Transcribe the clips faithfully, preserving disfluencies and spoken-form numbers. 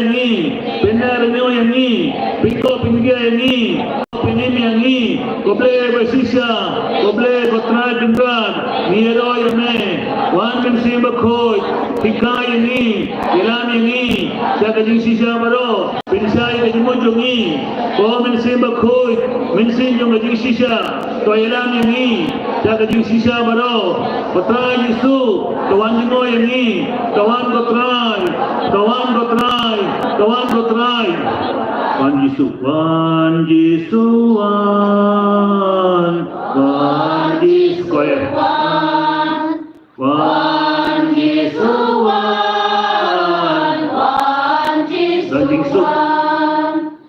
ïa ngi, pynrenew ïa ngi, pynkoh pynkhia ïa ngi, pynim ïa ngi, ko Blei ba shisha, ko Blei ko Trai Kynrad, ngi ïaroh ïa me, wan Mynsiem Bakhuid, hikai ïa ngi, ïalam ïa ngi, sha ka jingshisha baroh, pynshai ïa ka jingmut jong ngi, ko Mynsiem Bakhuid, Mynsiem jong ka jingshisha, to ïalam ïa ngi, sha ka jingshisha baroh, ko Trai Jisu, to wan jngoh ïa ngi, to wan ko Trai, to wan ko Trai, to wan ko Trai. Wan Jisu, wan Jisu, wan, wan Jisu, ko ïa. Wan Jisu wan, wan Jisu wan. Don jingsuk.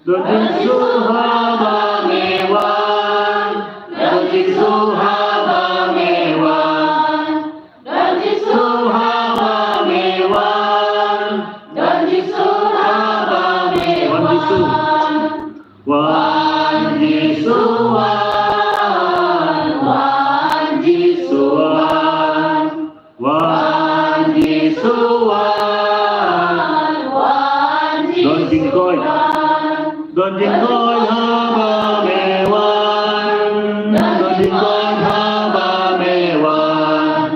Don jingsuk haba me wan. Don jingsuk haba me wan. Don jingsuk haba me wan. Don jingsuk haba me wan. Wan Jisu. Wan Jisu wan, wan Jisu wan, wan Jisu wan, wan Jisu wan. Don jingkoit, don jingkoit haba me wan, don jingkoit haba me wan.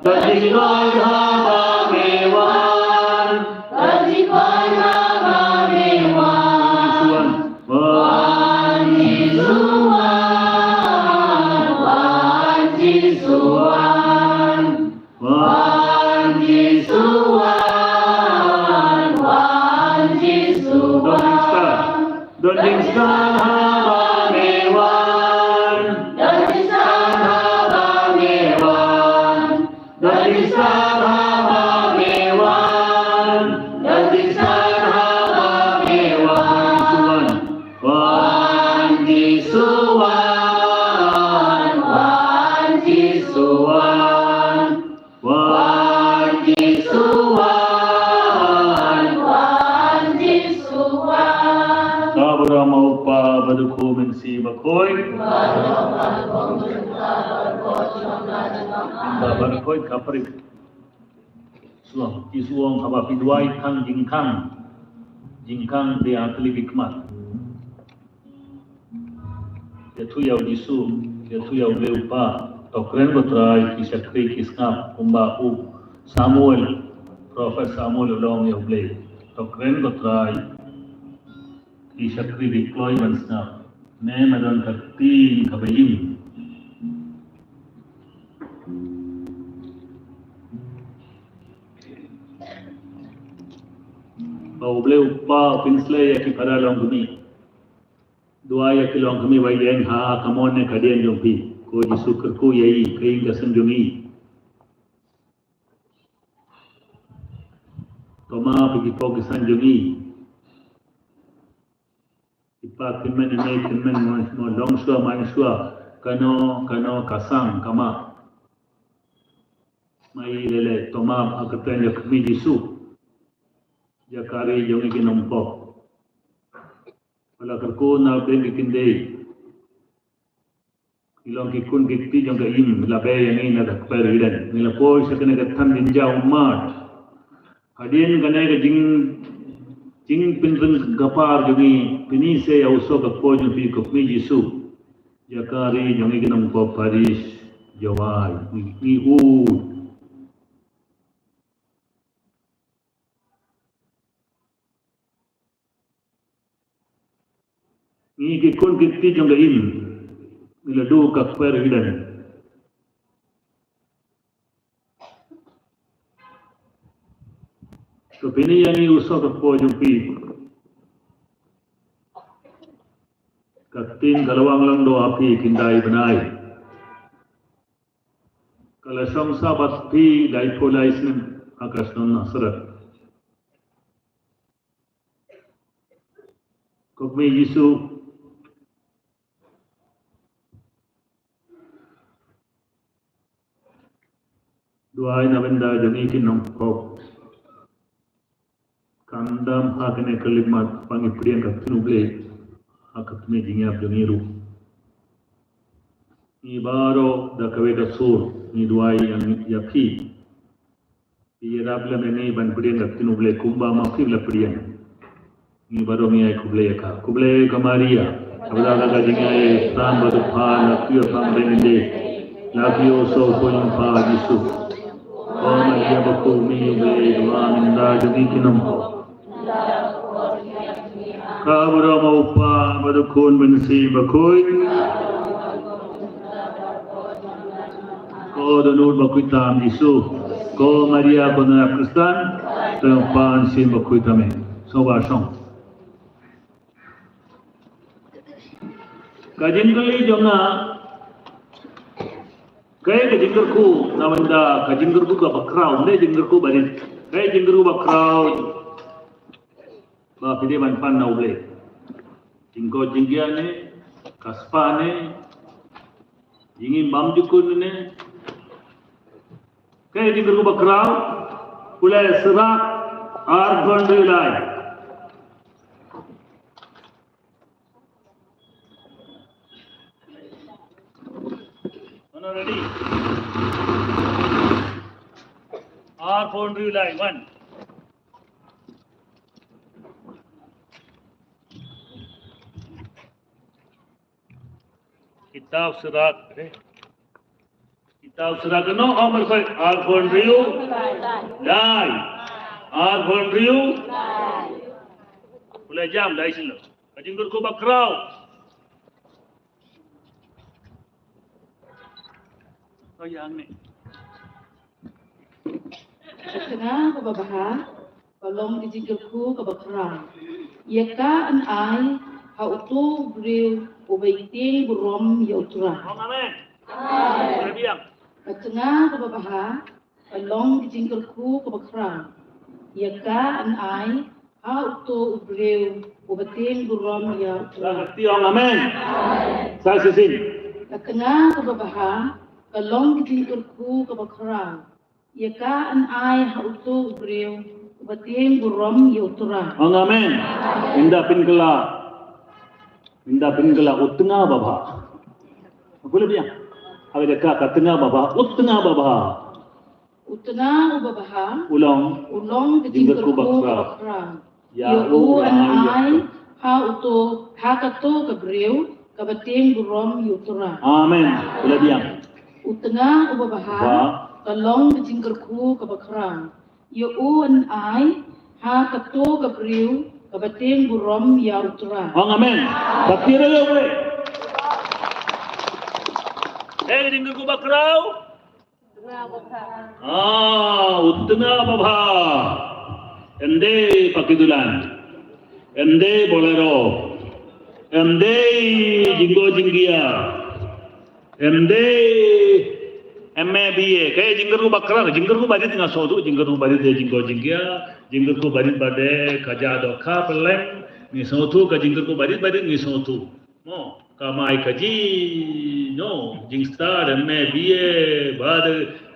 Don jingkoit haba me wan. Don jingkoit haba me wan. Wan Jisu wan. Wan Jisu wan. Wan Jisu wan. Wan Jisu wan. Don jingskhem. Don jingskhem haba me wan. Don jingskhem haba me wan. Don jingskhem haba me wan. Don jingskhem haba me wan. Wan Jisu wan. Wan Jisu wan. Wan Jisu wan, wan Jisu wan. Ka burom u Kpa bad u Khun Mynsiem Bakhuid. Ba Bakhuid ka prik. Suang, Jisu ong haba phi duwai khang jingkhang. Jingkhang dei ha ka liang ki khmat. Ïathuh ïa u Jisu, ïathuh ïa u Blei u Kpa, to kren ko Trai, ki shakri ki sngap, kumba u Samuel, prophet Samuel u la ong ïa u Blei, to kren ko Trai, ki shakri ki kloi ban sngap, ne me don ka ktien kaba im. Ba u Blei u Kpa u pynsleh ïa ki para longkmie. Duwai ïa ki longkmie ba ïeng ha ka mon ne ka dien jong phi. Ko Jisu kyrkhu ïa i, ka ïing ka sem jong i. Toma phi ki pok ki san jong i. Ki pa kynmen, i mei kynmen, mo, mo long shuwa, man shuwa. Kano, kano, ka sang, ka mah. Mei lei lei, toma ha ka kyrteng jong ka kmie Jisu. Jaka ri jong i ki nongpop. Ba la kyrkhu na pdeng ki kyndei. Ki long ki khun ki kti jong ka im, la bei ïa ngi na ka kper Eden. Ngi la poi sha kane ka than jingjia ummat. Hadien kane ka jing, jingpynrung ka par jong ngi, pyni se ïa u soh ka kpoh jong phi ko kmie Jisu. Jaka ri jong ngi ki nongpop, parish Jowai. Ngi, ngi ud. Ngi ki khun ki kti jong ka im. Ngi la duh ka kper Eden. To pyni ïa ngi u soh ka kpoh jong phi. Ka ktien ka la wang lang do ha phi, khyndiat bnai. Ka la shong sah bad phi laiphew lai snem ha ka shnong Nasareth. Ko kmie Jisu, duwai na bynta jong ngi ki nongpop. Khamtam ha kane ka khyllipmat ba ngi pdiang ka ktien U Blei ha ka kmie jingïap jong ngi ruh. Ngi baroh da kawei ka sur ngi duwai ïa, ïa phi. Phi ïarap lem ïa ngi ban pdiang ka ktien U Blei kumba ma phi la pdiang. Ngi baroh ngi ai khublei ïa ka. Khublei ko Maria. Haba la ka jingïaid, Trai bad u Kpa la kyrpang ïa ngi. La kyrkhu sha u pha Jisu. Ko Maria bakhuid, ngi ïa khublei ïa ka, mynta jong ngi ki nongpop. Ka burom u Kpa bad u Khun bad u Mynsiem Bakhuid. Ko Dohnud bakhuid tam Jisu. Ko Maria ko nongïarap Khristan. Ko Kpa Mynsiem Bakhuid tam. Sngewbha shong. Ka jingkylli jong nga, kaei ka jingkyrkhu, na bynta ka jingkyrkhu kaba khraw, ne jingkyrkhu barit. Kaei jingkyrkhu ba khraw ba phi dei ban pan na U Blei? Jingkoit jingkhiah ne, ka spah ne, jingim bymjukut ne, kaei jingkyrkhu ba khraw? Pule Sirak arphew hynriew lai. Ano ready? Arphew hynriew lai, one. Kitab Sirak, eh? Kitab Sirak, no, Amar Koi, arphew hynriew lai. Arphew hynriew. Pule jam, dei silo. Ka jingkyrkhu ba khraw. Oh, ïa ngi. Ka tnga kaba bha ka long ka jingkyrkhu kaba khraw. Ïa ka yn ai ha uto u briew uba ïa tieng burom ïa U Trai. Ong amen. Amen. Ka tnga kaba bha ka long ka jingkyrkhu kaba khraw. Ïa ka yn ai ha uto u briew uba tieng burom ïa U Trai. Sa kti ong amen. Sa shisien. Ka tnga kaba bha ka long ka jingkyrkhu kaba khraw. Ïa ka yn ai ha uto u briew uba tieng burom ïa U Trai. Ong amen. Ynda pynkylla, ynda pynkylla u tnga ba bha. Pule biang. Haba ïa ka, ka tnga ba bha, u tnga ba bha. U tnga uba bha u long, u long ka jingkyrkhu kaba khraw. Ïa u yn ai ha uto, ha kato ka briew kaba tieng burom ïa U Trai. Amen. Pule biang. U tnga uba bha ka long ka jingkyrkhu kaba khraw. Ïa u yn ai ha kato ka briew kaba tieng burom ïa U Trai. Ong amen. Ba tieng ïa U Blei. Eh, ka jingkyrkhu ba khraw. Ah, u tnga ba bha. Em dei pakidulan. Em dei Bolero. Em dei jingkoit jingkhiah. Em dei M A B A. Kaei jingkyrkhu ba khraw, jingkyrkhu barit nga sngewthuh, jingkyrkhu barit dei jingkoit jingkhiah, jingkyrkhu barit ba dei ka jaka dohkha pynleng, ngi sngewthuh ka jingkyrkhu barit barit ngi sngewthuh. Mo, ka mai ka ji, no, jingstad, M A B A, bad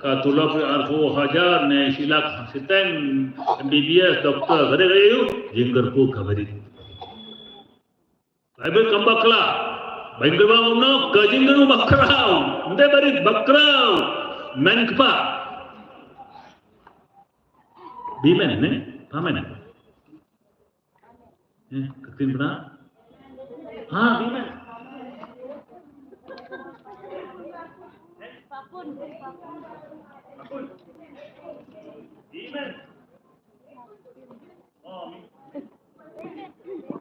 ka tulop arphew hajar ne shi lak shiteng, M B B S, doktor, ka dei ka ïu, jingkyrkhu ka barit. Bible kam bakla, ba jingkyrkhu ba kumno, ka jingkyrkhu ba khraw, ym dei barit, ba khraw, men kpa. Bi men, ne? Pa men. Eh, ka ktien pynah? Ha, bi men. Bi men. Oh, mi.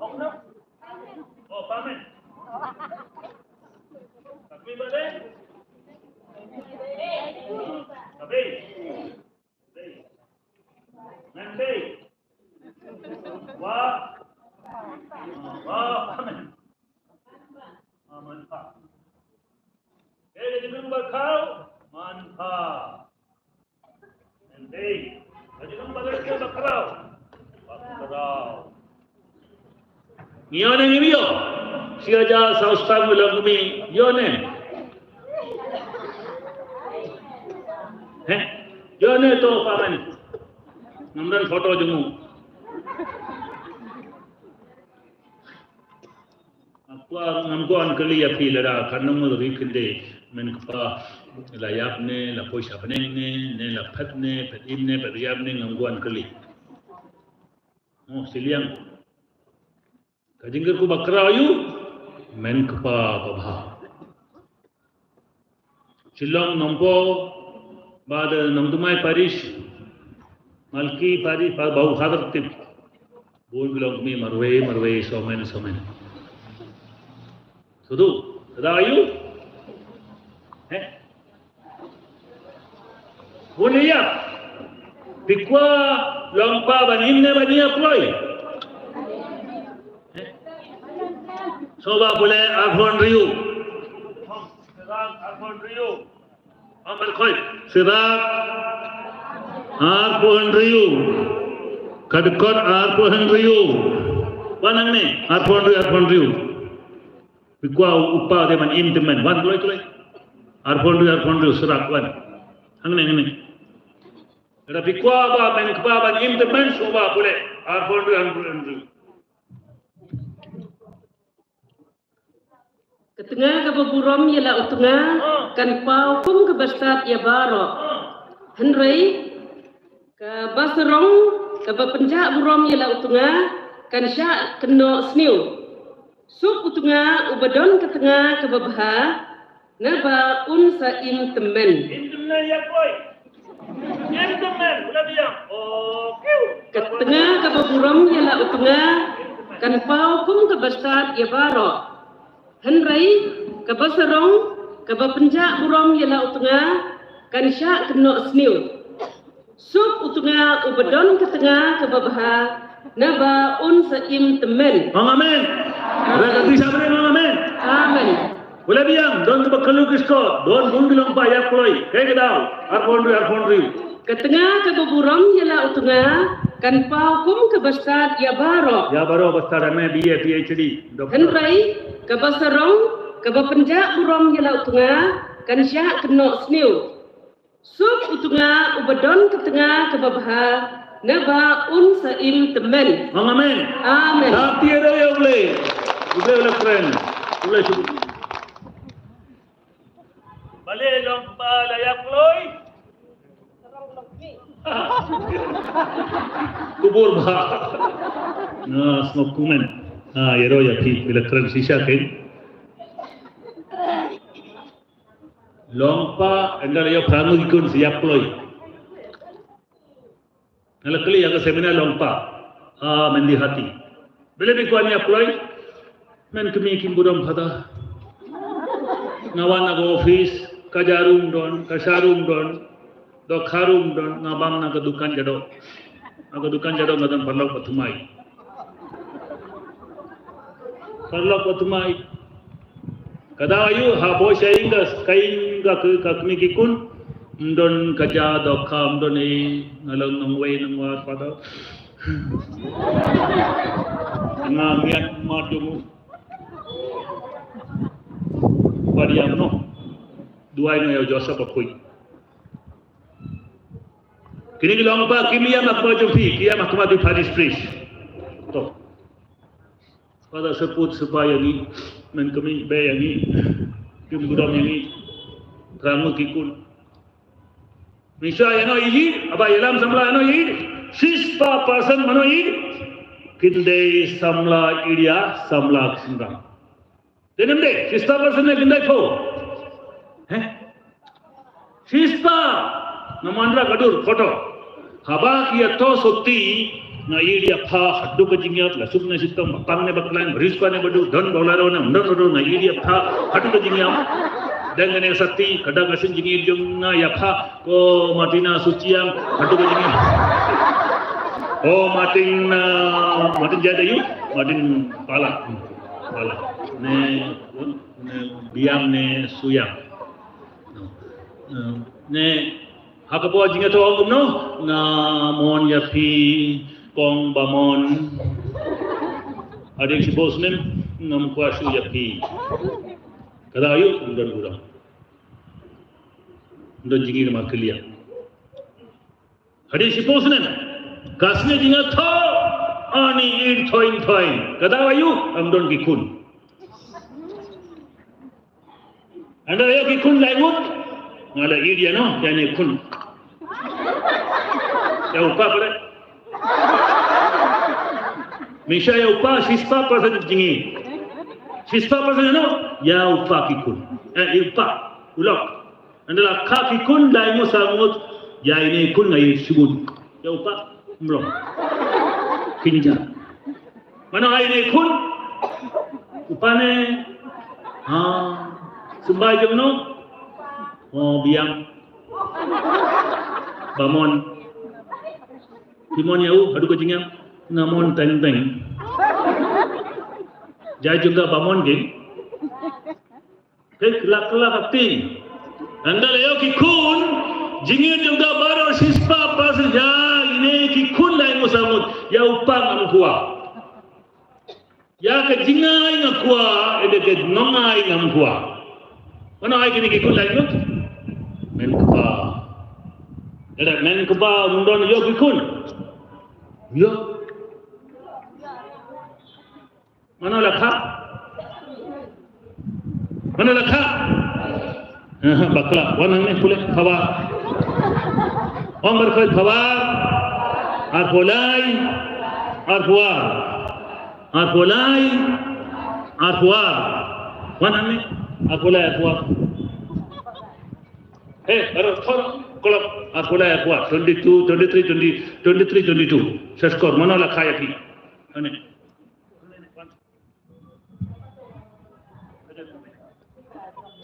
Oh, no. Oh, pa men. Ka kmie ba dei? Ka bei. Bei. Men bei. Wa. Wa, amen. Amen, pa. Eh, ka jingkyrkhu ba khraw, man pa. Men bei. Ka jingkyrkhu ba khraw, ba khraw. Ngi ïoh ne ngim ïoh? Shi hajar saw spah ngut la kmie, ïoh ne? Heh? Ïoh ne to pa men? Ngam don photo jong u. Ngam kwah, ngam kwah ban kylli ïa phi lada katno ngut ruh kin dei, men kpa, la ïap ne, la poi sha bneng ne, ne la phet ne, phet im ne, phet ïap ne, ngam kwah ban kylli. Oh, shiliang. Ka jingkyrkhu ba khraw ïa u, men kpa babha. Shillong Nongpoh, bad Nongthymmai Parish, Malki Parish, bad Babu Khader Tip. Bun ki longkmie marwei, marwei, somen, somen. Sudu, da ïa u. Heh? Bun ïa. Phi kwah long pa ban im ne ban ïa kloi? Heh? Sngewbha pule arphew hynriew. Arphew hynriew. Amar khoi. Sirak. Arphew hynriew. Ka dkhot arphew hynriew. Wan hangne. Arphew hynriew, arphew hynriew. Phi kwah u pa u dei ban im tymmen. Wan kloi kloi. Arphew hynriew, arphew hynriew, Sirak wan. Hangne, hangne. Lada phi kwah ba men kpa ban im tymmen, sngewbha pule. Arphew hynriew, arphew hynriew. Ka tnga kaba burom ïa la u tnga kan paw kum kaba stad ïa baroh. Hynrei kaba sarong kaba pynjah burom ïa la u tnga kan shah kynnoh sniew. Suk u tnga uba don ka tnga kaba bha, naba un sa im tymmen. Im tymmen ïa koi. Im tymmen, u la biang. Oh, kiu. Ka tnga kaba burom ïa la u tnga kan paw kum kaba stad ïa baroh. Hynrei kaba sarong kaba pynjah burom ïa la u tnga kan shah kynnoh sniew. Suk u tnga uba don ka tnga kaba bha, naba un sa im tymmen. Ong amen. Ra ka tisa bri ong amen. Amen. Wala biang, don kaba kalu kisko, don bun bilong ba ïa kloi. Kai ka daw, arphew hynriew, arphew hynriew. Ka tnga kaba burom ïa la u tnga kan paw kum kaba stad ïa baroh. Ïa baroh ba stad ame B A, P H D, doktor. Hynrei kaba sarong kaba pynjah burom ïa la u tnga kan shah kynnoh sniew. Suk u tnga uba don ka tnga kaba bha, naba un sa im tymmen. Ong amen. Amen. Dap tiar ïa u Blei. U Blei u la kren. U Blei suk. Bale long ba la ïa kloi. Kubur ba. Na sngok kumen. Ha, ïa ro ïa phi, u la kren shisha kein. Long pa, ynda la ïa phra ngut ki khun sa ïa kloi. Nga la kylli ha ka seminar long pa. Ah, men di hati. Bele bi kwan ïa kloi. Men kmie kim budom phada. Nga wan na ka office, ka jarum don, ka sharum don, dohkha rum don, nga bam na ka dukan jadok. Na ka dukan jadok nga don paralok ba thymmai. Paralok ba thymmai. Ka daw aïu, ha bor sha ïing ka, ka ïing ka, ka, ka kmie ki khun. Ym don ka ja dohkha, ym don ei, nga long nongwei nongwar phada. Nga miat mat jong u. Ba ïa no. Duwai noh ïa u Joseph ba poi. Kine ki long ba kim ïa ma kma jong phi, ki ïa ma kma phi parish priest. To. Father, seput sepai ïa ngi, men kmie ba ïa ngi, kim budom ïa ngi, phra ngut ki khun. Mynshwa ïa no ïeit, haba ïalam samla ïa no ïeit, shispah percent mano ïeit, kin dei samla India, samla ki shynrang. Te nym dei, shispah percent ne kin dei phew. Heh? Shispah, nga manda ka dur, photo. Haba ki ïathoh sotti, nga ïeit ïa pha, haduh ka jingïap, la suk ne shitom, ba pang ne ba khlaiñ, ba riewspah ne ba duh, don ba la ro ne, don ba ro, nga ïeit ïa pha, haduh ka jingïap. Dang ne sati, ka da ka shin jingïeit jong nga ïa pha, ko Martina Suchiang, haduh ka jingïap. Oh, Martin, uh, Martin Jadayu, Martin Pala. Pala. Ne, ne, Biang ne Suyang. Ne, ha ka por jingïathoh kumno, nga mon ïa phi, kong ba mon. Hadien shiphew snem, ngam kwah shuh ïa phi. Ka daw aïu, ym don burom. Ym don jingïeit markylliang. Hadien shiphew snem, ka sngi jingïathoh, ani ïeit thoiñ thoiñ. Ka daw aïu, ym don ki khun. Ynda la ïoh ki khun lai ngut, nga la ïeit ïa no, ïa ne khun. Ïa u pap re. Mynshuwa ïa u kpa shispah percent jingïeit. Shispah percent ïa uno? Ïa u kpa ki khun. Eh, ïa u kpa. U lok. Ynda la kha ki khun lai ngut saw ngut, ïa ine i khun nga ïeit shibun. Ïa u kpa, mlong. Kynja. Mano ai ine i khun? U kpa ne. Ha. Symbai jong no? Oh, biang. Ba mon. Phi mon ïa u, haduh ka jingïam. Nga mon teng teng. Jai jong ka ba mon ki. Peit la ka la ka ti. Ynda la ïoh ki khun, jingïeit jong ka baroh shispah percent ïa ine ki khun lai ngut saw ngut. Ïa u kpa ngam kwah. Ïa ka jingai nga kwah, ïa ka jingai ngam kwah. Mano ai kine ki khun lai ngut? Men kpa. Lada men kpa um don ïoh ki khun. Ïoh. Mano la kha? Mano la kha? Bakla, wan hangne pule, phawa. Ong barkhoi phawa. Arphaw lai. Arphaw ar. Arphaw lai. Arphaw ar. Wan hangne. Arphaw lai, arphaw ar. Eh, baroh thor klop. Arphaw lai, arphaw ar. Twenty-two, twenty-three, twenty, twenty-three, twenty-two. Sa score, mano la kha ïa phi? Hangne.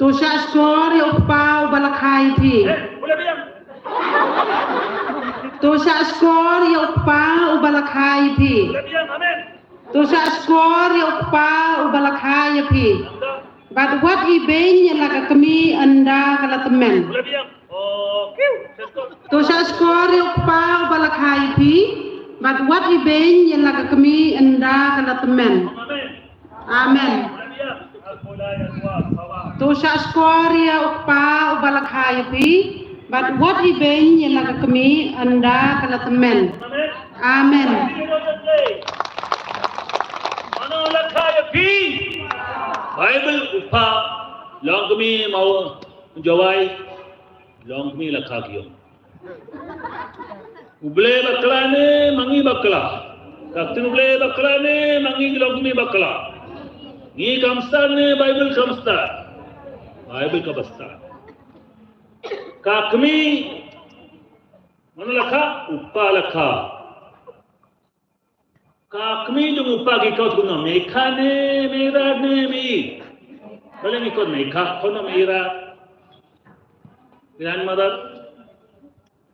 To shah score ïa u kpa uba la kha ïa phi. To shah score ïa u kpa uba la kha ïa phi. To shah score ïa u kpa uba la kha ïa phi. Bad wat ibeiñ ïa la ka kmie ynda ka la tymmen. To shah score ïa u kpa uba la kha ïa phi. Bad wat ibeiñ ïa la ka kmie ynda ka la tymmen. Amen. To shah score ïa u kpa uba la kha ïa phi. Bad wat ibeiñ ïa la ka kmie ynda ka la tymmen. Amen. Mano la kha ïa phi? Bible u kpa long kmie maw jawai. Long kmie la kha ki ong. U Blei bakla ne ma ngi bakla? Ka ktien U Blei bakla ne ma ngi long kmie bakla? Ngi kam stad ne Bible kam stad? Bible ka ba stad. Ka kmie mano la kha? U kpa la kha. Ka kmie jong u kpa ki khot kumno? Mekha ne Meirad ne Mei? Balei ngi khot Mekha, khot no Meirad? Grandmother.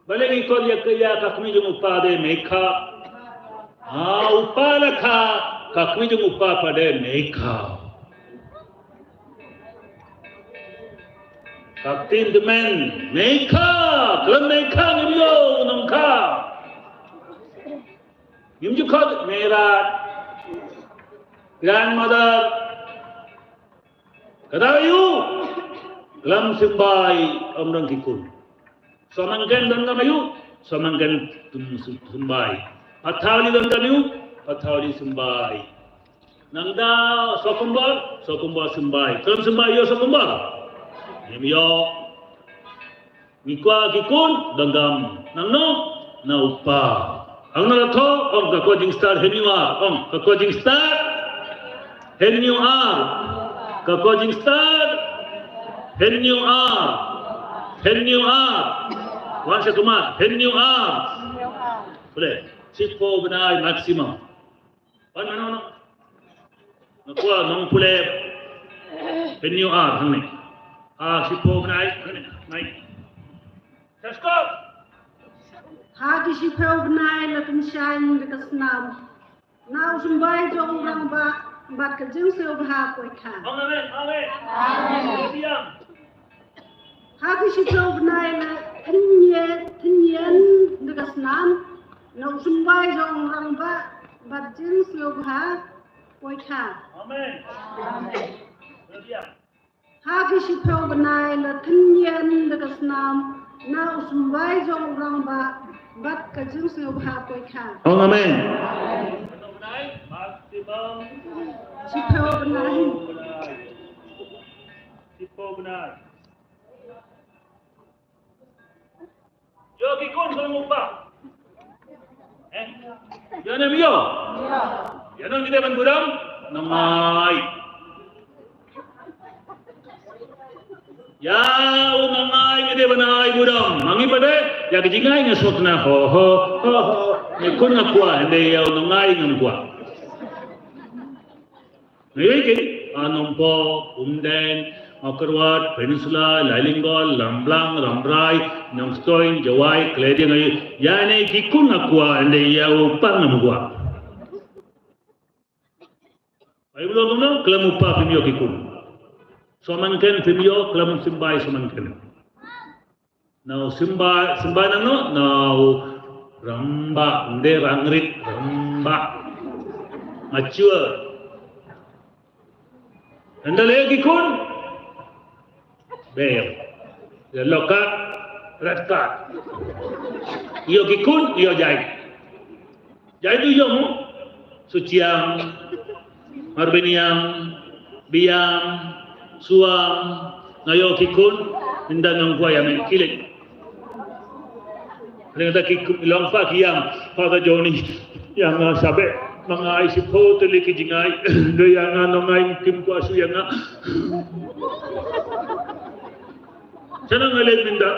Balei ngi khot ïa ka, ïa ka kmie jong u kpa de Mekha? Ha, u kpa la kha, ka kmie jong u kpa pat de Mekha. Ka ktien tymmen, Mekha, khlem Mekha ngim ïoh u nongkha. Ngim ju khot Meirad, grandmother. Kata aïu? Khlem symbai ym don ki khun. Sohmynken don kam aïu? Sohmynken ym symbai. Pathauli don kam aïu? Pathauli symbai. Nangta Sohkynbor, Sohkynbor symbai. Khlem symbai ïoh Sohkynbor? Ngim ïoh. Ngi kwah ki khun, don kam. Nangno? Na u kpa. Hangne la thoh, ong ka kwah jingstad, hynñiew ar. Ong ka kwah jingstad, hynñiew ar. Ka kwah jingstad, hynñiew ar. Hynñiew ar. Wan sha khmat, hynñiew ar. Pule, shiphew bnai maximum. Wan mano no? Nga kwah nong pule hynñiew ar hangne. Ah, shiphew bnai hangne. Nai. Let's go. Ha ki shiphew bnai la pynshai da ka snam. Na u symbai jong u rangbah bad ka jingsngewbha poi kha. Amen, amen. Amen. Ha ki shiphew bnai la thynñian, thynñian da ka snam. Na u symbai jong u rangbah bad jingsngewbha poi kha. Amen. Ha ki shiphew bnai la thynñian da ka snam. Na u symbai jong u rangbah bad ka jingsngewbha poi kha. Ong amen. Shiphew bnai. Shiphew bnai. Ïoh ki khun sha u kpa. Eh? Ïoh ne ym ïoh? Ïa nong ngi dei ban burom, nongai. Ïa u nongai ngi dei ban ai burom. Ma ngi pat de, ïa ka jingai nga sngewtynnat ho ho ho ho. Ngi khun nga kwah, hynrei ïa u nongai ngam kwah. Ngi ïa ki, a Nongpoh, Umdeng, Mawkyrwat, Peninsula, Lailynggor, Lamblang, Rambrai, Nongstoiñ, Jowai, Kleding, ïa ne ki khun nga kwah, hynrei ïa u pa ngam kwah. Ai burom kumno, khlem u pa phim ïoh ki khun. Sohmynken phim ïoh, khlem symbai sohmynken. Na u symbai, symbai nangno, na u rangbah, ym dei rangrit, rangbah. Mature. Ynda leh ki khun. Bel. Ïa lokat, red card. Ïoh ki khun, ïoh jait. Jait u ïoh mo. Suchiang, Marbaniang, Biang, Suang, nga ïoh ki khun, ynda ngam kwah ïa me kilik. Hynda ki khun long pa ki ïam, Father Johnny, ïa nga sabeh, ma nga ai shiphew tylli ki jingai, dei ïa nga nongai kim kwah shu ïa nga. Shanang ngalek mynta,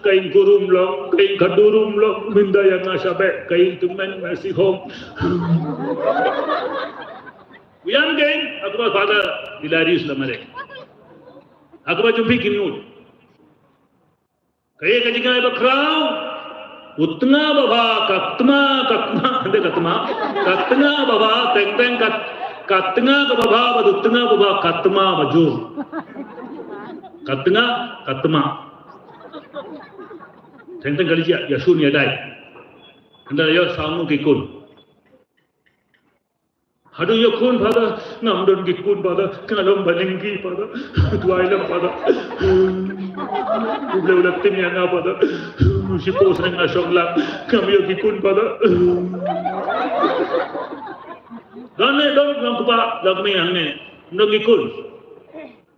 ka ïing kurum long, ka ïing kadurum long, mynta ïa nga shabeh, ka ïing tymmen nursing home. Uyan kein, ha kaba Father Hilarius la mareh. Ha kaba jumpi ki nud. Ka ïa ka jingai ba khraw, u tnga ba bha, ka tma, ka tma, hynda ka tma, ka tnga ba bha, teng teng ka, ka tnga ka ba bha, bad u tnga ba bha, ka tma ba jur. Ka tnga, ka tma. Teng teng ka leit ïa, ïa shun ïa dai. Hynda ïa saw ngut ki khun. Haduh ïa khun Father, ngam don ki khun Father, nga long ba lyngkhi Father, duwai lem Father. U Blei u la tim ïa nga Father, shiphew snem nga shong lang, ngam ïoh ki khun Father. Don ne don, long kpa, long kmie hangne, ngam don ki khun.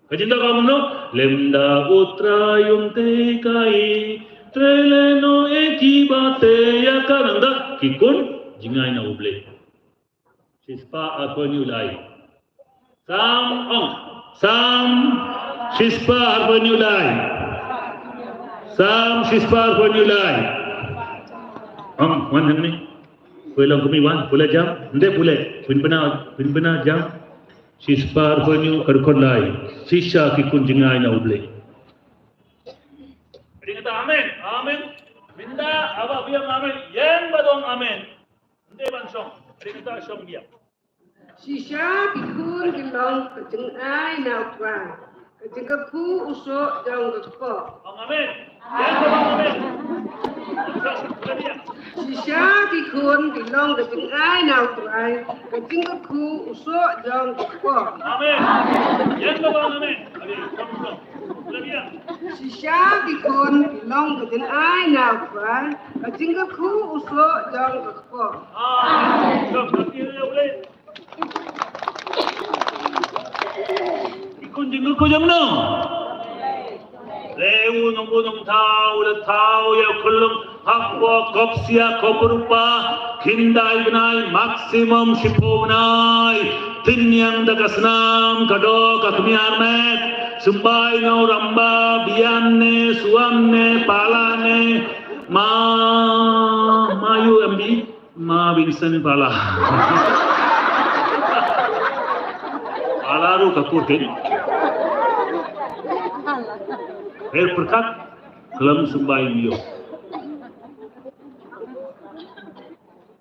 Ka jingdawa kumno, lymda U Trai um tei ka i, trei lehnoh ïa kiba tei ïa ka, nangta ki khun jngai na U Blei. Shispah arphew hynñiew lai. Salm, ong. Salm shispah arphew hynñiew lai. Salm shispah arphew hynñiew lai. Ong, wan hangne. Pule long kmie wan, pule jam. Ynde pule. Pynbna, pynbna jam. Shispah arphew hynñiew ka dkhot lai. Shisha ki khun jngai na U Blei. Ring kata amen. Amen. Mynta haba biang amen. Ïeng ba dong amen. Ynde ban shong. Ring kata shong biang. Shisha ki khun ki long ka jingai na U Trai. Ka jingkyrkhu u soh jong ka kpoh. Ong amen. Ïeng ba dong amen. Shisha ki khun ki long ka jingai na U Trai. Ka jingkyrkhu u soh jong ka kpoh. Amen. Ïeng ba dong amen. Shisha ki khun ki long ka jingai na U Trai, ka jingkyrkhu u soh jong ka kpoh. Ki khun jingkyrkhu jong no. Leh u nongbuh nongthaw, u la thaw ïa u khyllung ha kpoh, kop sia, kop rupa, khyndai bnai, maximum shiphew bnai. Tynñiang da ka snam, ka doh, ka khmih armet, symbai na u rangbah, biang ne, suang ne, pala ne, ma, ma U M B, ma Vincent pala. Pala ruh ka kur kein. Her pyrkhat, khlem symbai ym ïoh.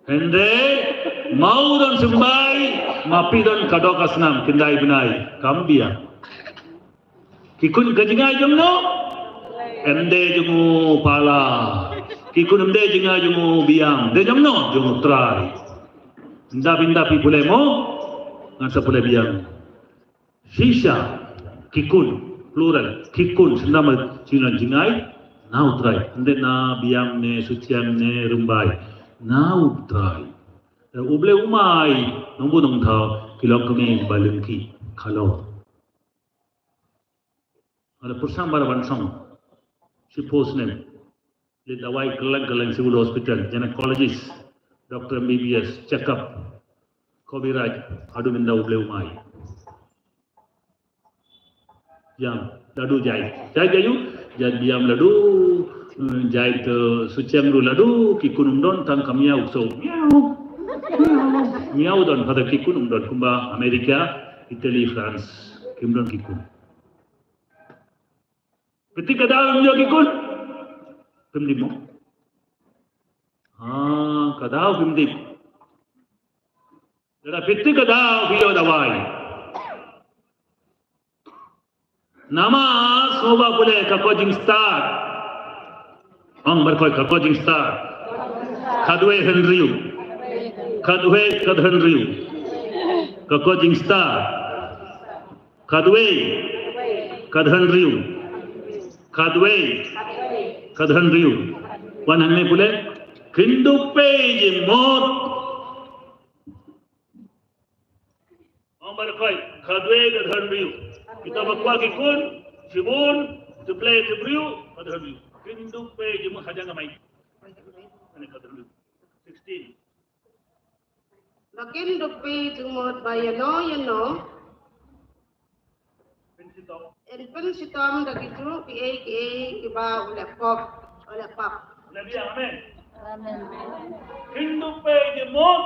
Hynrei, ma u don symbai, ma phi don ka doh ka snam, khyndai bnai, kam biang. Ki khun ka jngai jong no, ym dei jong u pala. Ki khun ym dei jngai jong u biang, dei jong no, jong u Trai. Ynda phi, ynda phi pule mo, ngan sa pule biang. Shisha, ki khun, plural, ki khun, shisha ma, shisha jngai na u Trai. Ym dei na biang ne, suchiang ne, rymbai. Na u Trai. U Blei um ai nongbuh nongthaw, ki long kmie ba lyngkhi, khalor. Nga la pyrshang ba la ban shong shiphew snem. Leit dawai kylleng kylleng, civil hospital, gynecologist, doctor M B B S, check up. Kobiraj, haduh mynta u Blei u mai. Ïam, ladu jai. Jai jai u, jai biang ladu, eh, jai te sucheng ru ladu, ki kun um don tang ka miaw so. Miaw. Miaw. Miaw don pada ki kun um don kumba Amerika, Italy, France. Kim don ki kun. Piti ka daw ym ïoh ki kun. Pyndim mo. Ah, ka daw pyndim. Lada piti ka daw phi ïoh dawai. Namar sngewbha pule ka ko jingstad. Ong markhoi ka ko jingstad. Khatwei hynriew. Khatwei khathynriew. Ka ko jingstad. Khatwei khathynriew. Khatwei khathynriew. Wan hangne pule. Khyndup pei jingmut. Ong markhoi, khatwei khathynriew. Kita ba kwah ki kun, shibun, te Blei te briew, khathynriew. Khyndup pei jingmut hajan ka mai. Ane khathynriew. Sixteen. Ba khyndup pei jingmut ba ïano ïano. Yn pynshitom da kijuh kiei kiei kiba u leh pop, u leh pap. Amen. Amen. Khyndup pei jingmut.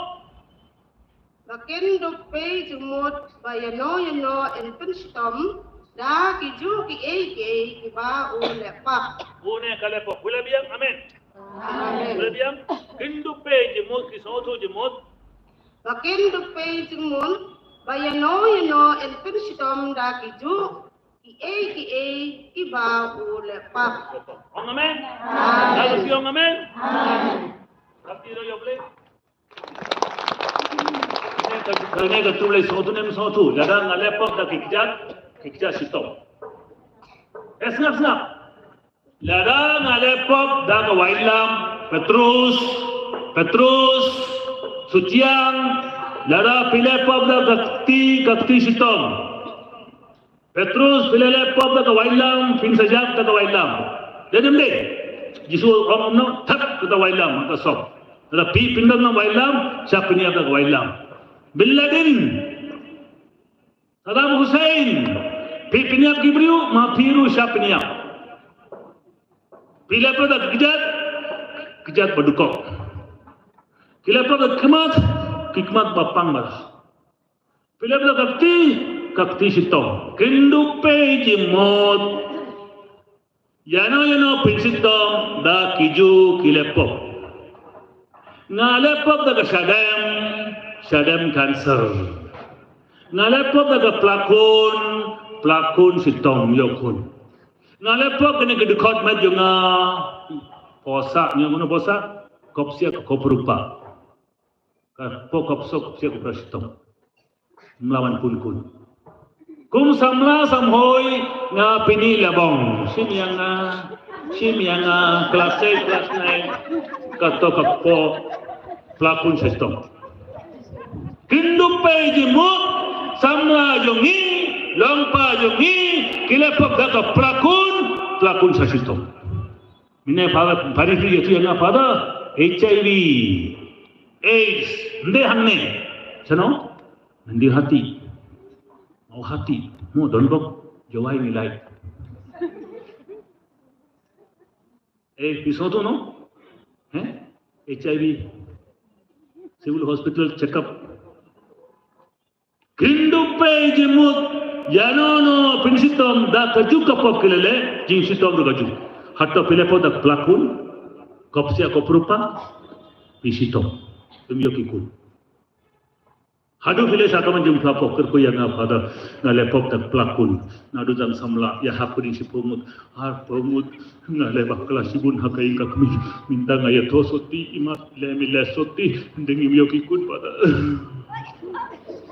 Ba khyndup pei jingmut ba ïano ïano yn pynshitom da kijuh kiei kiei kiba u leh pap. Une ka leh pop. Bula biang. Amen. Amen. Bula biang. Khyndup pei jingmut, ki sngewthuh jingmut. Ba khyndup pei jingmut ba ïano ïano yn pynshitom da kijuh kiei kiei kiba u leh pap. Ong amen. Amen. Lalu ki ong amen. Amen. Tapi ro yo ble. Kane ka tu lei sngewthuh ne ym sngewthuh. Lada nga leh pop da ki kjat, ki kjat shitom. Eh, sngap, sngap. Lada nga leh pop da ka Waitlam, Petrus, Petrus, Suchiang, lada phi leh pop da ka kti, ka kti shitom. Petrus, phi leh leh pop da ka Waitlam, phin sa ïap da ka Waitlam. Dei ne ym dei? Jisu ong kumno, thep da ka Waitlam, ka sop. Lada phi pyndon na Waitlam, sa phin ïap da ka Waitlam. Bin Laden, Saddam Hussein, phi pynïap ki briew, ma phi ruh sa pynïap. Phi leh pop da ki kjat, ki kjat ba dukok. Ki leh pop da ki khmat, ki khmat ba pang bha. Phi leh pop da ka kti, ka kti shitom. Khyndup pei jingmut. Ïano ïano pynshitom da kijuh ki leh pop. Nga leh pop da ka shadem, shadem cancer. Nga leh pop da ka plakun, plakun shitom ïoh khun. Nga leh pop kane ka dkhot met jong nga, posa, nga mano posa, kopsia ka koprupa. Ka pop kopsa, kopsia kopra shitom. Mlawan pun kun. Kum samla samhoi nga pyni labong. Shim ïa nga, shim ïa nga, class eight, class nine. Kato ka pop plakun shitom. Khyndup pei jingmut, samla jong ngi, longpa jong ngi, ki leh pop da ka plakun, plakun sa shitom. Mine para pari tu ïa tu ïa nga pada H I V, AIDS, nde hangne. Sano? Nde hati. Mau hati. Mo don bok Jawai ni lai. Eh, piso tu no? Eh? H I V. Civil Hospital check up. Khyndup pei jingmut, ïano no pynshitom da kajuh ka pop ki leh leh, jingshitom ruh kajuh. Hato phi leh pop da plakun, kopsia koprupa, phi shitom. Ym ïoh ki kun. Haduh phi leh sha ka man jingplak pop kyrkhu ïa nga Father, nga leh pop da plakun, naduh dang samla, ïa ha puding shi pyngut, Ar pyngut nga leh bakla shibun ha ka ïing ka kmie. Mynta nga ïathuh soti, imat leh mi leh soti, hynrei ngim ïoh ki kun Father.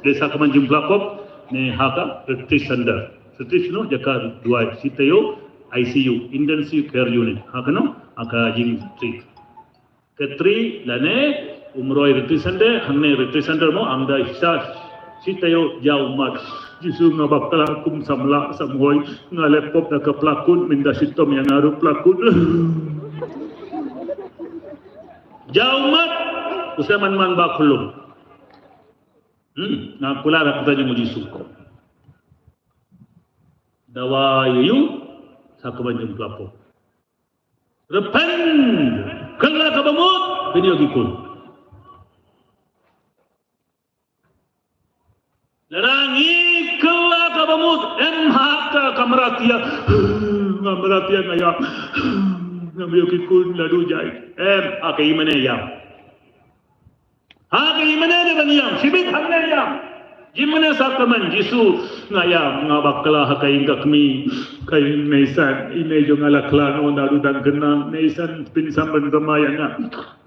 Dei sa ka man jingplak pop ne ha ka retreat center. Retreat no jaka duwai, shi taïew I C U, Intensive Care Unit. Ha kano? Ha ka jingtreat. Khatri lane Umroi retreat center, hangne retreat center mo, am da sha shi taïew. Ïa u mat. Jisu, nga bakla kum samla samhoi, nga leh pop da ka plakun, mynta shitom ïa nga ruh plakun. Ïa u mat, u sngewman man ba khlum. Hmm, nga kular ha ka kyrteng jong u Jisu. Dawa ïa u, sa ka ban jingpyllait pop. Repent, kylla kaba mut, ban ïoh ki khun. Lada ngi kylla kaba mut, em ha ka kamra tia, nga mra tia nga ïam, ngam ïoh ki khun la dujai. Em, ha ka ïing mane ïam. Ha ka ïing mane dei ban ïam, shibit hangne ïam. Jingmane sakramen Jisu, nga ïam, nga bakla ha ka ïing ka kmie, ka ïing Neisan, ine jong nga la khlad, nga wan da dang kena, Neisan pynsam ban rama ïa nga.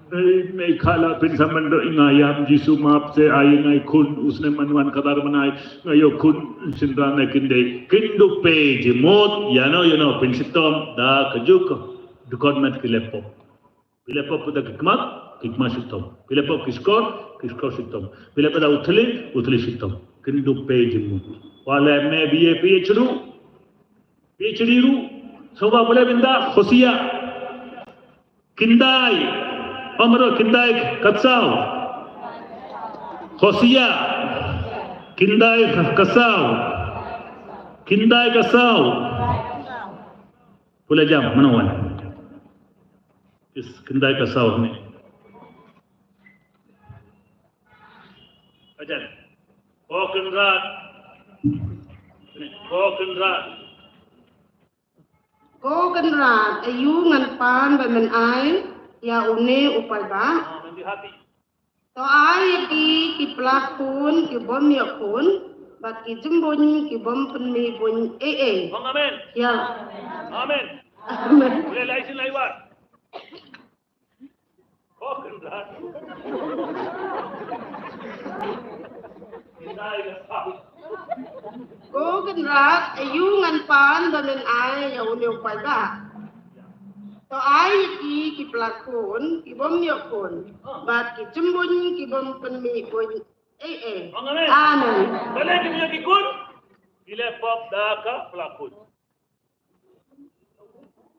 Nei, nei khala pynsam ban rama nga ïam, Jisu map se ai ngai khun, u snem man wan kadar manai, nga ïoh khun, shynrang ne kynde, kyndup pe jingmut, ïano, ïano, pynshitom, da ka juk, dukot met ki leh pop. Phi leh pop da ki khmat, ki khmat shitom. Phi leh pop ki shkor, ki shkor shitom. Phi leh pop da u thli, u thli shitom. Kyndup pe jingmut. Wa leh me B A, P H D ruh. P H D ruh. Sngewbha pule bynta Hosea. Khyndai. Ym ruh khyndai ka saw. Hosea. Khyndai ka saw. Khyndai ka saw. Pule jam, mano wan. Is khyndai ka saw ni. Ajan. Ko Kynrad. Ko Kynrad. Ko Kynrad, aïu ngan pan ba men ai ïa une u paidbah. Ah, men di hati. To ai ïa ki ki pla khun ki bym ïoh khun, bad ki jymbuin ki bym pynmih buin ei ei. Ong amen. Ïa. Amen. Amen. Boleh lai sin lai war. Ko Kynrad. Ko Kynrad, aïu ngan pan ba men ai ïa une u paidbah. To ai ïa ki ki pla khun ki bym ïoh khun, bad ki jymbuin ki bym pynmih buin ei ei. Amen. Amen. Balei kim ïoh ki khun? Ki leh pop da ka pla khun.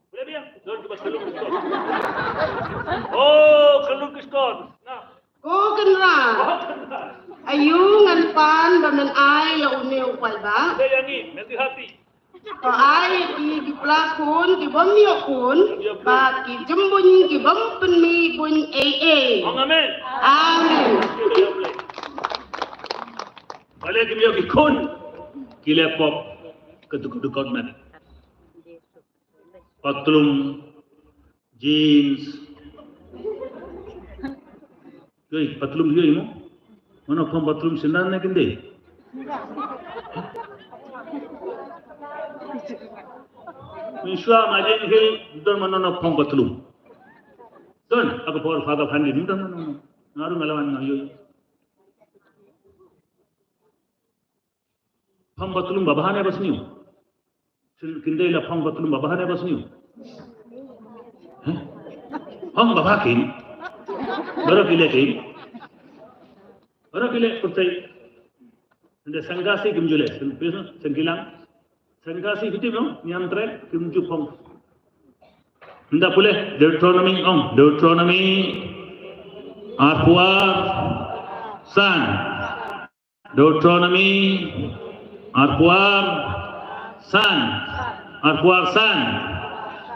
Boleh biang? Don ki ba kyllum ki shkor. Oh, kyllum ki shkor. Nah. Ko Kynrad. Oh, Kynrad. Aïu ngan pan ba men ai ïa une u paidbah. Dei ïa ngi, men di hati. To ai ki ki pla khun ki bym ïoh khun, bad ki jymbuin ki bym pynmih buin ei ei. Ong amen. Amen. Balei kim ïoh ki khun? Ki leh pop. Ka dukot dukot met. Patlum, jeans. Yoi, patlum yoi mo. Mano phong patlum, shynrang ne kynde? Mynshuwa ma jeng hi don mano no phong patlum. Don, aku por Father Fandi, don mano no. Ngaru ngalawan nga yoi. Phong patlum ba bha ne ba sniew? Shin kynde la phong patlum ba bha ne ba sniew? Heh? Phong ba bha kin. Baroh ki leh kin. Baroh ki leh pyrthei. Ynda sengkasi kim ju leh, seng, sengkilang. Sengkasi phi tip no, niam tre, kim ju phong. Ynda pule, Deuteronomy, ong, Deuteronomy, arphew ar, san. Deuteronomy, arphew ar, san. Arphew ar, san.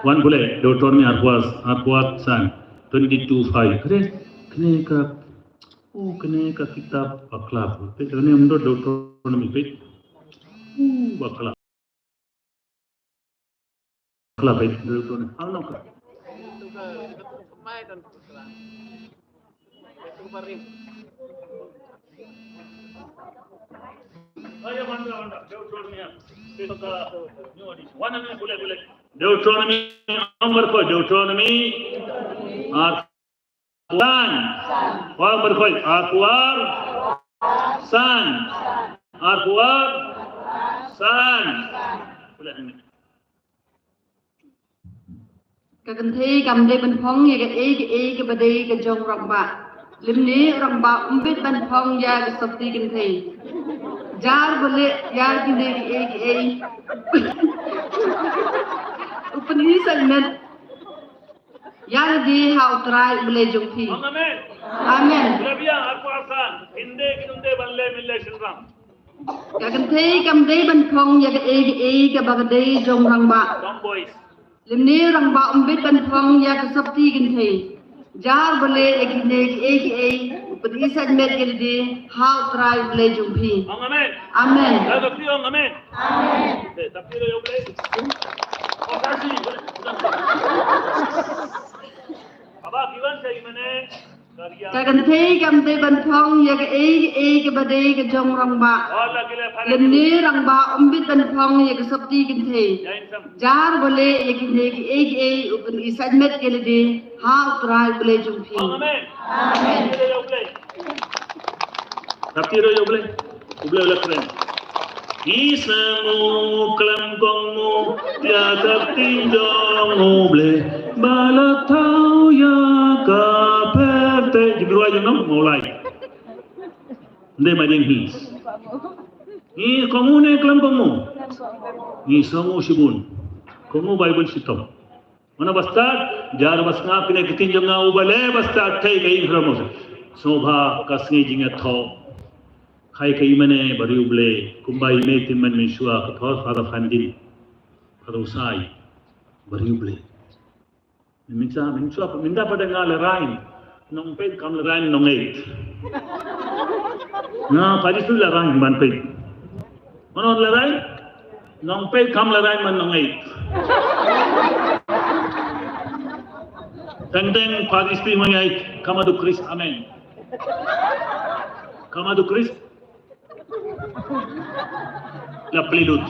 Wan pule, Deuteronomy, arphew ar, arphew ar, san. Twenty-two five. Kane, kane ka, oh, kane ka kitab bakla. Peit, kane em Deuteronomy, peit. Oh, bakla. Bakla, peit, Deuteronomy. Hang nongka. Deuteronomy, ong markhoi, Deuteronomy, arphew ar, san. Ong markhoi, arphew ar, san. Arphew ar, san. Ka kynthei kam dei ban phong ïa kaei kaei kaba dei ka jong u rangbah. Lymne u rangbah um bit ban phong ïa ka sopti kynthei. Jar ba leh ïa kine kiei kiei. U pyni sa met. Ïa lade ha U Trai U Blei jong phi. Amen. Amen. Ka kynthei kam dei ban phong ïa kaei kaei kaba ka dei jong rangbah. Lymne rangbah um bit ban phong ïa ka sopti kynthei. Jar balei ïa kine kiei kiei u pyni sait met ki lade ha U Trai U Blei jong phi. Amen. Amen. Amen. Ka kynthei kam dei ban phong ïa kaei kaei kaba dei ka jong rangbah. Lymne rangbah um bit ban phong ïa ka sopti kynthei. Jar balei ïa kine kiei kiei u pyni sait met ki lade ha U Trai U Blei jong phi. Amen. Amen. Dap ti ro ïa U Blei. U Blei u la kren. Ngi sngew khlem kohnguh ïa ka ktien jong U Blei ba la thaw ïa ka pyrthei. Jingruwai jong ngi Mawlai. Nde ma ding hi. Ngi kohnguh ne khlem kohnguh. Ngi sngew shibun. Kohnguh Baibl shitom. Mano ba stad, jar ba sngap kine ki ktien jong nga uba leh ba stad thei ka ïing Hera Moses. Sngewbha ka sngi jingïathoh. Khai ka ïing mane ba ri U Blei, kumba i mei tymmen mynshuwa ka thor Father Fandin. Father Usai, ba ri U Blei. Mynta, mynta, mynta pat nga lehrain. Nongpeit kam lehrain nongeit. Nga pajis tu lehrain ban peit. Mano lehrain? Nongpeit kam lehrain man nongeit. Teng teng pajis tu mangai kama tu Khrist, amen. Kama tu Khrist. La pli lut.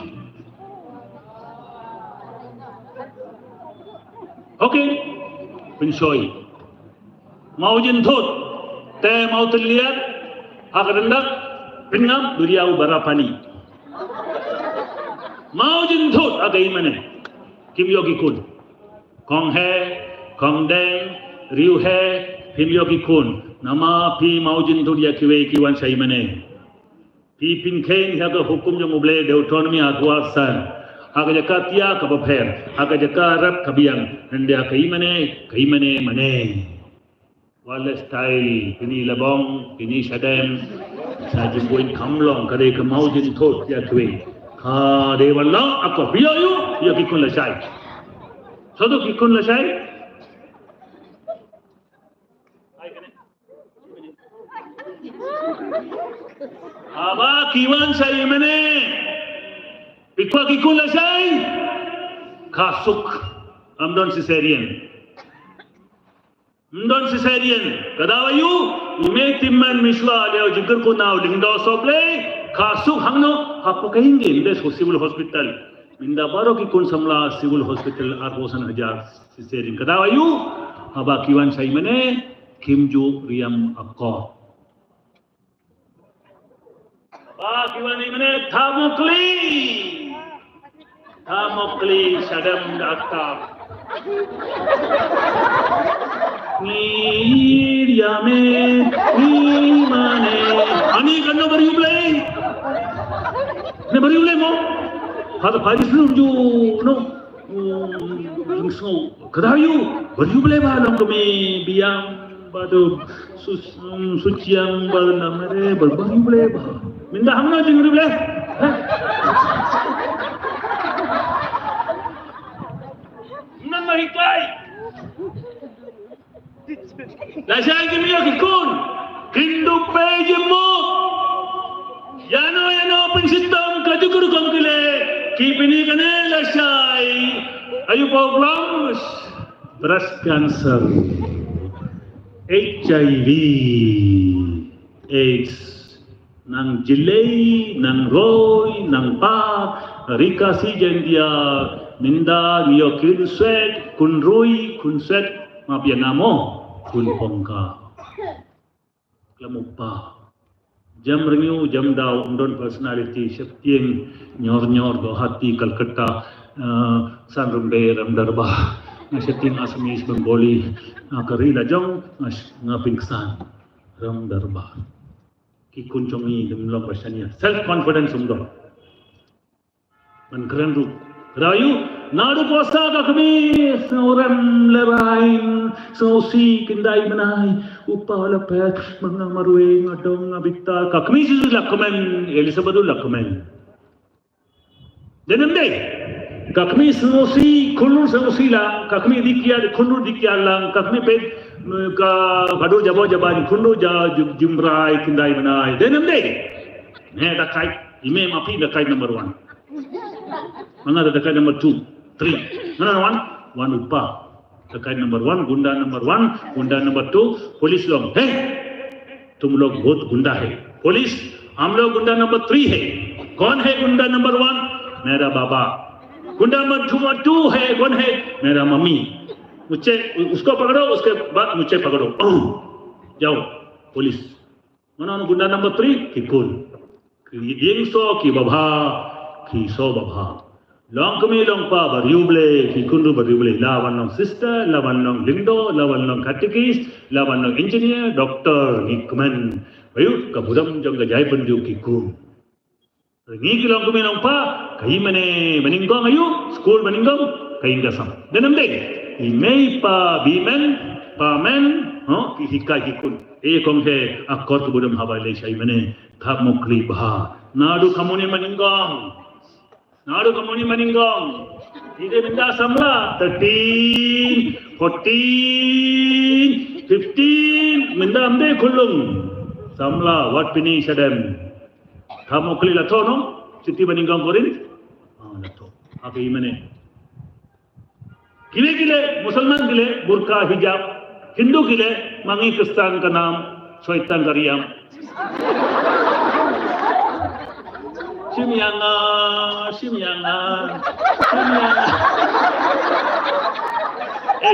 Okay. Pynshoi. Mawjynthut. Te Mawtylliat. Ha ka dyndak. Pyngam duriaw Barapani. Mawjynthut ha ka ïing mane. Kim ïoh ki khun. Kong he, kong deng, riewhe, phim ïoh ki khun. Namar phi mawjynthut ïa kiwei ki wan sha ïing mane. Phi pynkheiñ ha ka hukum jong U Blei Deuteronomi arphew san. Ha ka jaka tia kaba pher, ha ka jaka rep ka biang, hynrei ha ka ïing mane, ka ïing mane mane. Wat leh style, kine la bong, kine shadem, sa jingbuin kam long, ka dei ka mawjynthut ïa kiwei. Ka dei ban long, ako, phi ïoh ïoh, ïoh ki khun lashai. Satu ki khun lashai. Haba ki wan sha ïing mane. Phi kwah ki khun lashai. Ka suk. Ym don cesarean. Ym don cesarean. Ka daw aïu. I mei tymmen mynshuwa leh jingkyrkhu na u lyngdoh sohblei. Ka suk hangno. Hapoh ka ïing, ym dei sha civil hospital. Mynta baroh ki khun samla civil hospital arphew san hajar cesarean. Ka daw aïu. Haba ki wan sha ïing mane. Kim ju riam akor. Ba ki wan ïa mane thamokli. Thamokli shadem daktar. Ngi ïa me ngi mane. Ani kan no bari U Blei. Ne bari U Blei mo. Hada padi sulu ju no. Ka daw aïu, bari U Blei ba long kmie biang ba dum sus suchiang ba namare ba bari U Blei ba. Mynta hangno jingri U Blei. Nang ma hikai. Lashai kim ïoh ki khun. Kin dup pei jingmut. Ïano ïano pynshitom ka jukru kong kile. Ki pyni kane lashai. Aïu problems. Breast cancer. H I V. AIDS. Nang jilei, nang roi, nang pa, rika si jendia, mynda ngi ïoh khun swet, khun roi, khun swet, map ïa nga mo, khun pongka. Khlem u pa. Jam rngiew, jam daw, ym don personality, sheptieng, nyor nyor, Guwahati, Calcutta, eh, San Rumbei, Ramdarbah. Nga sheptieng Assamese, Bengali, nga ka ri la jong, nga sh-, nga pynksan, Ramdarbah. Ki khun jong ngi ym long ba shaniah. Self confidence ym don. Ban kren ruh. Rayu, naduh pisa ka kmie, sngewrem lehrain, sngewsih kyndai bnai. U pa la phet, ma nga marwei, nga dong, nga bitar. Ka kmie Jisu la kmen, Elizabeth la kmen. Dei ne em dei? Ka kmie sngewsih, khunlung sngewsih lang, ka kmie dikiar, khunlung dikiar lang, ka kmie peit, ka, ka dur jabor jaban, khunlung ja, ju-, jumrai, kyndai bnai. Dei ne em dei? Ne, da kai, i mei ma phi da kai number one. Ma nga da kai number two, three. Number one, one u pa. Dakai number one, gunda number one, gunda number two, police long. Hey, तुम लोग बहुत गुंडा है। पुलिस, हम लोग गुंडा नंबर थ्री है। कौन है गुंडा नंबर वन? मेरा बाबा। गुंडा नंबर टू, टू है, कौन है? मेरा मम्मी। मुझे, उसको पकड़ो, उसके बाद मुझे पकड़ो। जाओ, पुलिस। Mano gunda number three, ki khun. Ki dieng so, ki babha, ki so babha. Long kmie long pa ba riewblei, ki khun ruh ba riewblei. La wan long sister, la wan long lyngdoh, la wan long catechist, la wan long engineer, doctor, ngi kmen. Ba ïoh ka burom jong ka jaitbynriew ki khun. Ngi ki long kmie long pa, ka ïing mane ba nyngkong aïu, skul ba nyngkong, ka ïing ka sem. Dei ne em dei? I mei pa, i mei pa, i mei, ho, ki hikai ki khun. E kong he, akor ka burom haba leit shai mane, thap mokli bha. Naduh ka mane ba nyngkong. Naduh ka mane ba nyngkong. Ïa mynta samla, thirteen, fourteen, fifteen, mynta em dei khunlung. Samla, wat pynïaid shadem. Ka mokli la thoh noh, shithi ba nyngkong Korinth. Ah, la thoh. Ha ka ïing mane. Kile kile, Musalman kile, burqa hijab, Hindu kile, ma ngi Kristan ka nam, Soitan ka riam. Shim ïa nga, shim ïa nga, shim ïa nga.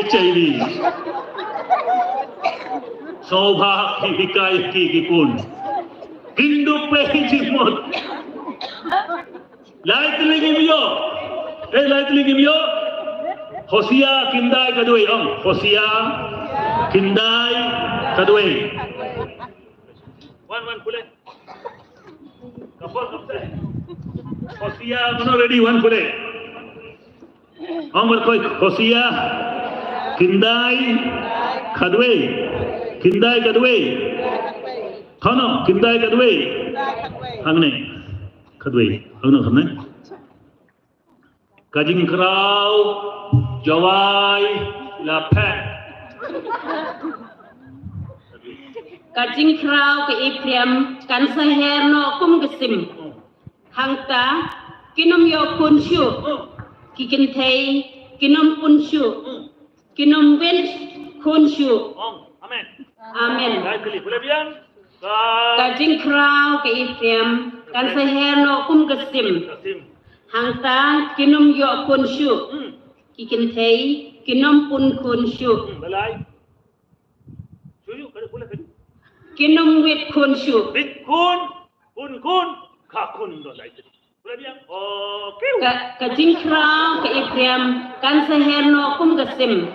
H I V. Sngewbha ki hikai ki ki khun. Kin dup phi jingmut. Lai tylli ngim ïoh. Eh, lai tylli ngim ïoh. Hosea khyndai khatwei, ong. Hosea khyndai khatwei. Wan, wan, pule. Kapol, kapol. Hosea, mano ready, wan, pule. Ong markhoi, Hosea khyndai khatwei. Khyndai khatwei. Thono, khyndai khatwei. Hangne. Khatwei. Hangne, hangne. Ka jingkhraw Jowai la phet. Ka jingkhraw ka Ephraim kan sa her noh kum ka sim. Hangta, kin ym ïoh khun shuh. Ki kynthei, kin ym pun shuh. Kin ym wit khun shuh. Ong, amen. Amen. Dai kali, pule biang. Ka jingkhraw ka Ephraim kan sa her noh kum ka sim. Ka sim. Hangta, kin ym ïoh khun shuh. Hmm. Ki kynthei, kin ym pun khun shuh. Hmm, balai. Shu yu, kada pule, kada. Kin ym wit khun shuh. Wit khun. Khun, khun, ka khun don lai tadi. Pula dia. Okay. Ka, ka jingkhraw ka Ephraim kan sa her noh kum ka sim.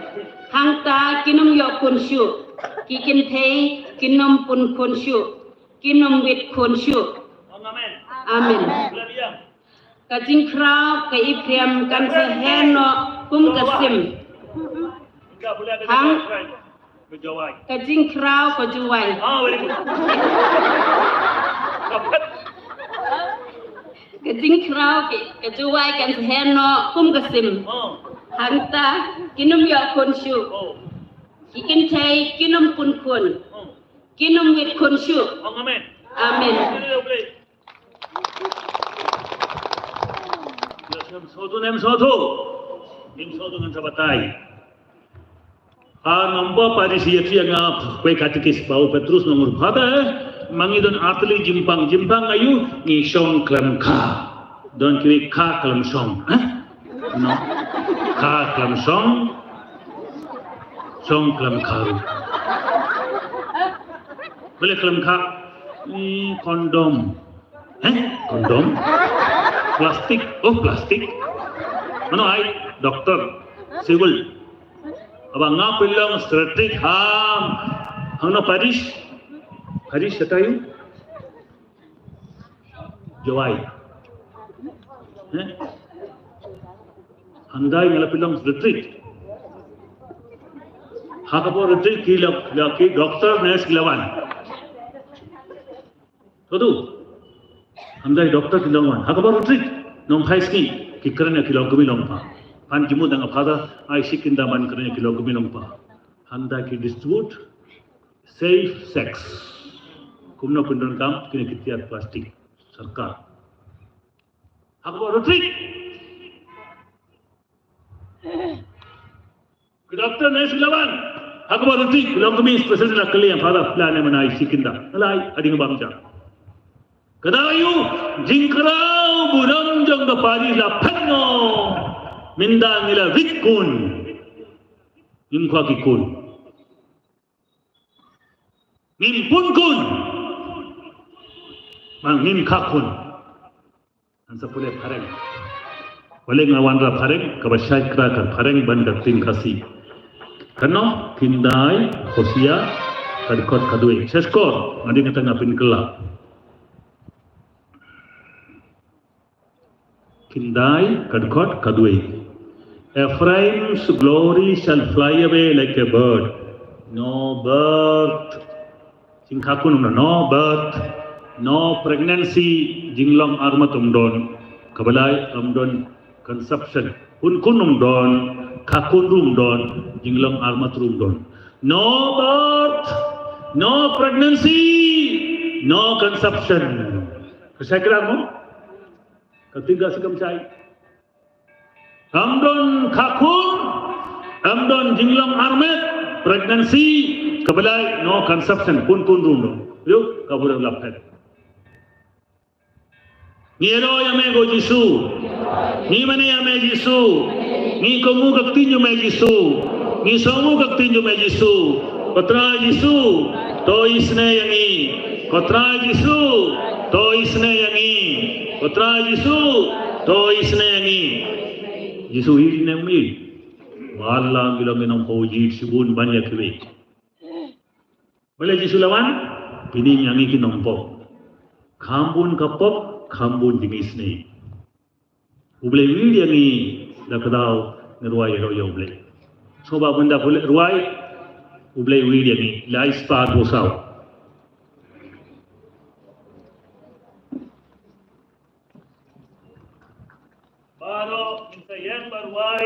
Hangta kin ym ïoh khun shuh. Ki kynthei kin ym pun khun shuh. Kin ym wit khun shuh. Amen. Amen. Pula dia. Ka jingkhraw ka Ephraim kan sa her noh kum ka sim. Hang Ka Jowai. Ka jingkhraw ka Jowai. Ah, very good. Dapat. Ka jingkhraw ka, ka Jowai kan sa her noh kum ka sim. Oh. Hangta kin ym ïoh khun shuh. Oh. Ki kynthei kin ym pun khun. Oh. Kin ym wit khun shuh. Oh, amen. Amen. Amen. Em sawdong, em sawdong. Em sawdong ngan sa batai. Ha number parish ïa phi nga kwai katikis ba u Petrus nongrim haba ma ngi don artylli jingpang, jingpang aïu, ngi shong khlem kha. Don kiwei kha khlem shong, eh? No. Kha khlem shong. Shong khlem kha ruh. Balei khlem kha? Hmm, kondom. Eh, kondom? Plastik. Oh, plastik. Mano ai, doktor, civil. Haba nga pynlong secretary ham. Hangno parish? Parish kata aïu? Jowai. Eh? Hangtai nga la pynlong secretary. Ha kaba retreat ki la, la ki doctor, nurse ki la wan. Tudu. Hynda ki doctor ki la wan. Ha kaba retreat, nongphai sngi, ki kren ïa ki longkmie longpa. Phan jingmut da nga Father, ai shi kynda ban kren ïa ki longkmie longpa. Hynda ki distribute safe sex. Kumno pyndonkam kine ki tiar plastik sorkar. Ha kaba retreat. Ki doctor, nurse ki la wan. Ha kaba retreat, ki longkmie special la kylli ïa Father, pla ne mynta shi kynda. Nga la ai, hadien ba bam ja. Ka daw aïu, jingkraw burom jong ka pari la phet noh. Mynta ngi la rit khun. Ngim kwah ki khun. Ngim pun khun. Ba ngim khah khun. Ngan sa pule phareng. Balei nga wanrah phareng, kaba shai kra ka phareng ban ka ktien Khasi. Kano, Khyndai Hosea, ka dkhot ka duwai. Sha shkor, nga dei kata nga pynkylla. Khyndai, ka dkhot ka duwai. Ephraim's glory shall fly away like a bird. No birth. Jingkhah khun ym don, no birth, no pregnancy, jinglong armat ym don. Kaba lai ym don conception. Pun khun ym don, khah khun ruh ym don, jinglong armat ruh ym don. No birth, no pregnancy, no conception. Ka shai kra mo? Ka ktien Khasi kam shai. Ym don khah khun, ym don jinglong armet, pregnancy, kaba lai, no conception, pun khun ruh ym don. Ïoh, ka burom la phet. Ngi ïaroh ïa me ko Jisu. Ngi mane ïa me Jisu. Ngi kohnguh ka ktien jong me Jisu. Ngi sngewnguh ka ktien jong me Jisu. Ko Trai Jisu, to isynei ïa ngi. Ko Trai Jisu, to isynei ïa ngi. Ko Trai Jisu, to isynei ïa ngi. Jisu ïeit ne ym ïeit? Wat la ngi long ki nongpop, ïeit shibun ban ïa kiwei. Balei Jisu la wan? Pynïeng ïa ngi ki nongpop. Kham bun ka pop, kham bun jingisynei. U Blei u ïeit ïa ngi, da ka daw ngi rwai ïaroh ïa U Blei. Sngewbha mynta pule rwai, U Blei u ïeit ïa ngi, lai spah arphew saw. Baroh ngin sa ïeng ba rwai,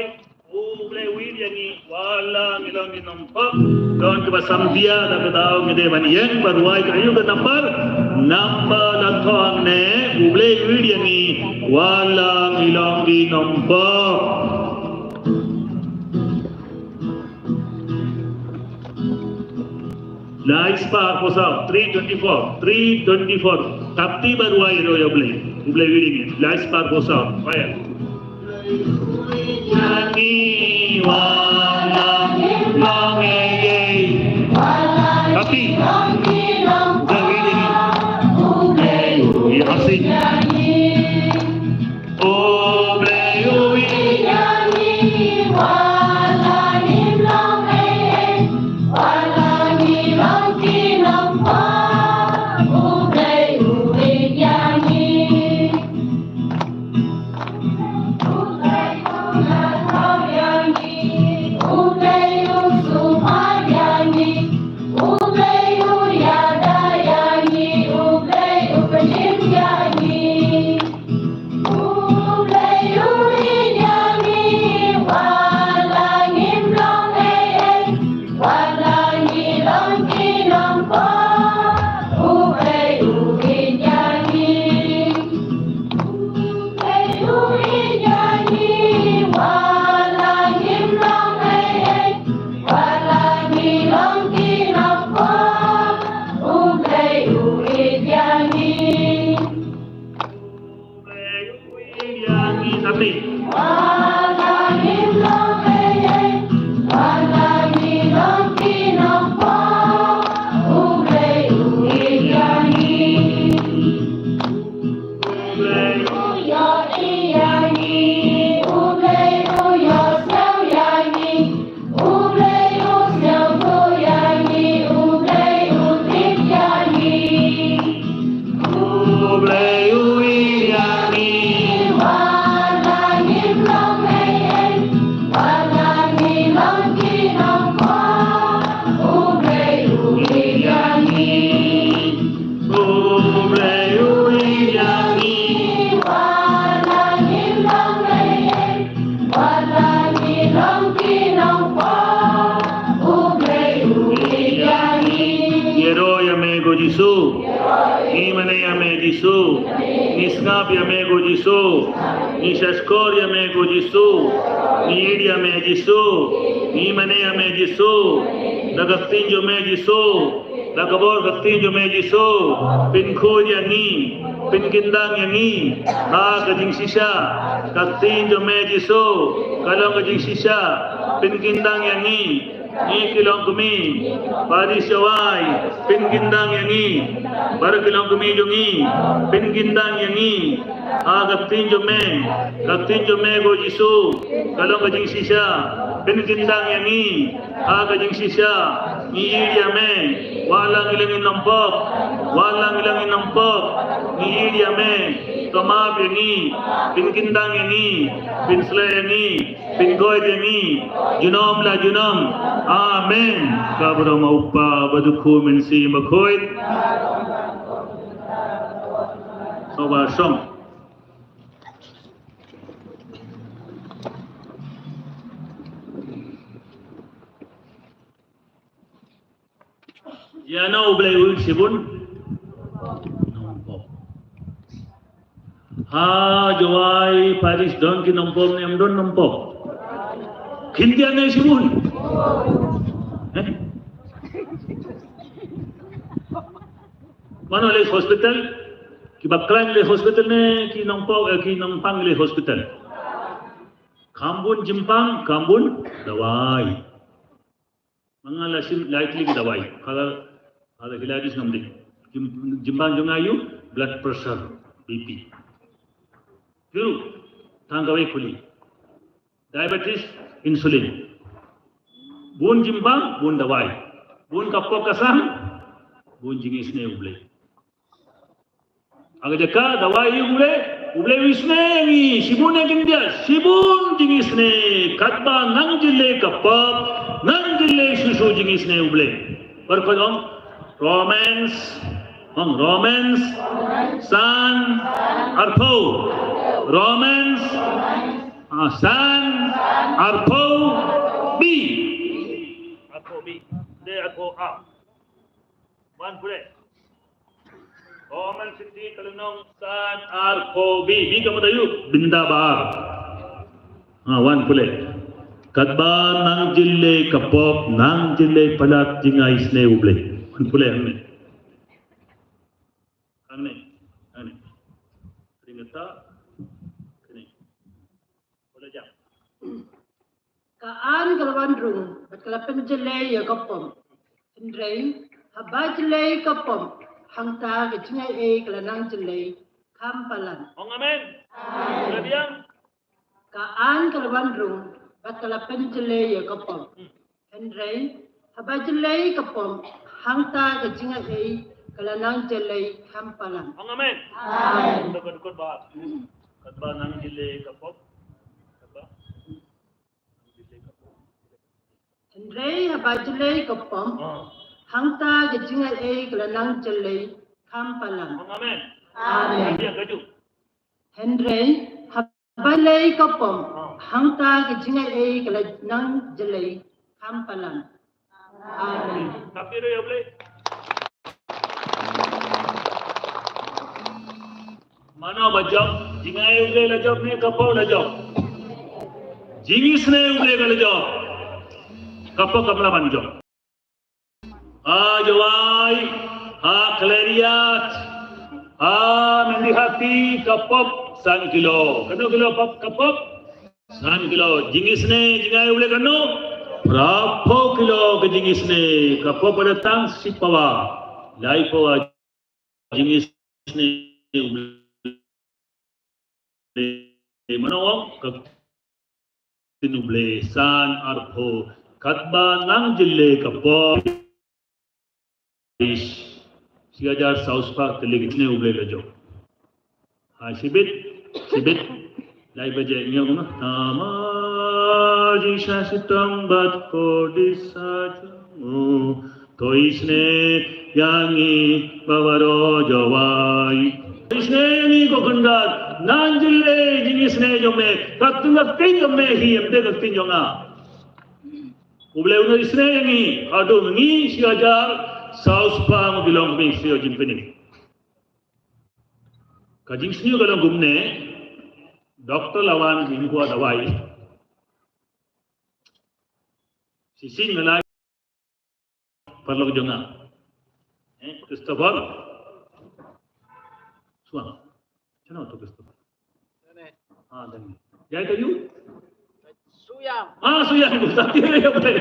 U Blei u ïeit ïa ngi, wat la ngi long ki nongpop. Don kiba samdia, da ka daw ngi dei ban ïeng ba rwai, ka aïu ka nambar? Nambar la thoh hangne, U Blei u ïeit ïa ngi, wat la ngi long ki nongpop. Lai spah arphew saw, three twenty-four, three twenty-four. Kynti ba rwai ïaroh ïa U Blei. U Blei u ïeit ïa ngi. Lai spah arphew saw. Fire. Kynti. U Blei u ïeit ïa ngi. U Blei u ïeit ïa ngi. U Blei u ïeit ïa ngi, wat la ngim long ei ei, wat la ngi long ki nongpop, U Blei u ïeit ïa ngi. U Blei u ïeit ïa ngi, U Blei u sumar ïa ngi, U Blei u ïada ïa ngi, U Blei u pynïeng ïa ngi. U Blei u ïeit ïa ngi, wat la ngim long ei ei, wat la ngi long ki nongpop, U Blei u ïeit ïa ngi. U Blei u ïeit ïa ngi, wat la ngim long ei ei, wat la ngi long ki nongpop, U Blei u ïeit ïa ngi. U Blei u sngewthuh ïa ngi, U Blei u tip ïa ngi. U Blei u ïeit ïa ngi. Wat la ngim long ei ei, wat la ngi long ki nongpop, Jisu. Ngi sngap ïa me ko Jisu. Ngi shahshkor ïa me ko Jisu. Ngi ïeit ïa me Jisu. Ngi mane ïa me Jisu. Da ka ktien jong me Jisu. Da ka bor ka ktien jong me Jisu. Pynkhuid ïa ngi. Pynkyndang ïa ngi. Ha ka jingshisha. Ka ktien jong me Jisu. Ka long ka jingshisha. Pynkyndang ïa ngi. Ngi ki longkmie, pari shawai, pynkyndang ïa ngi. Para ki longkmie jong ngi, pynkyndang ïa ngi. Ha ka ktien jong me, ka ktien jong me ko Jisu, ka long ka jingshisha, pynkyndang ïa ngi. Ha ka jingshisha, ngi ïeit ïa me, wat la ngi la ngi nongpop, wat la ngi la ngi nongpop, ngi ïeit ïa me, ka map ïa ngi, pynkyndang ïa ngi, pynsleh ïa ngi. Pynkoit ïa ngi junom la junom. Amen. Ka burom U Kpa, bad U Khun, Mynsiem Bakhuid. Sngewbha shong. Ïa no U Blei u shibun? Nongpop. Ha Jowai parish don ki nongpop ne em don nongpop? Khyndiat ne shibun? Eh? Mano leh hospital? Ki bakla leh hospital ne ki nongpop, eh, ki nongpang leh hospital? Kham bun jingpang, kham bun dawai. Ma nga la shim lai tylli ki dawai. Father, Father Hilarius Ngamdit. Jim, jingpang jong nga ïa u blood pressure, B P. Phi ruh, tang kawei khuli. Diabetes, insulin. Bun jingpang, bun dawai. Bun ka pok ka sang, bun jingisynei U Blei. Ha ka jaka dawai ïa U Blei, U Blei u isynei ïa ngi, shibun ne khyndiat, shibun jingisynei, katba nang jyllei ka pop, nang jyllei shuh shuh jingisynei U Blei. Bad ka ong, Romans, ong Romans, san, arphew. Romans, ah, san, arphew, B. Arphew B. Dei arphew A. Wan pule. Roman siti ka lynnong san arphew B. B ka mut aïu? Bynta ba ar. Ha, wan pule. Katba nang jyllei ka pop, nang jyllei palat jingisynei U Blei. Wan pule hangne. Hangne. Hangne. Ringta. Hangne. Pule jam. Ka aiñ ka la wan rung, bad ka la pynjyllei ïa ka pop. Hynrei, haba jyllei ka pop, hangta ka jingaiei ka la nang jyllei, kham palat. Ong amen. Amen. Ka biang. Ka aiñ ka la wan rung, bad ka la pynjyllei ïa ka pop. Hmm. Hynrei, haba jyllei ka pop, hangta ka jingaiei ka la nang jyllei, kham palat. Ong amen. Amen. Dukut, dukut ba. Katba nang jyllei ka pop. Katba. Hynrei haba jyllei ka pop, ah, hangta ka jingaiei ka la nang jyllei, kham palat. Ong amen. Amen. Ka biang kajuh. Hynrei haba jyllei ka pop, ah, hangta ka jingaiei ka la nang jyllei, kham palat. Amen. Tapi ro ïa U Blei. Mano ba jop, jingai U Blei la jop ne ka pop la jop? Jingisynei U Blei ka la jop. Ka pop kam lah ban jop. Ha Jowai, ha Khliehriat, ha Mendihati ka pop san kilo. Katno kilo pop ka pop? San kilo. Jingisynei jingai U Blei katno? Phraphew kilo ka jingisynei. Ka pop ka da tang shi pawa. Lai pawa jingisynei U Blei. Mano ong? Ka ktien U Blei san arphew. Katba nang jyllei ka pop. Shi hajar saw spah tylli ka jingisynei U Blei la jop. Ha, shibit, shibit. Lai baje ngi ong na. Namar jingshisha shitom bad kordit sa jong u. To isynei ïa ngi baroh Jowai. Isynei ïa ngi ko Kynrad. Nang jyllei jingisynei jong me. Katba ka ktien jong me hi, ym dei ka ktien jong nga. U Blei un isynei ïa ngi, haduh ngi shi hajar saw spah ngi long ngi sha jingpynim. Ka jingsniew ka long kumne, doktor la wan jingkwah dawai. Shisien nga la paralok jong nga. Eh, Christopher. Suang. Chano to Christopher? Ah, dan. Jai to yu? Suyang. Ah, Suyang. Tapi ya boleh.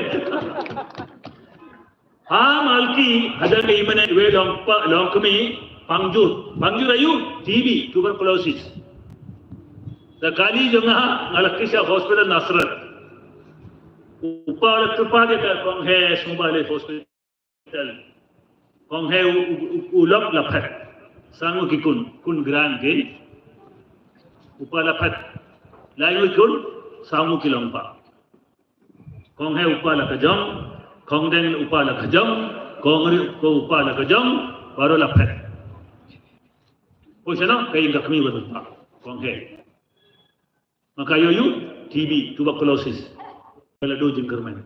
Ha, malki, hadang ka imane we long pa, long kami, pangjur. Pangjur ayu, T B, tuberculosis. Da kali jong nga, nga la kisa hospital Nasrat. Upa la kyrpad ïa ka kong he sumba le hospital. Kong he u, u, u, u lok la phet. Sangu ki kun, kun gran kin. Upa la phet. Lai ngu kun, sangu ki long pa. Kong he upa la ka jong, kong deng upa la ka jong, kong ri ko upa la ka jong, baru la phet. Ko shano, ka ïing ka kmi baru pa. Kong he. Maka ïoh ïoh T B, tuberculosis. Ka la duh jingkyrmen.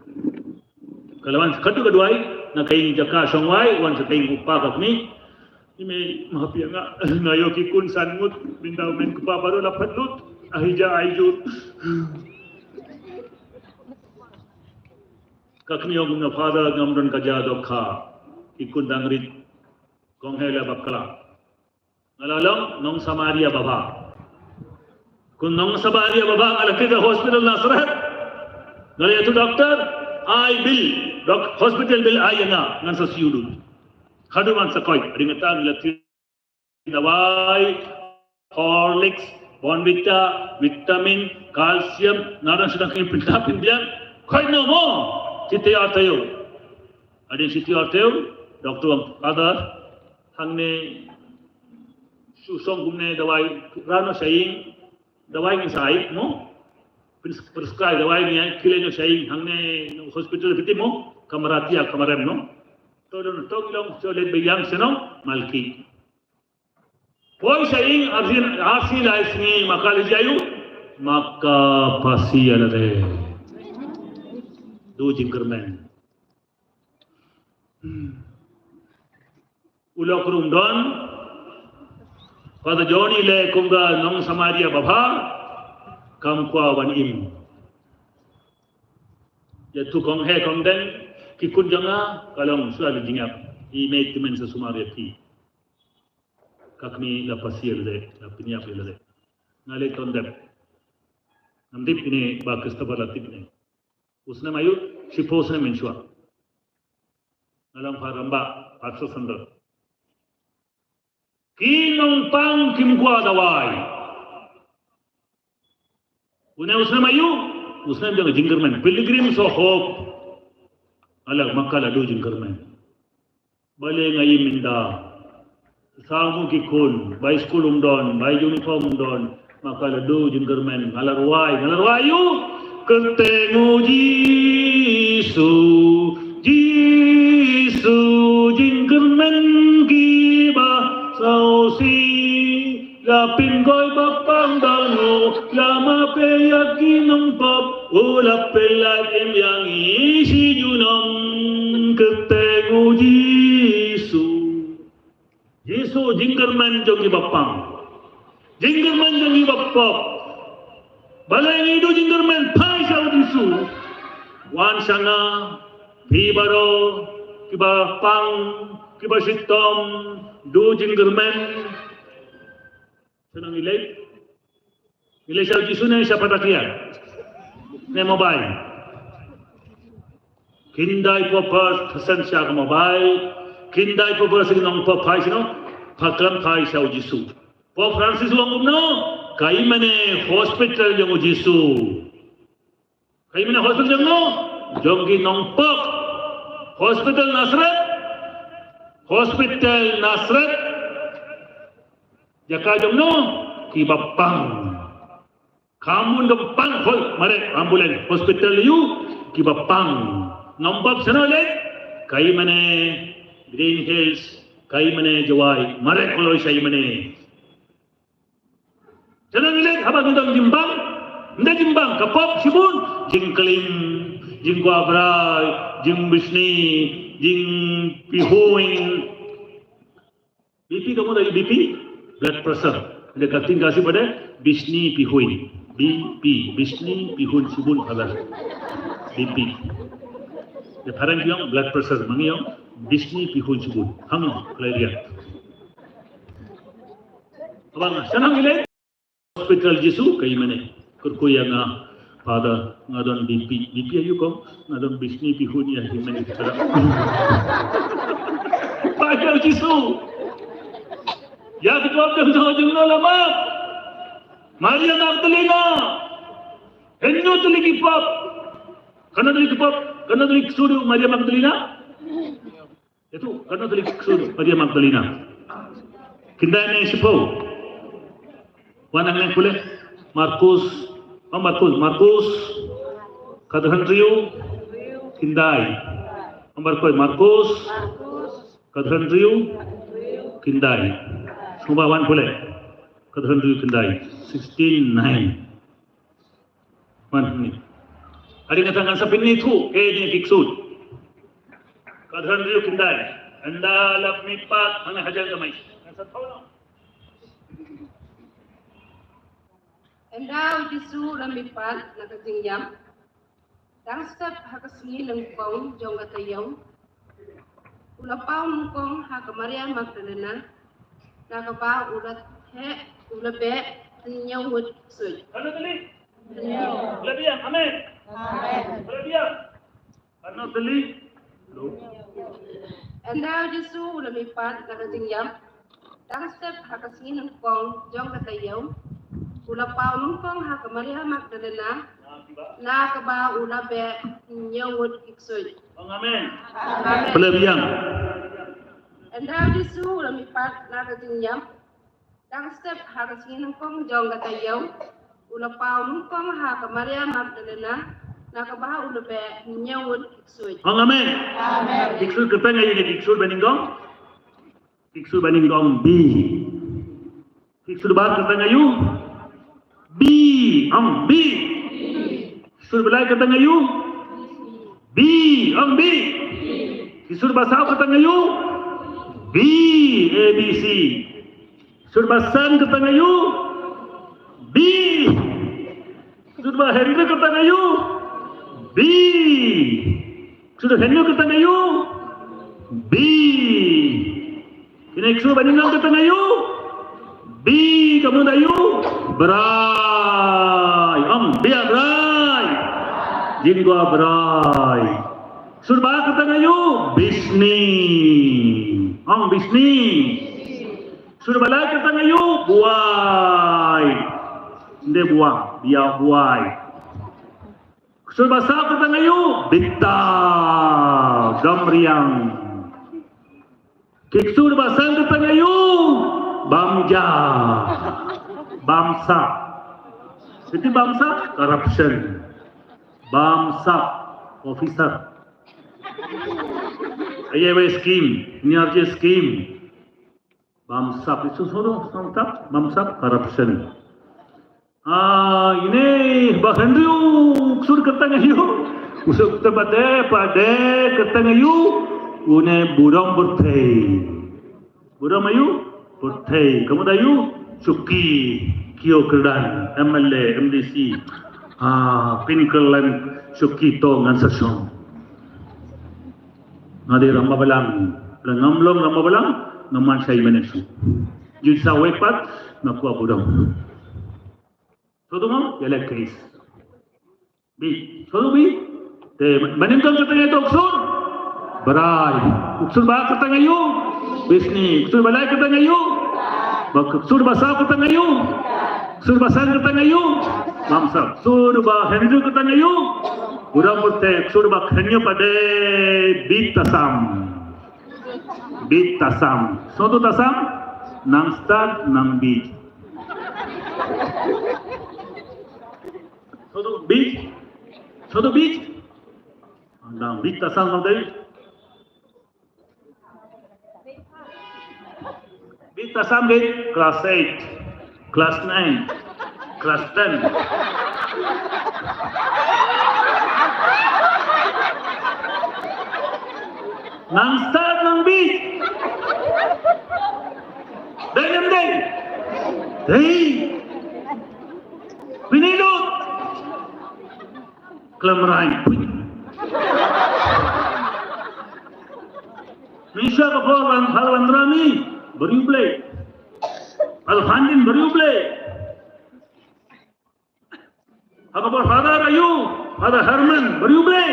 Ka la wan katu ka duwai, na ka ïing jaka shongwai, wan sa ka ïing u pa ka kmie. Ime, mahapi nga, nga ïoh ki kun san ngut, binda u men kpa baru la phet lut, ahija aijur. Ka kmie ong na Father, ngam don ka ja dohkha, ki kun dang rit, kong he la bakla. Nga la long nong Samaria babha. Kun nong Samaria babha nga la kit ha hospital Nasrat. Nga la ïathuh doktor, ai bill, dok, hospital bill ai ïa nga, ngan sa siew lut. Haduh ngan sa koit, ring ta ngi la thied dawai, Horlicks, Bournvita, vitamin, calcium, naduh sdang ki pynta pynbiang, koit no mo, shi taïew ar taïew. Hadien shi taïew ar taïew, doktor ong, Father, hangne shu shong kumne dawai, rano sha ïing, dawai ngin sa ai mo. Pres-, prescribe dawai ngin ai, khie leit noh sha ïing, hangne hospital phi tip mo, kamra tiar kamra rem no. To don to ki long, to leit biang sha no, malki. Poi sha ïing, arsien, arsien lai sngi, maka la jia ïu, maka phasi ïa lade. Duh jingkyrmen. Hmm. U lok ruh um don, Father Johnny leh kum ka nong Samaria babha, kam kwah wan im. Ïathuh kong he kong deng, ki kun jong nga, ka long shuwa la jingïap, i mei tymmen sa sumar ïa phi. Ka kmie la phasi ïa lade, la pynïap ïa lade. Nga leh ton dep. Ngam tip ine ba Christopher la tip ine. U snem aïu, shiphew snem mynshuwa. Nga long Father Rambah, Pastor Sandor. Ki nongpang kim kwah dawai. Une u snem aïu, u snem jong ka jingkyrmen. Pilgrims of Hope. Ala maka la duh jingkyrmen. Balei nga im mynta. Sa ngu ki khun, bai skul um don, bai uniform um don. Maka la duh jingkyrmen, nga la rwai, nga la rwai ïu. Kyrteng u Jisu, Jisu, jingkyrmen kiba sngewsih. La pynkoit ba pang ba ngo, la map ïa ki nongpop, u la pynlait im ïa ngi shi junom, kyrteng u Jisu. Jisu, jingkyrmen jong kiba pang. Jingkyrmen jong kiba pop. Balei ngi duh jingkyrmen, phai sha u Jisu. Wan sha nga, phi baroh, kiba pang, kiba shitom, duh jingkyrmen. Sha nang ilei. Ilei sha u Jisu ne sha Patakia. Ne mobile. Khyndaiphew percent sha ka mobile. Khyndaiphew percent nongpop phai sha no. Pha khlem phai sha u Jisu. Pope Francis u ong kumno. Ka imane hospital jong u Jisu. Ka imane hospital jong no, jong ki nongpop. Hospital Nasreth. Hospital Nasreth. Jaka jong no, kiba pang. Khamon ka pang hol, mareh ambulance. Hospital ïu, kiba pang. Nongpop shano leh, ka imane Green Hills, ka imane Jowai, mareh kloi sha imane. Te nang leh haba ngi don jimbang, nda jimbang ka pop shibun, jingkling, jingkwah brai, jingbishni, jingpihuiñ. B P kamu da B P, blood pressure. Ïa ka ktien Khasi pat de, Bisni Pihun. B P, Bisni Pihun Subun Father. B P. Ïa phareng ki ong blood pressure, ma ngi ong Bisni Pihun Subun. Hang ong, khlei riat. Abang, shanang ile. Hospital Jisu, ka i mane. Kyrkhu ïa nga, Father, nga don B P. B P aïu kong, nga don Bisni Pihun ïa hi mane. Hospital Jisu. Ïa ki jingkylli jong nga lama. Maria Magdalena. Hynñiew tylli ki pop. Katno tylli ki pop, katno tylli ki ksuid Maria Magdalena? Ïa tu, katno tylli ki ksuid Maria Magdalena? Khyndai ne shiphew? Wan hangne pule. Markus. Oh, Markus, Markus. Ka dkhot hynriew. Khyndai. Markus, Markus. Ka dkhot hynriew. Khyndai. Sngewbha wan pule. Ka dkhot hynriew khyndai. Sixteen nine. Wan hangne. Adi nga tang ngan sa pynithuh, eh, ïa ki ksuid. Ka dkhot hynriew khyndai. Ynda la mihpat, hangne hajan ka mai. Ngan sa thaw noh. Ynda u Jisu u la mihpat na ka jingïap. Dang step ha ka sngi nyngkong jong ka taïew. U la paw nyngkong ha ka Maria Magdalena. Na kaba u la theh, u la beh hynñiew ngut ksuid. Katno tylli? Hynñiew. Haleluya. Amen. Amen. Haleluya. Katno tylli? Ynda u Jisu u la mihpat na ka jingïap. Dang step ha ka sngi nyngkong jong ka taïew. U la paw nyngkong ha ka Maria Magdalena. Na kaba u la beh hynñiew ngut ki ksuid. Amen. Amen. Haleluya. Ynda u Jisu u la mihpat na ka jingïap. Dang step ha ka sngi nyngkong jong ka taïew. U la paw nyngkong ha ka Maria Magdalena. Na kaba u la beh hynñiew ngut ki ksuid. Amen. Amen. Ki ksuid kyrteng aïu, ki ksuid ba nyngkong? Ki ksuid ba nyngkong B. Ki ksuid ba ar kyrteng aïu? B. Ong B. Ksuid ba lai kyrteng aïu? B. Ong B. Ksuid ba saw kyrteng aïu? B. A B C. Ksuid ba san kyrteng aïu? B. Ksuid ba hynriew kyrteng aïu? B. Ksuid ba hynñiew kyrteng aïu? B. Kine ksuid ba nyngkong kyrteng aïu? B. Ka mut aïu? Brai. Ong B, brai. Jingkwah brai. Ksuid ba ar kyrteng aïu? Bisni. Ong Bisni. Ksuid ba lai kyrteng aïu? Buai. Nde buai, biang buai. Ksuid ba saw kyrteng aïu? Bitta. Gamriang. Ki ksuid ba san kyrteng aïu? Bamja. Bamsap. Iti bamsap? Corruption. Bamsap. Officer. Ai ai wei scheme. Ni arje scheme. Bamsap. Itu suruh bamsap. Bamsap corruption. Ah, ine ba hynriew ksuid kyrteng aïu? Ksuid kyrteng ba de, ba de kyrteng aïu? Une burom pyrthei. Burom aïu? Pyrthei. Ka mut aïu? Suki. Kiew Kyrdan. M L A, M D C. Ah, Pinkerland. Suki to ngan sa shong. Nga dei rangbah balang. Lada ngam long rangbah balang, ngam man shai mynne shuh. Jin sa wei pat, nga kwah burom. Sodu mo, ïa leh case. Bi, sodu bi. Te, ba nyngkong kyrteng aïu to u ksuid? Brai. U ksuid ba ar kyrteng aïu? Bisni. U ksuid ba lai kyrteng aïu? Ba ksuid ba saw kyrteng aïu? Ksuid ba san kyrteng aïu? Bamsap. Ksuid ba hynriew kyrteng aïu? Burom pyrthei. Ksuid ba hynñiew pat de Bitasam. Bitasam. Sodu tasam? Nang stad, nang bit. Sodu bit. Sodu bit. Nang bit tasam nang dei. Bitasam dei class eight, class nine, class ten. Nang stad nang bit. Dei ne ym dei? Hei! Pynlut! Klam rain. Misha ka por ban, Father Andrami, bariu Blei. Al Fandin, bariu Blei. Haka por Father ayu, Father Herman, bariu Blei.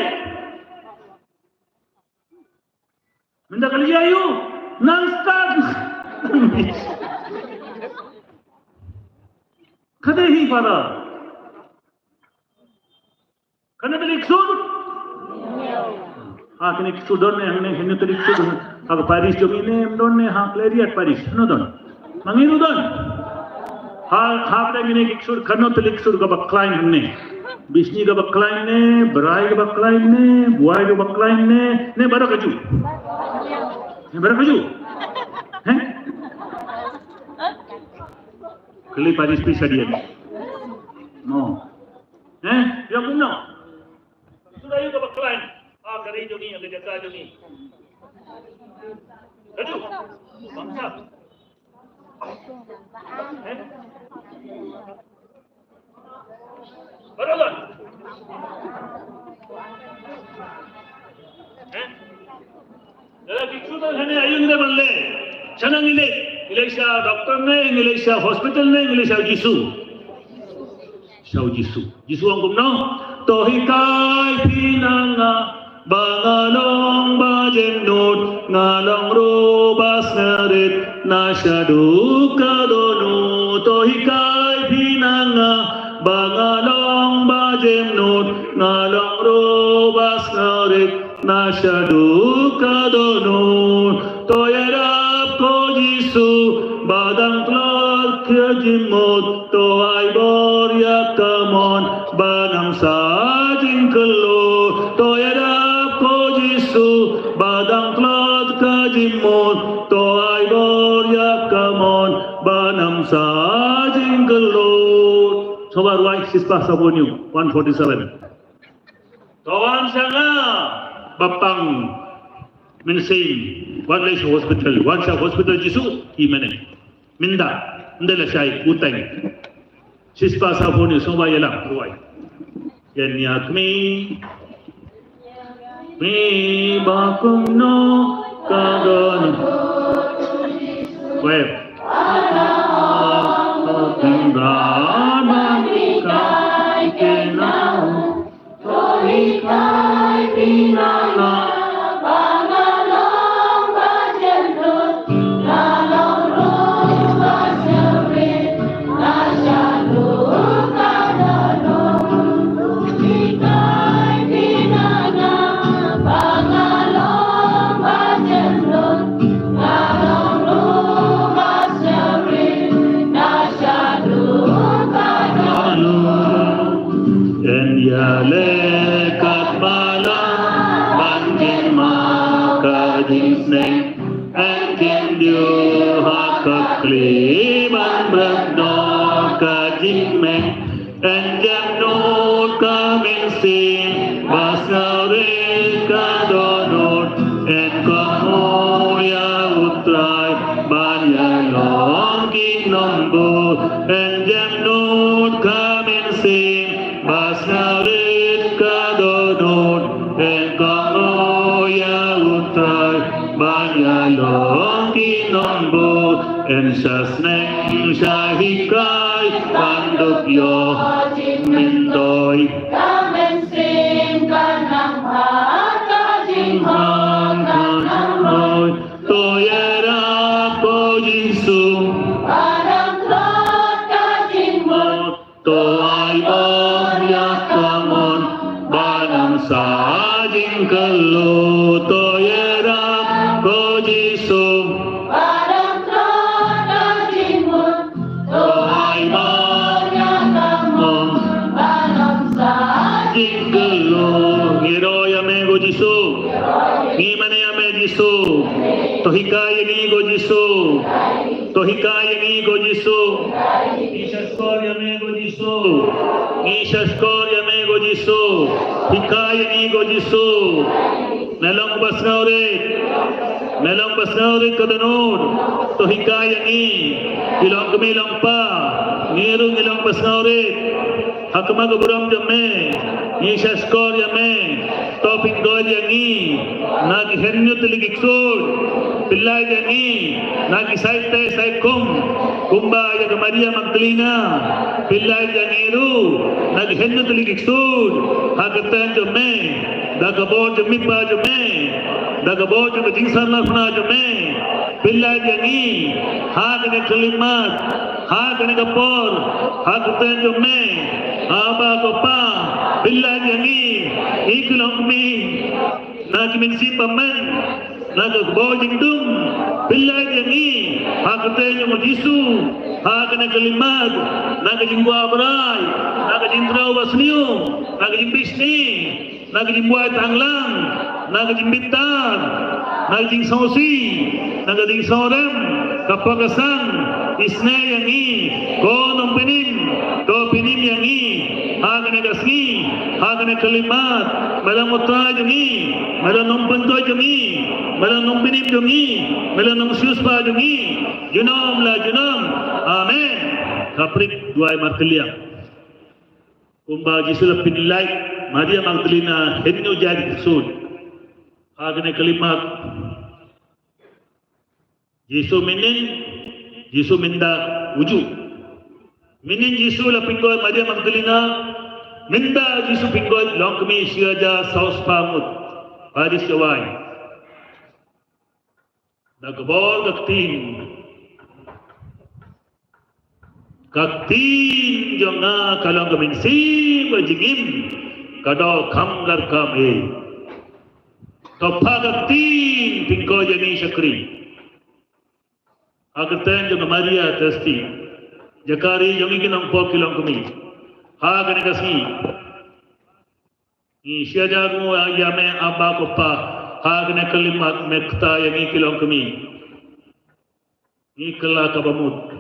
Mynta kali ayu, nang start. Kade hi Father. Kane te lik sud. Ha, kane lik sud don ne, hangne, hangne te lik sud. Ha, ka parish jong ngi ne, don ne, ha, Cleriat parish. No don. Mangi ru don. Ha, ha, kane lik sud, kano te lik sud ka baklain hangne. Bisni ka baklain ne, Brai ka baklain ne, Buai ka baklain ne, ne baroh kaju. Ne baroh kaju. Heh? Kali parish pisa dia. No. Eh, ïa kumno? Suda ïa ka baklain. Ah, ka ri jong ngi, ka jaka jong ngi. Kaju. Bangsa. Eh? Baroh don. Eh? Lada ki ksu ta hane ayu ngi da ban leh. Shana ngi leh. Ngi leh sha doctor ne, ngi leh sha hospital ne, ngi leh sha Jisu. Sha Jisu. Jisu ong kumno? To hikai phi na nga ba nga long ba jemnud, nga long ruh ba sngerit na shaduh ka dohnud. To hikai phi na nga ba nga long ba jemnud, nga long ruh ba sngerit na shaduh ka dohnud. To ïarap ko Jisu ba dang tlot ka jingmut, to ai bor ïa ka mon ba nang sa jingkyllut. To ïarap ko Jisu ba dang tlot ka jingmut, to ai bor ïa ka mon ba nang sa jingkyllut. Sngewbha rwai shispah saphew hynñiew, one forty-seven. To wan sha nga ba pang mynsiem, wan leit sha hospital, wan sha hospital Jisu, ki mane. Mynta, ynda la shai, u teng. Shispah saphew hynñiew, sngewbha ïalam, rwai. Ïa nia kmie, kmie ba kumno ka don. Wei. Teng ba ba ni kai ke nau. Yn ïaleh katba lah ban kynmaw ka jingsneng. Yn kyndiew ha ka khlieh ban bret noh ka jingmeng. Yn jemnud ka mynsiem ba sngewrit ka dohnud. Yn kohnguh ïa U Trai ban ïalong ki nongbud. Yn jemnud ka mynsiem ba sngewrit ka dohnud. Yn kohnguh ïa U Trai ban ïalong ki nongbud. Yn sa sneng sa hikai ban dup ïoh jingmyntoi. Ka mynsiem ka nang bha, ka jinghun ka nang roi. To ïarap ko Jisu. Ba dang tlot ka jingmut. To ai bor ïa ka mon ba nang sa jingkyllut. To ïarap ko Jisu. Ba dang tlot ka jingmut. To ai bor ïa ka mon ba nang sa jingkyllut. Ngi roi ïa me ko Jisu. Ngi mane ïa me Jisu. To hikai ïa ngi ko Jisu. To hikai ïa ngi ko Jisu. Ngi sha shkor ïa me ko Jisu. Ngi sha shkor ïa me ko Jisu. Hikai ïa ngi ko Jisu. Me long ba sngewrit. Me long ba sngewrit ka dohnud. To hikai ïa ngi. Ki longkmie longkpa. Ngi ruh ngi long ba sngewrit. Ha khmat ka burom jong me. Ngi sngewskor ïa me. To pynkoit ïa ngi. Na ki hynñiew tylli ki ksuid. Pynlait ïa ngi. Na ki saitei saitkhum. Kumba ïa ka Maria Magdalena. Pynlait ïa ngi ruh. Na ki hynñiew tylli ki ksuid. Ha ka kyrteng jong me. Da ka bor jong u Kpa jong me, da ka bor jong ka jingsahnarphna jong me, pynlait ïa ngi ha kane ka khyllipmat, ha kane ka por, ha ka kyrteng jong me. Haba ko Pa, pynlait ïa ngi, ngi ki longkmie, na ki mynsiem bymman, na ka bor jingdum, pynlait ïa ngi ha ka kyrteng jong u Jisu, ha kane ka khyllipmat, na ka jingkwah brai, na ka jingtrew basniew, na ka jingbishni, na ka jingbuaid tanglang, na ka jingbitar, na ka jingsngewsih, na ka jingsngewrem, ka pakasan, isynei ïa ngi, ko Nongpynim, to pynim ïa ngi, ha kane ka sngi, ha kane ka khyllipmat, me long u Trai jong ngi, me long Nongpynkhuid jong ngi, me long Nongpynim jong ngi, me long Nongsiewspah jong ngi, junom la junom. Amen. Ka prik duwai martylliang. Kumba Jisu la pynlait Maria Magdalena hynñiew tylli ki ksuid. Ha kane ka khyllipmat. Jisu mynnin, Jisu mynta uju. Mynnin Jisu la pynkoit Maria Magdalena, mynta Jisu pynkoit longkmie shi hajar saw spah ngut. Paris jawai. Da ka bor ka ktien. Ka ktien jong nga ka long ka mynsiem bad jingim, ka doh kham lad kham ei. To pha ka ktien pynkoit ïa ngi shakri. Ha ka kyrteng jong ka Maria Theisotti. Jaka ri jong ngi ki nongpop ki longkmie. Ha kane ka sngi. Ngi shah jakhlia ïa me Aba ko Pa, ha kane ka khyllipmat me kta ïa ngi ki longkmie. Ngi kylla ka bamut.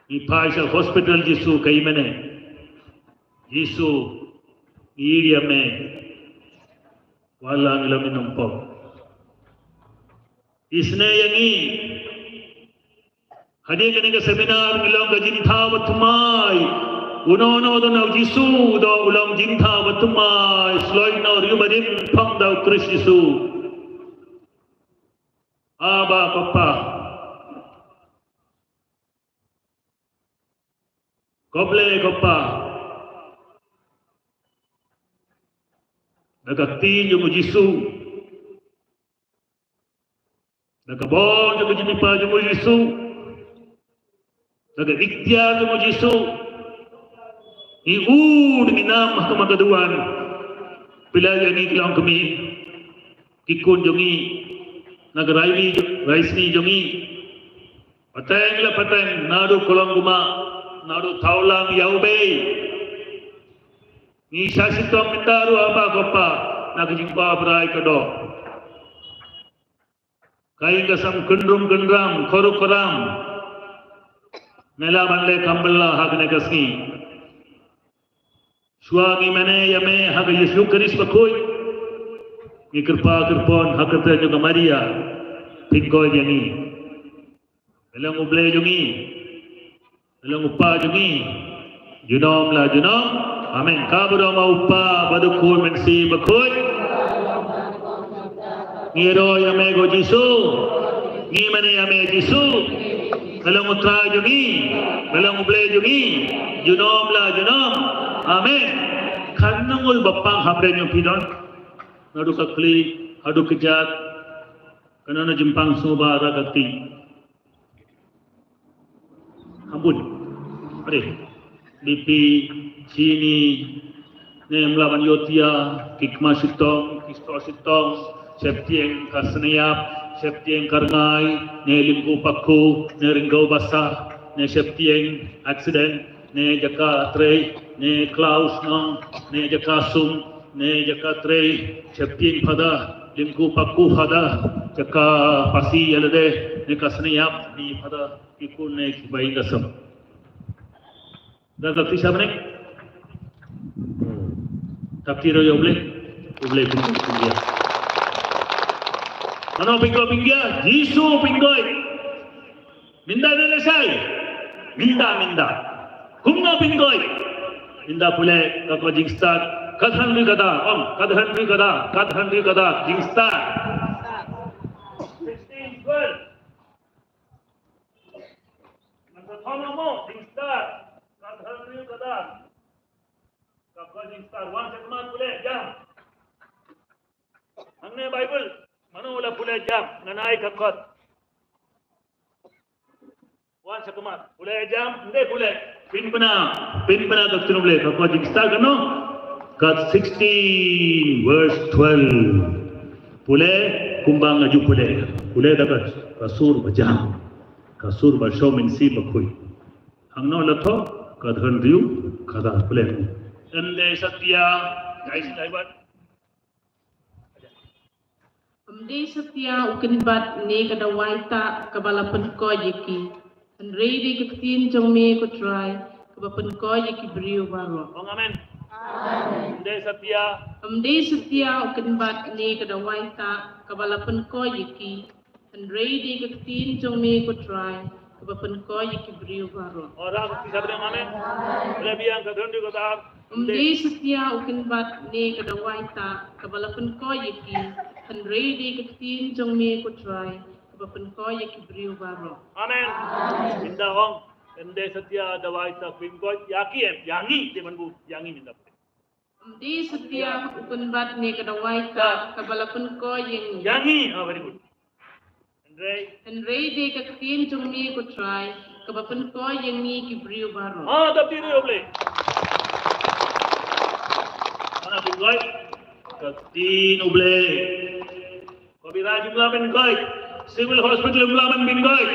Ngi phai sha hospital Jisu ka ïa me ne. Jisu, ngi ïa me. Wat la ngi long ki nongpop. Isynei ïa ngi. Hadien kane ka seminar ngi long ka jingthaw bathymmai. Uno uno u don u Jisu, u don u long jingthaw bathymmai. Sloi no riewbarim phong da u Khrist Jisu. Aba ko Pa. Khublei ko Pa. Da ka ktien jong u Jisu. Da ka bor jong ka jingmihpat jong u Jisu. Da ka iktiar jong u Jisu. Ngi u ngi nam ha ka ma ka duwan. Pynlait ïa ngi ki longkmie. Ki khun jong ngi. Na ka raisni jong ngi. Pateng la pateng, naduh ka long kumba, naduh thaw lang ïa u bei. Ngi sha shitom mynta ruh Aba ko Pa, na ka jingkwah brai ka doh. Ka ïing ka sem kynrum kynram, khurum khuram. Me lah ban leh kam bylla ha kane ka sngi. Shuwa ngi mane ïa me ha ka Jisu Khrist bakhuid. Ngi kyrpad kyrpon ha ka kyrteng jong ka Maria. Pynkoit ïa ngi. Me long u Blei jong ngi. Me long u Pa jong ngi. Junom la junom. Amen. Kaba dei ma u Pa bad u Khun Mynsiem Bakhuid. Ngi ïaroh ïa me ko Jisu. Ngi mane ïa me Jisu. Me long u Trai jong ngi. Me long u Blei jong ngi. Junom la junom. Amen. Kan nangul bapang hapdeng jong phi don. Naduh ka khlieh, haduh ka kjat. Kan na jingpang sngewbha ra ka kti. Hambun. Are. Bipi, chini, ne mla ban ïoh tia, ki kma shitom, ki stor shitom, sheptieng ka sniap, sheptieng ka rngai, ne lyngkhuh pakhuh, ne ryngkew basa, ne sheptieng accident, ne jaka trei, ne khlaw shnong, ne jaka sum, ne jaka trei, sheptieng phada, lyngkhuh pakhuh phada, jaka phasi ïa lade, ne ka sniap, ne phada, ki khun ne ki ba ïing ka sem. Da ka kti sha bneng. Ka kti ruh ïa U Blei. U Blei pynkup pynbiang. Mano pynkoit pyngiah? Jisu pynkoit. Minda ne lashai? Minda, minda. Kumno pynkoit? Minda pule, ka ko jingstad. Ka dhan ri ka da, ong, ka dhan ri ka da, ka dhan ri ka da, jingstad. Sixteen twelve. Ngan sa thom mo, jingstad. Ka dhan ri ka da. Ka ko jingstad, wan sha khmat pule, jam. Hangne Bible, mano la pule jam, ngan ai ka kot. Wan sha khmat, pule jam, nde pule. Pynbna, pynbna ka ktien U Blei, ka ko jingstad kano? Ka sixteen verse twelve. Pule, kumba nga ju pule. Pule da ka, ka sur ba jam. Ka sur ba shong mynsiem ba khuid. Hangno la thoh, ka dhan ri ka da pule. Ym dei satia, guys, dai bat. Ym dei satia u kynbat ne ka dawai tah kaba la pynkoit ïa ki. Hynrei dei ka ktien jong me ko Trai kaba pynkoit ïa ki briew baroh. Ong amen. Amen. Ym dei satia. Ym dei satia u kynbat ne ka dawai tah kaba la pynkoit ïa ki. Hynrei dei ka ktien jong me ko Trai kaba pynkoit ïa ki briew baroh. Ora ka ktien jong me, amen. Bre biang ka dron di ko tar. Ym dei satia u kynbat ne ka dawai tah kaba la pynkoit ïa ki. Hynrei dei ka ktien jong me ko Trai kaba pynkoit ïa ki briew baroh. Amen. Ynda ong ym dei satia dawai tah pynkoit ïa ki, em, ïa ngi, dei man bu ïa ngi mynta. Ym dei satia u kynbat ne ka dawai tah kaba la pynkoit ïa ngi. Ïa ngi, ah, very good. Hynrei. Hynrei dei ka ktien jong me ko Trai kaba pynkoit ïa ngi ki briew baroh. Ah, ka ktien U Blei. Mana pynkoit? Ka ktien U Blei. Ko Biraj um lah ban pynkoit. Civil Hospital um lah ban pynkoit.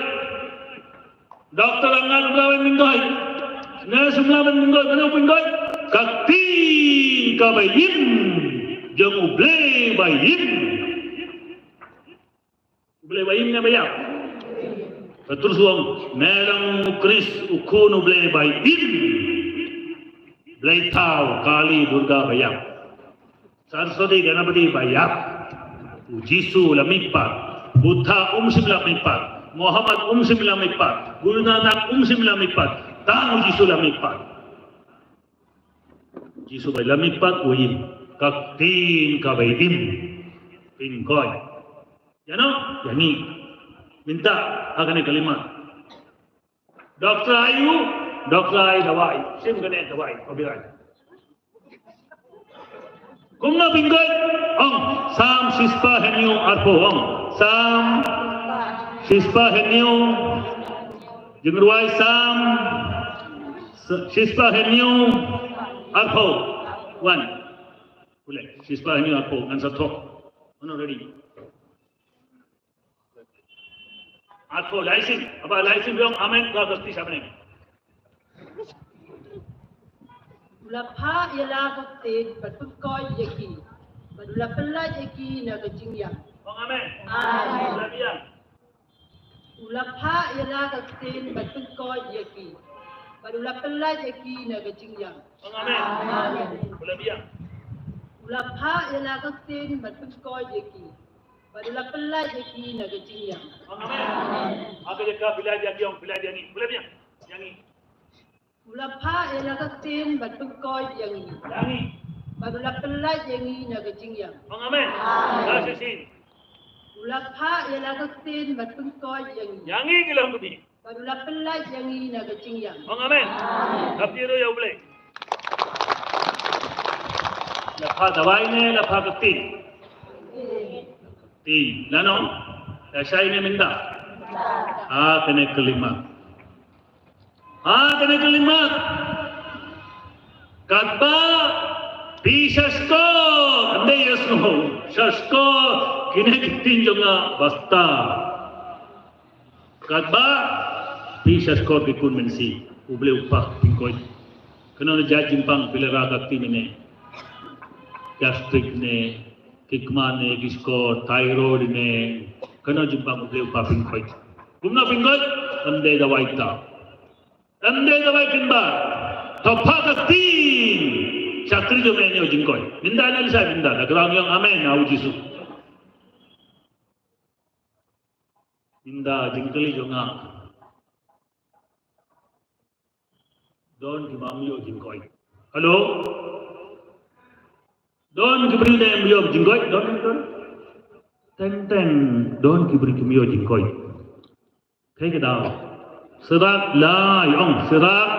Doctor Angat um lah ban pynkoit. Nurse um lah ban pynkoit. Mano pynkoit? Ka ktien kaba im jong U Blei ba im. U Blei ba im ne ba ïap? Petrus u ong, me long u Khrist, u Khun U Blei ba im. Blei thaw, Kali Durga ba ïap. Saraswati Ganapati ba ïap. U Jisu la mihpat. Buddha um shym la mihpat. Muhammad um shym la mihpat. Guru Nanak um shym la mihpat. Tang u Jisu la mihpat. Jisu ba la mihpat u im. Ka ktien kaba im. Pynkoit. Ïa no? Ïa ngi. Mynta ha kane ka khyllipmat. Doctor ai u, doctor ai dawai. Shim kane dawai, ko Biraj. Kumno pynkoit? Ong, Salm shispah hynñiew arphew, ong. Salm shispah hynñiew. Jingrwai Salm s-, shispah hynñiew arphew. Wan. Pule, shispah hynñiew arphew, ngan sa thoh. Mano ready? Arphew, lai sien, haba lai sien biang, amen, ka kti sha bneng. U la phah ïa la ka ktien bad pynkoit ïa ki, bad u la pynlait ïa ki na ka jingïap. Ong amen. Amen. U la biang. U la phah ïa la ka ktien bad pynkoit ïa ki, bad u la pynlait ïa ki na ka jingïap. Ong amen. Amen. U la biang. U la phah ïa la ka ktien bad pynkoit ïa ki, bad u la pynlait ïa ki na ka jingïap. Ong amen. Amen. Ha ka jaka pynlait ïa ki, ong pynlait ïa ngi. U la biang. Ïa ngi. U la phah ïa la ka ktien bad pynkoit ïa ngi. Ïa ngi. Bad u la pynlait ïa ngi na ka jingïap. Ong amen. Amen. Ka shisien. U la phah ïa la ka ktien bad pynkoit ïa ngi. Ïa ngi ki long kmie. Bad u la pynlait ïa ngi na ka jingïap. Ong amen. Amen. Khublei ïa U Blei. La phah dawai ne la phah ka ktien? Ktien. Lano? Lashai ne mynta? Ah, kane ka khyllipmat. Ha kane ka khyllipmat. Katba phi sha skhor, ym dei ïa sngew, sha skhor kine ki ktien jong nga basta. Katba phi sha skhor ki khun mynsiem, U Blei u phah pynkoit. Kano na jait jingpang phi la rah ka ktien ne? Gastric ne, ki kma ne, ki skhor, thyroid ne, kano jingpang U Blei u phah pynkoit. Kumno pynkoit? Ym dei dawai tah. Ym dei dawai kynbat. To phah ka ktien. Shakri jong me ïoh jingkoit. Mynta ne lashai mynta. Da ka dang ong amen ha u Jisu. Da jingkylli jong nga. Don ki bym ïoh jingkoit. Hello? Don ki briew ne ym ïoh jingkoit, don, don. Teng teng, don ki briew kim ïoh jingkoit. Kaei ka daw? Syrak lai, ong, syrak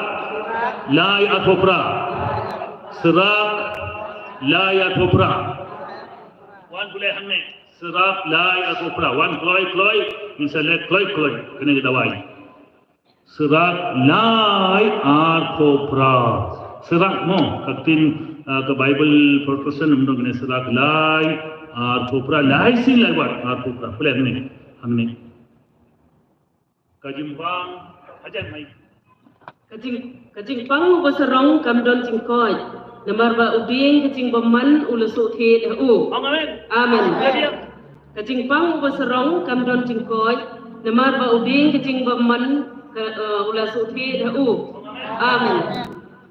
lai arphew phra. Syrak lai arphew phra. Wan pule hangne. Syrak lai arphew phra. Wan kloi kloi, ngin sa leh kloi kloi. Kane ka dawai. Syrak lai arphew phra. Syrak mo, ka ktien, ah, ka Bible for person, ym don kane, syrak lai arphew phra. Lai sien lai wat arphew phra. Pule hangne, hangne. Ka jingpang, hajan mai. Ka jing, ka jingpang uba sarong kam don jingkoit. Namar ba u dieng ka jingbymman u la shu thied ha u. Amen. Amen. Haleluya. Ka jingpang uba sarong kam don jingkoit. Namar ba u dieng ka jingbymman ka, eh, u la shu thied ha u. Amen.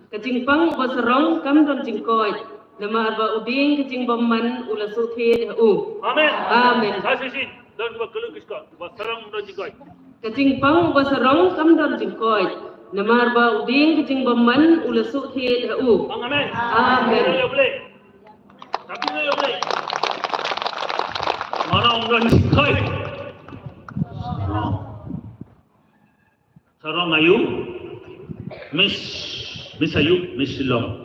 Ka jingpang uba sarong kam don jingkoit. Namar ba u dieng ka jingbymman u la shu thied ha u. Amen. Amen. Sa shisien, don uba kylluid ki skul, uba sarong don jingkoit. Ka jingpang uba sarong kam don jingkoit. Namar ba u dieng ka jingbymman u la shu thied ha u. Amen. Amen. Mano ym don jingkoit? Sarong aïu? Miss, Miss aïu? Miss Shillong.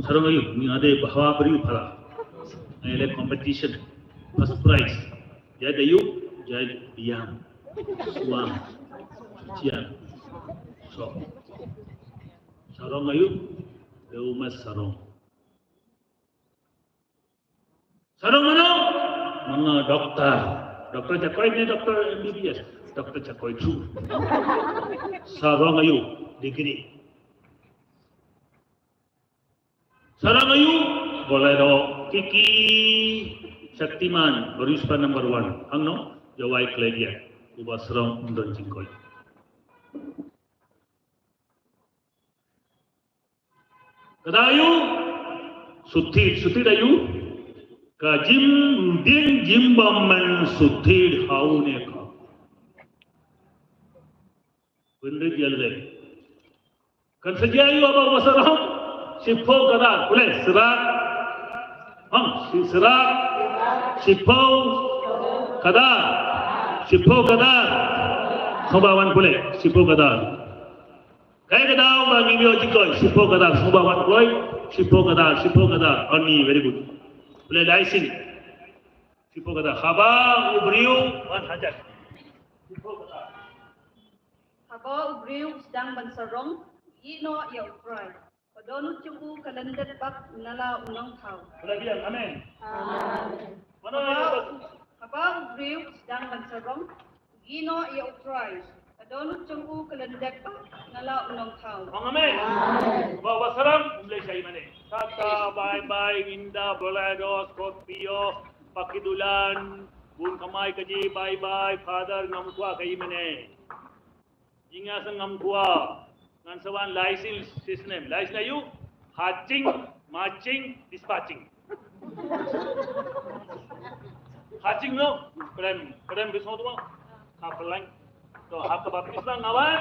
Sarong aïu? Ngi ade bahwa bri u pala. Ai le competition. First prize. Jait aïu? Jait biang. Suang. Cian. So. Sarong aïu? Deu mas sarong. Sarong mano? Manga doktor. Doktor Jakoi ne doktor M B B S. Doktor Jakoi tu. Sarong aïu? Degree. Sarong aïu? Bolero. Kiki Shaktiman. Baru spah number one. Hangno? Jawai Kledia. Uba sarong ym don jingkoit. Ka daw aïu? Shu thied, shu thied aïu? Ka jingdieng jingbymman shu thied ha u ne ka. Pynrit ïa lade. Kan sa jia aïu haba uba sarong? Shiphew kadar. Pule, syrak. Hang, shi-, syrak. Shiphew kadar. Shiphew kadar. Sngewbha wan pule. Shiphew kadar. Kaei ka daw ba ngim ïoh jingkoit? Shiphew kadar, sngewbha wan kloi. Shiphew kadar, shiphew kadar. Oni, very good. Pule lai sien. Shiphew kadar. Haba u briew, wan hajan. Shiphew kadar. Haba u briew u sdang ban sarong, ïehnoh ïa U Trai. Ka dohnud jong u ka lyndet bak na la u nongthaw. Pule biang, amen. Amen. Mano ïa u? Haba u briew u sdang ban sarong, ïehnoh ïa U Trai. Ka dohnud jong u ka lyndet bak na la u nongthaw. Ong amen. Amen. Ba, ba sarong, um leh shai mane. Tata, bye bye, Inda, Bolero, Scorpio, Pakidulan, Bun Kamai Kaji, bye bye, Father, ngam kwah kaji mane. Jingïaseng ngam kwah. Ngan sa wan lai sien shisnem. Lai sien aïu? Hatching, matching, dispatching. Hatching no? Kren, kren bisong tu ma. Ka pelang. To, ha ka baptisma nga wan.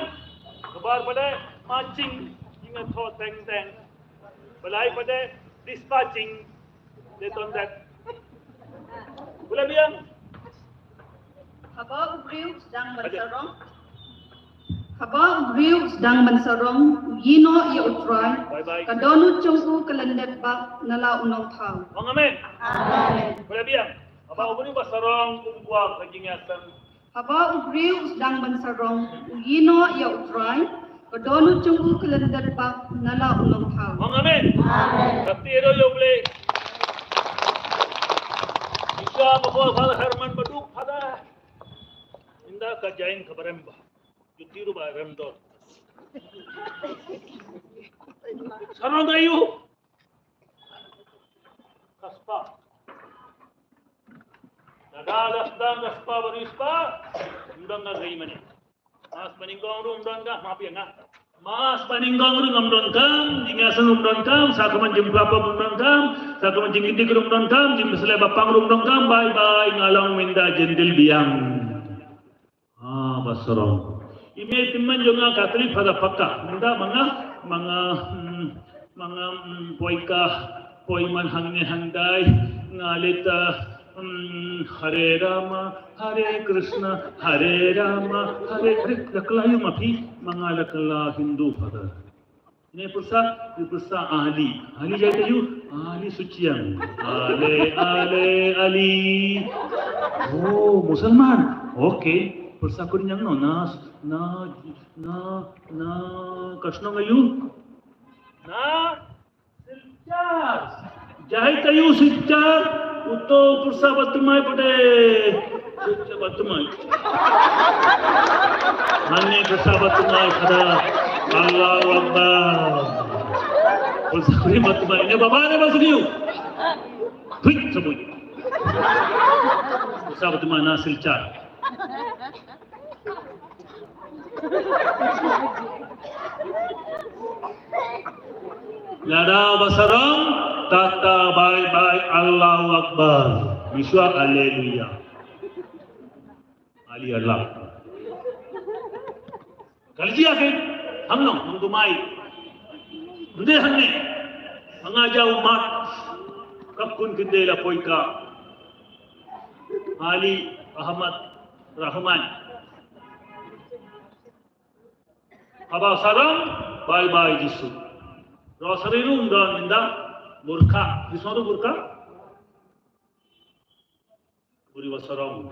Kbar pade, matching. Jingïathoh teng teng. Balai pade, dispatching. Dei ton dep. Pule biang. Haba u briew u sdang ban sarong. Haba u briew u sdang ban sarong, u ïehnoh ïa U Trai. Bye bye. Ka dohnud jong u ka lyndet bak na la u nongthaw. Ong amen. Amen. Pule biang. Haba u briew ba sarong, um kwah ka jingïaseng. Haba u briew u sdang ban sarong, u ïehnoh ïa U Trai, ka dohnud jong u ka lyndet bak na la u nongthaw. Ong amen. Amen. Kati ro yo ble. Isa ka bor Father Herman Baduk, Father. Inda ka jain ka barem ba. Juti ru barem dor. Sarong aïu? Ka spah. Lada la sdang ka spah, baroh spah, ym don ka kaei mane. Mass ba nyngkong ruh ym don ka, map ïa nga. Mass ba nyngkong ruh ngam don kam, jingïaseng ym don kam, sakramen jingpyrkhat ym don kam, sakramen jingkyndiah ruh ym don kam, jingpynshlur ba pang ruh ym don kam, bye bye, nga long mynta jentil biang. Ba sarong. I mei tymmen jong nga ka kali pada paka. Mynta ma nga, ma nga, mm, ma nga, mm, poi ka, poi man hangne handai, nga leta, mm, Hare Rama, Hare Krishna, Hare Rama, Hare Hare. La kylla ïa ma phi, ma nga la kylla Hindu, Father. Ine pyrsa, ine pyrsa Ali. Ali jait aïu? Ali Suchiang. Ale, ale, Ali. Oh, Musalman. Okay. Pyrsa kun ñiang no. Na, na, na, na, ka shnong aïu? Na, Silchar. Jait aïu Silchar? Uto pyrsa ba thymmai pat de. Pyrsa ba thymmai. Hangne pyrsa ba thymmai pat de. Allahu Akbar. Pyrsa ba thymmai. Ine baba ne ba sniew. Thuit sabut. Pyrsa ba thymmai na Silchar. Lada ba sarong, tata bye bye, Allahu Akbar. Mynshuwa, Haleluya. Ali Allah. Ka la jia kein, hangne, nongthymmai. Ym dei hangne. Nga jaw mat. Ka khun kynthei la poi ka. Ali Ahmad Rahman. Haba sarong, bye bye Jisu. Rosary ruh ym don, ynda burqa. Jisu ruh burqa. Buri ba sarong.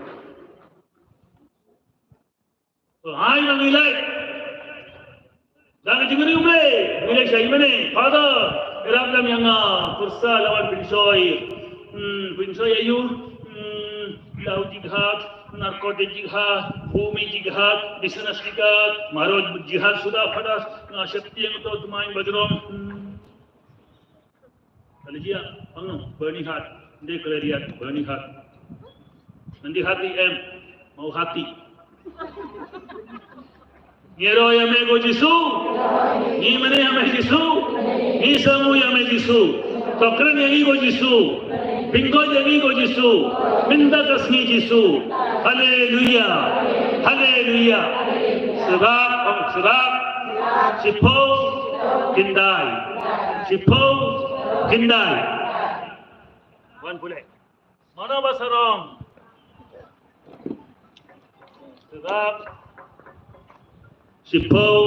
To, hai ba ngi leit. Dang jingri U Blei, ngi leit sha ïing mane. Father, ïarap lem ïa nga, pyrsa la wan pynshoi. Hmm, pynshoi aïu? Hmm, Love Jihad, Narcotic Jihad, Bhumi Jihad, Business Jihad, Marriage Jihad, suda Father, nga sheptieng to tymmen bajrong. Hmm. Ka la jia, pangno, Byrnihat, ym dei Kalariat, Byrnihat. Ngandihat i em, Mawhati. Ngi ïaroh ïa me ko Jisu. Ngi mane ïa me Jisu. Ngi sngew ïa me Jisu. To kren ïa ngi ko Jisu. Pynkoit ïa ngi ko Jisu. Mynta ka sngi Jisu. Haleluya. Haleluya. Syrap, syrap. Shiphew khyndai. Shiphew khyndai. Wan pule. Mano ba sarong? Syrap. Shiphew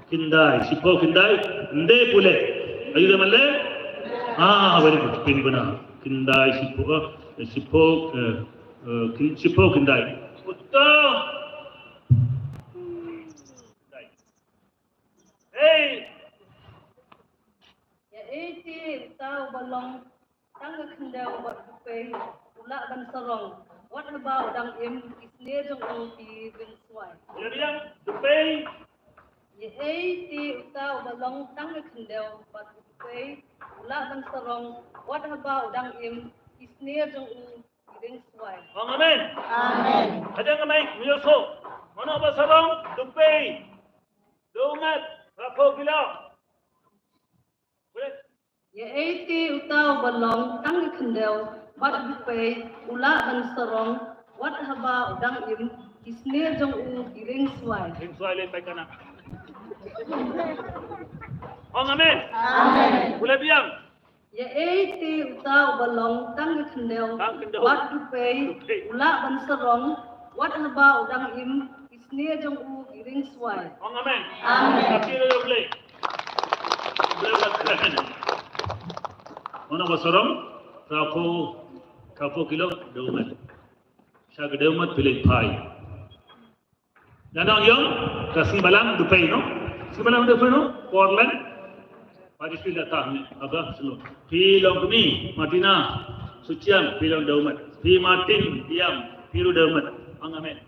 khyndai. Shiphew khyndai. Ym dei pule. Aïu dei man le? Ah, very good. Pynbna. Khyndai shiphew, eh, shiphew, eh, eh, khyn-, shiphew khyndai. Uto. Hey. Ïa aiti uta uba long tang ka khyndew bad u pei u lah ban sarong, wat haba u dang im ki snier jong u ki ring swai. Ïa biang, u pei. Ïa aiti uta uba long tang ka khyndew bad u pei u lah ban sarong, wat haba u dang im ki snier jong u ki ring swai. Ong amen. Amen. Hadang amen, mioso. Mano ba sarong, u pei. Domat, rapo kilo. Boleh. Ïa aiti uta uba long tang ka khyndew bad u pei u lah ban sarong, wat haba u dang im ki snier jong u ki ring swai. Ring swai le paikana. Ong amen. Amen. Boleh biang. Ïa aiti uta uba long tang ka khyndew bad u pei u lah ban sarong, wat haba u dang im ki snier jong u ki ring swai. Ong amen. Amen. Mano ba sarong? Rapo, rapo kilo, domat. Sha ka domat phi leit phai. Ïa nong ïong, ka sngi balang, u pei no. Sngi balang, u pei no. Portland. Padi sila tah ni, apa, sulu. Phi long kmie, Martina, Suchiang, phi long domat. Phi Martin, Iam, phi ruh domat. Ong amen.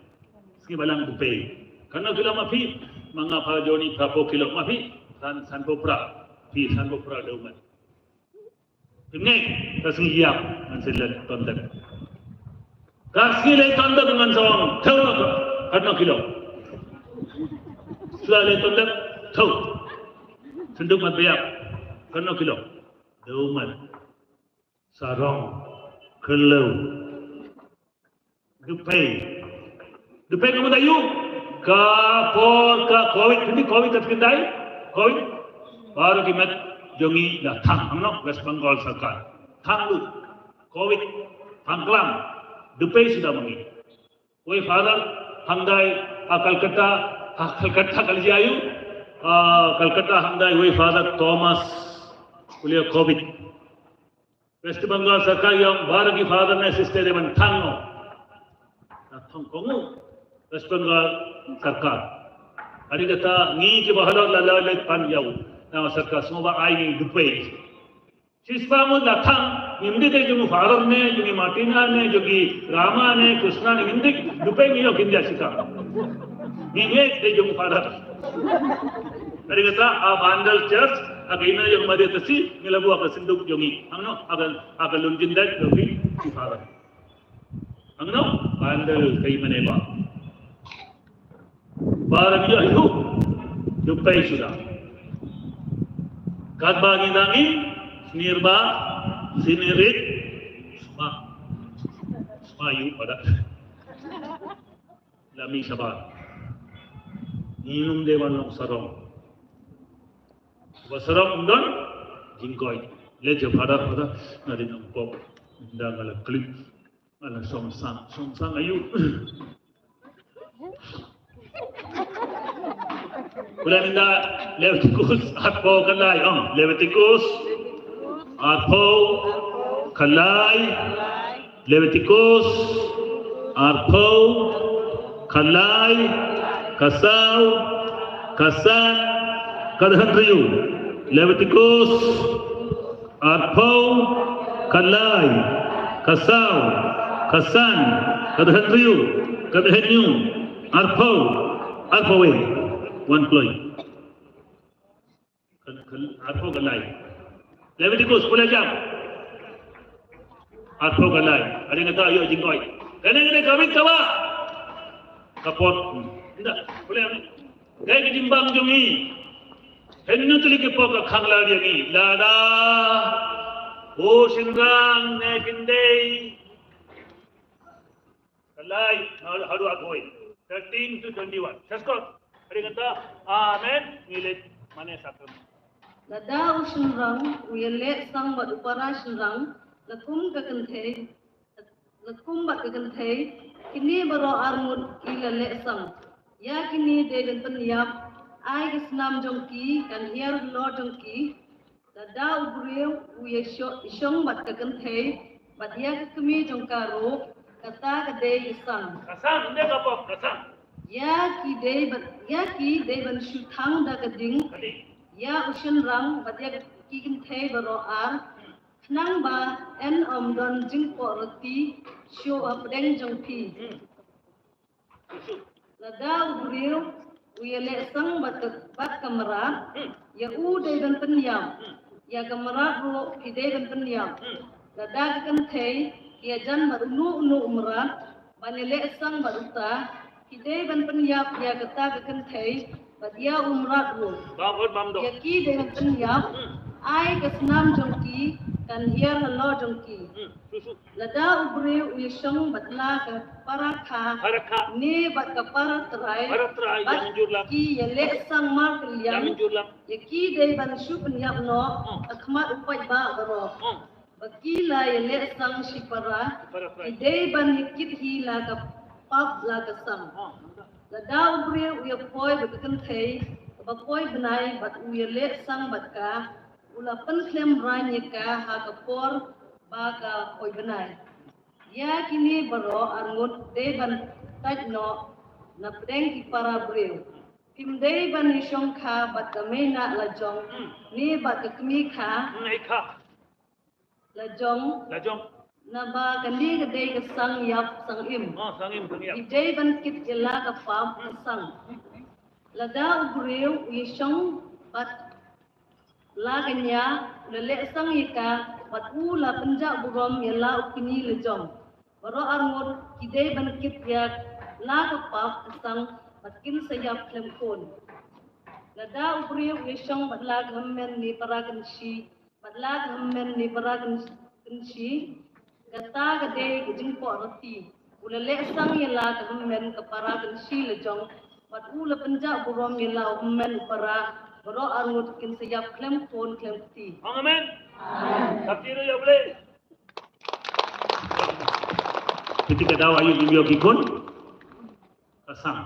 Sngi balang, u pei. Katno kilo ma phi? Ma nga pha Johnny, pha phew kilo ma phi. San, sanphew phra. Phi sanphew phra domat. Pynngeit, ka sngi ïap, ngan sa leit ton dep. Ka sngi leit ton dep ngan sa ong, thew noh, katno kilo. Shuwa leit ton dep, thew. Synduk mat biap, katno kilo. Domat. Sarong. Kyllew. U pei. Depend ka mut aïu? Ka por ka covid, pynban covid ka thyndai, covid. Baroh ki met jong ngi la thang, hangno? West Bengal sorkar thang lut. Covid thang klam. Depend suda ma ngi. Wei father hangdai ha Calcutta, ha Calcutta ka la jia aïu? Ah, Calcutta hangdai wei father Thomas, u la ïa covid. West Bengal sorkar ïa ong baroh ki father ne sister dei ban thang noh. Na thong kongu West Bengal sorkar. Hynrei kata ngi kiba halor la la leit pan ïa u na sorkar, sngewbha ai ngi depend. Shisha mut la thang, ngim dei dei jong u father ne, jong i Martina ne, jong i Rama ne, Krishna ne, ngim dei, depend ngi ïoh kin ïa shika. Ngi ngeit dei jong u father. Hynrei kata ha Bandel Church, ha ka ïing jong Maria Tasi, ngi la buh ha ka synduk jong ngi. Hangno, ha ka, ha ka lum jingdait jong ngi, ki father. Hangno, Bandel ka ïing mane ba. Ba ra ngi ïoh ïuh, ïuh pei suda. Katba ngi dang im, snier ba, snier rit, sma, sma ïuh pada. La mih shabar. Ngi ym dei ban long sarong. Ba sarong ym don jingkoit. Leit sha phada, phada, nga dei nongpop. Ynda nga la klik, nga la song sang, song sang aïu. Pula mynta Leviticus arphew ka lai, ong Leviticus arphew ka lai. Leviticus arphew ka lai, ka saw, ka san, ka dkhot hynriew. Leviticus arphew ka lai, ka saw, ka san, ka dkhot hynriew, ka dkhot hynñiew, arphew, arphew wei, wan kloi. Kan, kan, arphew ka lai. Leviticus, pule jam. Arphew ka lai. Ada kata ayo jingkoi. Kane kane kawin kawa. Kapot. Inda, pule jam. Dei ka jingbang jong ngi. Hynñiew tylli ki pok ka khang lad ïa ngi. Lada u shynrang ne kyndei. Ka lai, haduh, haduh arphew wei. Thirteen to twenty-one. Sha skul. Hynrei kata, amen. Ngi leit mane sakrament. Lada u shynrang u ïaleh sang bad u para shynrang la kum ka kynthei, la kum bad ka kynthei, kine baroh arngut ki la leh sang. Ïa kine dei ban pynïap, ai ka snam jong ki kan hiar halor jong ki. Lada u briew u ïa sho-, shong bad ka kynthei bad ïa ka kmie jong ka ruh, kata ka dei ka sang. Ka sang, ym dei ka pop, ka sang. Ïa ki dei ban, ïa ki dei ban shu thang da ka ding. Ka ding. Ïa u shynrang bad ïa ki kynthei baroh ar. Khnang ba yn ym don jingpoh riti shuh hapdeng jong phi. Hmm. Lada u briew u ïaleh sang bad ka, bad ka mrad, ïa u dei ban pynïap, ïa ka mrad ruh phi dei ban pynïap. Lada ka kynthei ki ïajan bad uno uno u mrad ban ïaleh sang bad uta, phi dei ban pynïap ïa kata ka kynthei bad ïa u mrad ruh. Bam ot bam do. Ïa ki dei ban pynïap, ai ka snam jong ki kan hiar halor jong ki. Hmm, shu shu. Lada u briew u ïashong bad la ka para kha, para kha, ne bad ka para trai, para trai, bad ïa mynjur lang, ki ïaleh sang markylliang, ïa mynjur lang, ïa ki dei ban shu pynïap noh, hmm, ha khmat u paidbah baroh. Hmm. Ba ki la ïaleh sang shipara, para trai, ki dei ban ïakit hi la ka pap la ka sang. Hmm. Lada u briew u ïapoi bad ka kynthei kaba poi bnai bad u ïaleh sang bad ka, u la pynkhlem raiñ ïa ka ha ka por ba ka poi bnai. Ïa kine baroh arngut dei ban tait noh na pdeng ki para briew. Phim dei ban ïashong kha bad ka meinah lajong, hmm, ne bad ka kmie kha, hmm, ei kha, lajong. Lajong. Naba kane ka dei ka sang ïap sang im. Ah, sang im, sang ïap. Ki dei ban kit ïa la ka pap ka sang. Lada u briew u ïashong bad la ka ñia, u la leh sang ïa ka, bad u la pynjah burom ïa la u kñi lajong. Baroh arngut ki dei ban kit ïa la ka pap ka sang, bad kin sa ïap khlem khun. Lada u briew u ïashong bad la ka hynmen ne para kynshi, bad la ka hynmen ne para kyn-, kynshi, kata ka dei ka jingpoh riti. U la leh sang ïa la ka hynmen ka para kan shi la jong, bad u la pynjah burom ïa la u hynmen u para, baroh arngut kin sa ïap khlem khun khlem kti. Amen. Amen. Kati ru ïa U Blei. Kiti ka daw ayu ïa ki khun. Ka sang.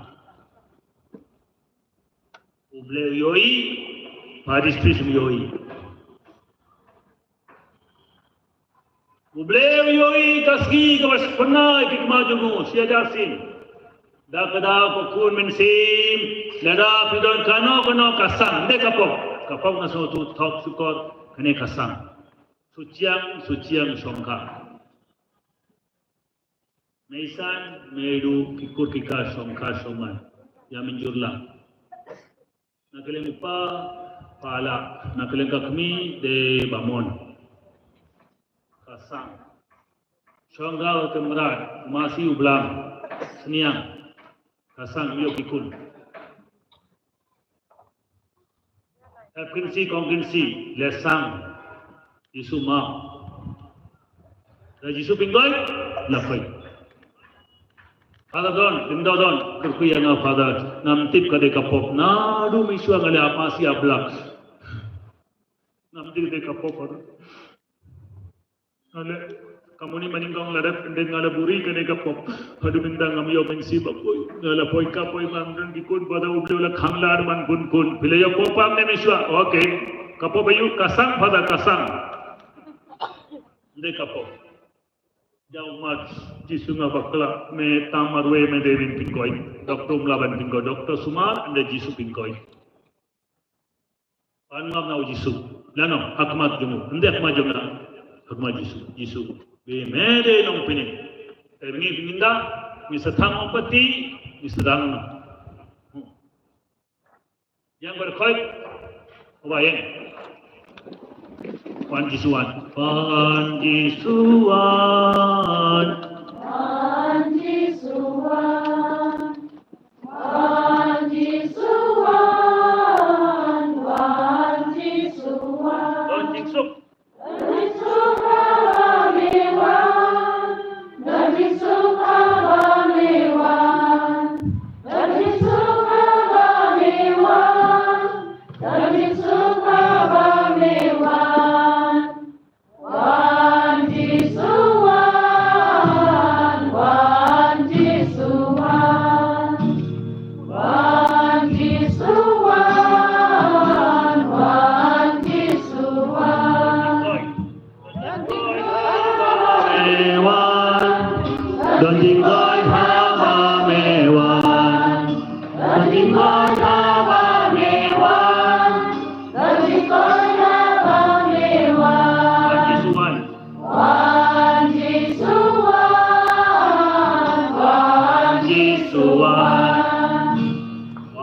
U Blei u ïohi, parish priest u ïohi. U Blei u ïohi ka sngi kaba sngewbha ïa ki kmie jong u, shi hajar sien. Da ka daw ka khun mynsiem, lada phi don kano kano ka sang, ym dei ka pop. Ka pop nga sngewthuh thok shukor, kane ka sang. Suchiang, suchiang shongkha. Neisan, Meidu, ki kur ki kha shongkha shongman. Ïa mynjur lang. Na ka liang u kpa, Pala, na ka liang ka kmie, dei Bamon. Ka sang. Shongkha ka mrad, u masi u blang, sniang. Ka sang ïoh ki khun. Hep kynsi kong kynsi, leh sang. Jisu map. Da Jisu pynkoit, la koit. Father don, pyndoh don, kyrkhu ïa nga Father, ngam tip ka dei ka pop, naduh mynshuwa nga leh ap masi ap blang. Ngam tip ka dei ka pop, Father. Nga leh, ka muni ma nyngkong la dep, ynda nga la buri kane ka pop. Haduh mynta ngam ïoh mynsiem ba poi. Nga la poi ka poi ma ngam don ki khun, Father, U Blei u la khang lad ban khun khun. Phi la ïoh pop ne mynshuwa? Okay. Ka pop aïu? Ka sang, Father, ka sang. Ynda ka pop. Jaw mat, Jisu nga bakla, me tam marwei me dei ban pynkoit. Doktor um lah ban pynkoit. Doktor sumar, ynda Jisu pynkoit. Pan ngam na u Jisu. Lano, ha khmat jong u. Ym dei ha khmat jong nga. Ha khmat Jisu. Jisu. Be me dei nongpynim. Te ngi pynginda, ngi sa thang ong pati, ngi sa thang no. Yang berkhoit, wa yang. Wan Jisu wan. Wan Jisu wan. Wan Jisu wan. Wan Jisu wan, wan Jisu wan. Don jingsuk. Don jingsuk haba me wan. Don jingsuk haba me wan. Don jingsuk haba me wan. Don jingsuk haba me wan. Wan Jisu wan, wan Jisu wan. Wan Jisu wan, wan Jisu wan. Don jingkoit haba me wan. Don jingkoit haba me wan. Don jingkoit haba me wan. Don jingkoit haba me wan. Wan Jisu wan. Wan Jisu wan. Wan Jisu wan.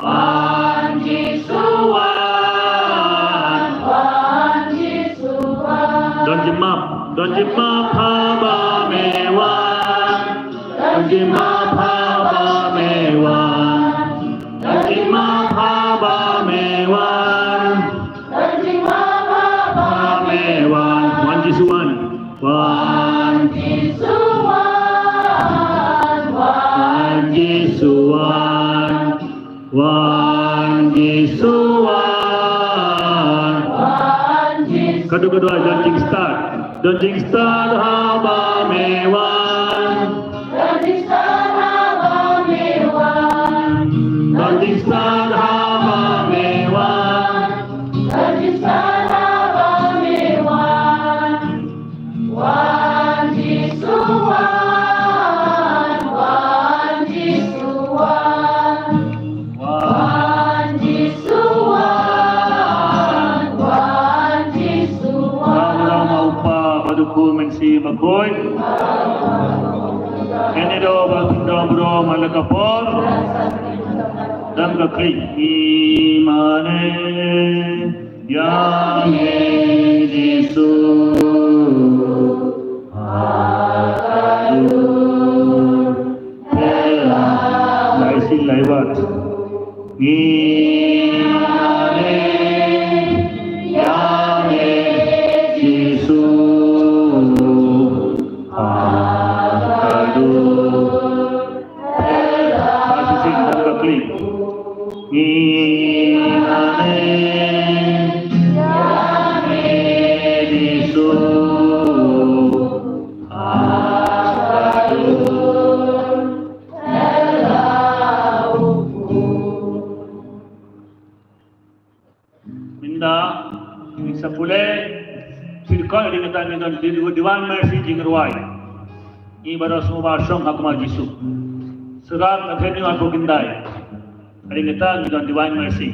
Wan Jisu wan. Wan Jisu wan. Don jingmap. Don jingmap haba me wan. Don jingmap haba me wan. Don jingmap haba me wan. Don jingmap haba me wan. Wan Jisu wan. Wan Jisu wan. Wan Jisu wan. Wan Jisu wan. Wan Jisu. Kadu kadu ai, don jingstad. Don jingstad haba me wan. Don jingstad haba me wan. Don jingstad haba me wan. Don jingstad haba me wan. Wan Jisu wan, wan Jisu wan. Wan Jisu wan, wan Jisu wan. Ram ram u Kpa bad u Khun Mynsiem Bakhuid. Kane dei ba pyndonkam man la ka por. Dang ka kri i mane. Ïa me Jisu. Lai sin lai wat. Ngi ane ïa me Jisu. Ha ka dur Sa pule, sirkon ri kata ngi don di-, Divine Mercy jingrwai. Ngi baroh sngewbha shong ha khmat Jisu. Syrah Katheniu arphew khyndai. Ri kata ngi don Divine Mercy.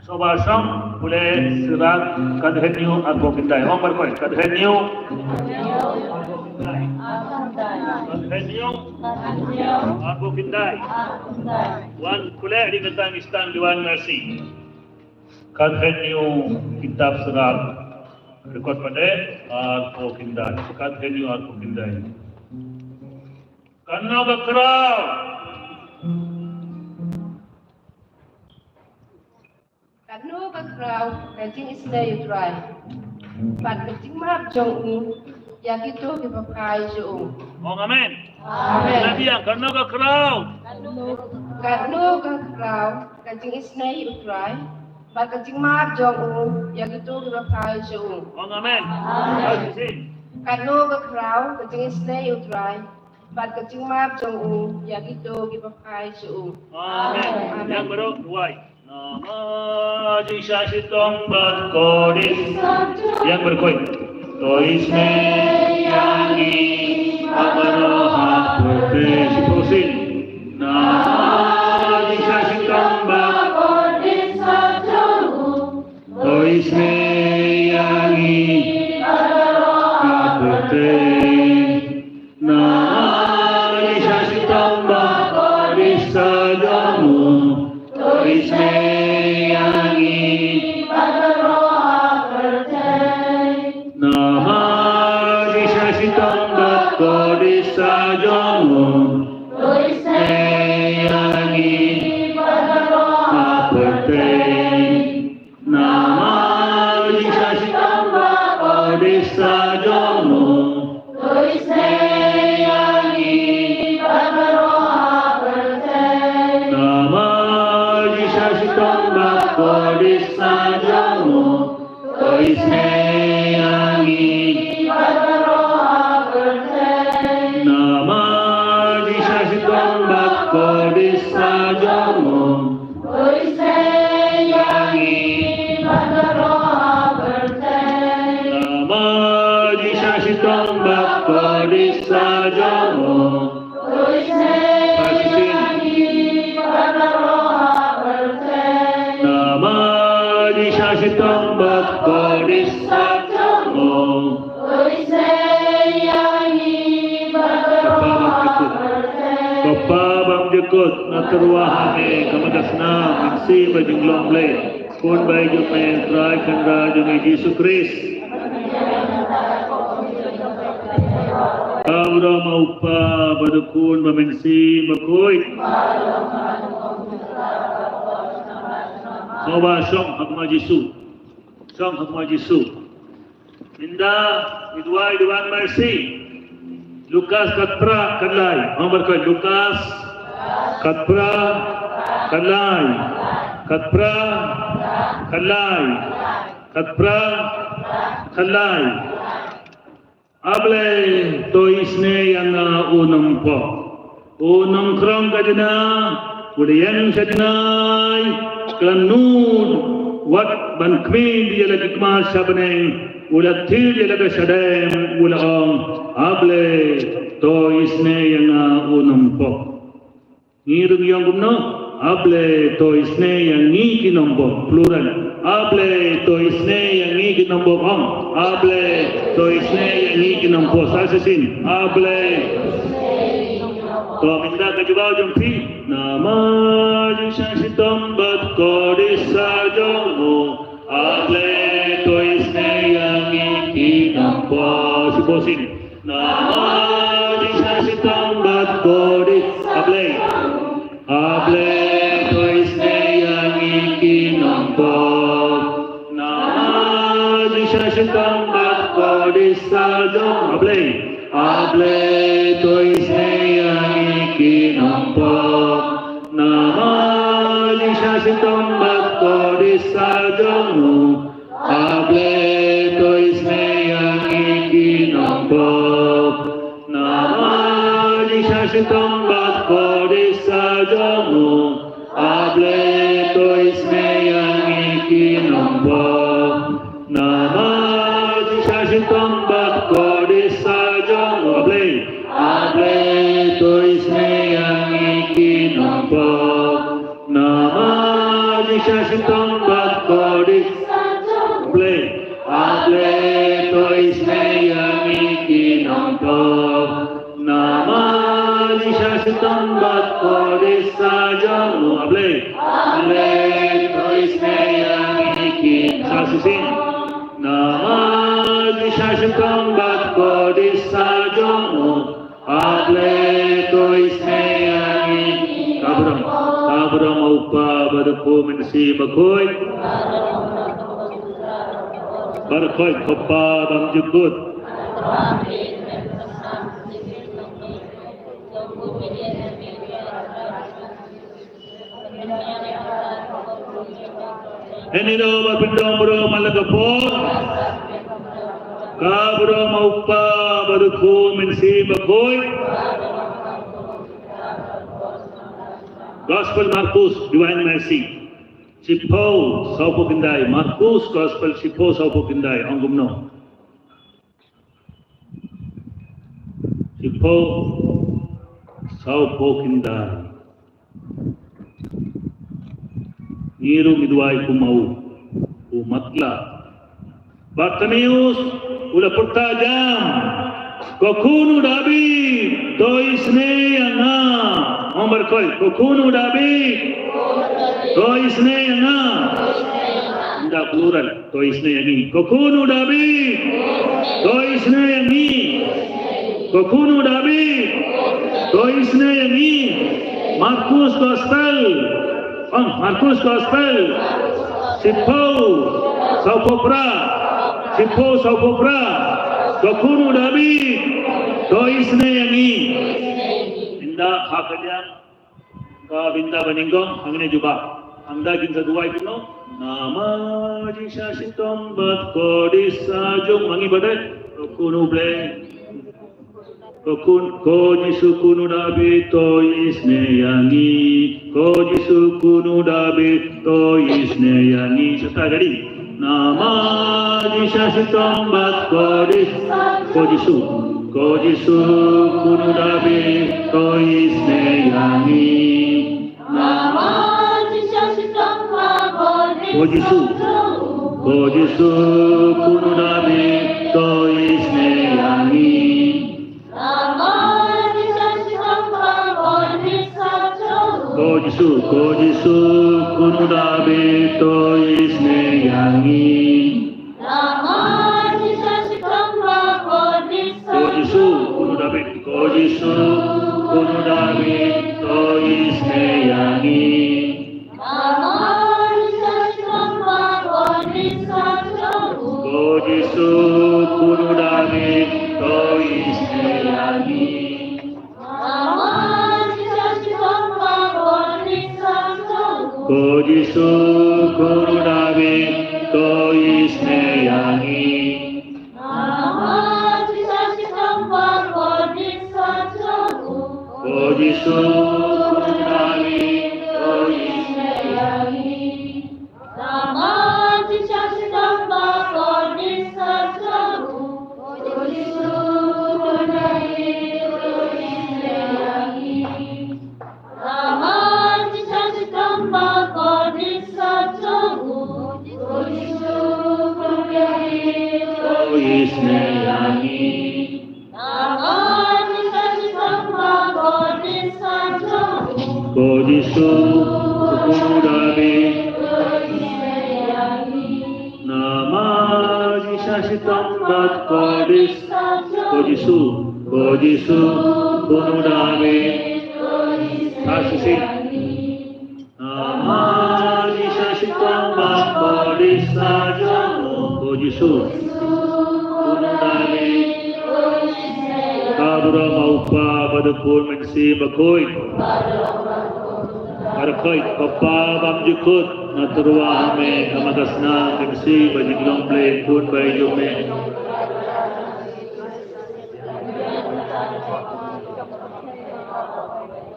Sngewbha shong pule Syrah Katheniu arphew khyndai. Ong baroh koi, Katheniu. Katheniu arphew khyndai. Wan pule ri kata ngi sdang Divine Mercy. Katheniu kitab Syrah. Record pat de, arphew khyndai. Katheniu arphew khyndai. Katno ka khraw. Katno ka khraw ka jingisynei U Trai. Bad ka jingmap jong u ïa kito kiba phai sha u. Ong amen. Amen. Katno ka khraw. Katno ka khraw ka jingisynei U Trai. Bad ka jingmap jong u ïa kito kiba phai sha u. Ong amen. Amen. Katno ka khraw ka jingisynei U Trai. Bad ka jingmap jong u ïa kito kiba phai sha u. Amen. Amen. Ïa baroh duwai. Namar jingshah shitom bad kordit. Ïa baroh koi. To isynei ïa ngi baroh ha pyrthei. Shiphew sien. Namar jingshah shitom bad kordit. To isynei ïa ngi baroh ha pyrthei. Namar jingshah shitom bad kordit jong u. To isynei ïa ngi baroh ha pyrthei. Namar jingshah shitom bad kordit jong u. To isynei ïa ngi baroh ha pyrthei. Namar jingshah shitom bad kordit jong u. To isynei ïa ngi baroh ha pyrthei. Namar jingshah shitom bad kordit jong u. To isynei ïa ngi baroh ha pyrthei. Namar jingshah shitom bad kordit jong u. To isynei ïa ngi baroh ha pyrthei. Namar jingshah shitom bad kordit jong u. To isynei ïa ngi baroh ha pyrthei. Namar jingshah shitom bad kordit jong u. To isynei ïa ngi baroh ha pyrthei. Ko Pa bymjukut, nga tyrwa ha me, ka mut ka snam, mynsiem bad jinglong Blei. Khun baieit jong me, Trai Kynrad jong ngi Jisu Khrist. Ka burom u Kpa bad u Khun bad u Mynsiem Bakhuid. Sngewbha shong ha khmat Jisu. Shong ha khmat Jisu. Ynda ngi duwai Divine Mercy. Lukas khatphra khatlai. Ong baroh koi, Lukas khatphra khatlai. Khatphra khatlai. Khatphra khatlai. A Blei, to isynei ïa nga u nongpop. U nongkhrong ka jina, u la ïeng sha jngai, ka la nud, wat ban khmih ïa la ki khmat sha bneng, u la thied ïa la ka shadem, u la ong, A Blei, to isynei ïa nga u nongpop. Ngi ruh ngi ong kumno, A Blei, to isynei ïa ngi ki nongpop, plural. A Blei, to isynei ïa ngi ki nongpop, ong. A Blei, to isynei ïa ngi ki nongpop, sa shisien. A Blei. To mynta ka jubab jong phi. Namar jingshah shitom bad kordit jong u. A Blei, to isynei ïa ngi ki nongpop. Shiphew sien. Namar jingshah shitom bad kordit. A Blei. A Blei, to isynei ïa ngi ki nongpop. Namar jingshah shitom bad kordit jong u. A Blei. A Blei, to isynei ïa ngi ki nongpop. Namar jingshah shitom bad kordit jong u. A Blei, to isynei ïa ngi ki nongpop. Namar jingshah shitom bad kordit jong u. A Blei, to isynei ïa ngi ki nongpop. Namar jingshisha shitom bad kordit sa jong u, A Blei. A Blei, to isynei ïa ngi ki nongpop. Namar jingshisha shitom bad kordit sa jong u, A Blei. A Blei, to isynei ïa ngi ki nongpop. Namar jingshisha shitom bad kordit sa jong u, A Blei. A Blei, to isynei ïa ngi ki nongpop. Sa shisien. Namar jingshisha shitom bad kordit sa jong u, A Blei, to isynei ïa ngi. Ka burom, ka burom U Kpa bad U Khun Mynsiem Bakhuid. Baroh khoit, Kpa bymjukut. Hynrei ba pyndonkam burom ha la ka por. Ka burom U Kpa bad U Khun Mynsiem Bakhuid. Gospel Markus, Divine Mercy. Shiphew sawphew khyndai, Markus Gospel shiphew sawphew khyndai, ong kumno. Shiphew sawphew khyndai. Ngi ruh ngi duwai kum u, u matlah. Bartimeus u la pyrta jam, Ko Khun u Dabid, to isynei ïa nga. Ong baroh khoit, Ko Khun u Dabid, to isynei ïa nga. Ynda plural, to isynei ïa ngi. Ko Khun u Dabid, to isynei ïa ngi. Ko Khun u Dabid, to isynei ïa ngi. Markus Gospel. Ong, Markus Gospel. Shiphew sawphew phra. Shiphew sawphew phra. Ko Khun u Dabid, to isynei ïa ngi. Ynda ha ka liang ka bynta ba nyngkong, hangne jubab. Hangta ngin sa duwai kumno. Namar jingshisha shitom bad kordit sa jong u, ma ngi baroh. Ko Khun u Blei. Ko Khun, Ko Jisu Khun u Dabid, to isynei ïa ngi. Ko Jisu Khun u Dabid, to isynei ïa ngi. Sata kali. Namar jingshisha shitom bad kordit. Ko Jisu, Ko Jisu Khun u Dabid, to isynei ïa ngi. Namar jingshisha shitom bad kordit. Ko Jisu, Ko Jisu Khun u Dabid, to isynei ïa ngi. Namar jingshisha shitom bad kordit sa jong u. Ko Jisu, Ko Jisu Khun u Dabid, to isynei ïa ngi. Namar jingshisha shitom bad kordit sa jong u. Ko Jisu Khun u Dabid, Ko Jisu Khun u Dabid, to isynei ïa ngi. Namar jingshisha shitom bad kordit sa jong u. Ko Jisu Khun u Dabid, to isynei ïa ngi. Namar jingshisha shitom bad kordit sa jong u. Ko Jisu Khun u Dabid, to isynei ïa ngi. Namar jingshisha shitom bad kordit sa jong u. Ko Jisu Khun u Dabid, to isynei ïa ngi. Namar jingshisha shitom bad kordit sa jong u. Ko Jisu Khun u Dabid, to isynei ïa ngi. Namar jingshisha shitom bad kordit sa jong u. Ko Jisu Khun u Dabid, to isynei ïa ngi. Namar jingshisha shitom bad kordit sa jong u. Ko Jisu Khun u Dabid, to isynei ïa ngi. Namar jingshisha shitom bad kordit sa jong u. Ko Jisu, Ko Jisu Khun u Dabid, to isynei ïa ngi. Namar jingshisha shitom bad kordit sa jong u. Ko Jisu Khun u Dabid. Ka burom U Kpa bad U Khun Mynsiem Bakhuid. Baroh khoit, Kpa bymjukut, nga tyrwa ha me, ha ka snam, ha ka mynsiem, ba jingïalam Blei, Khun ba ïeit jong me.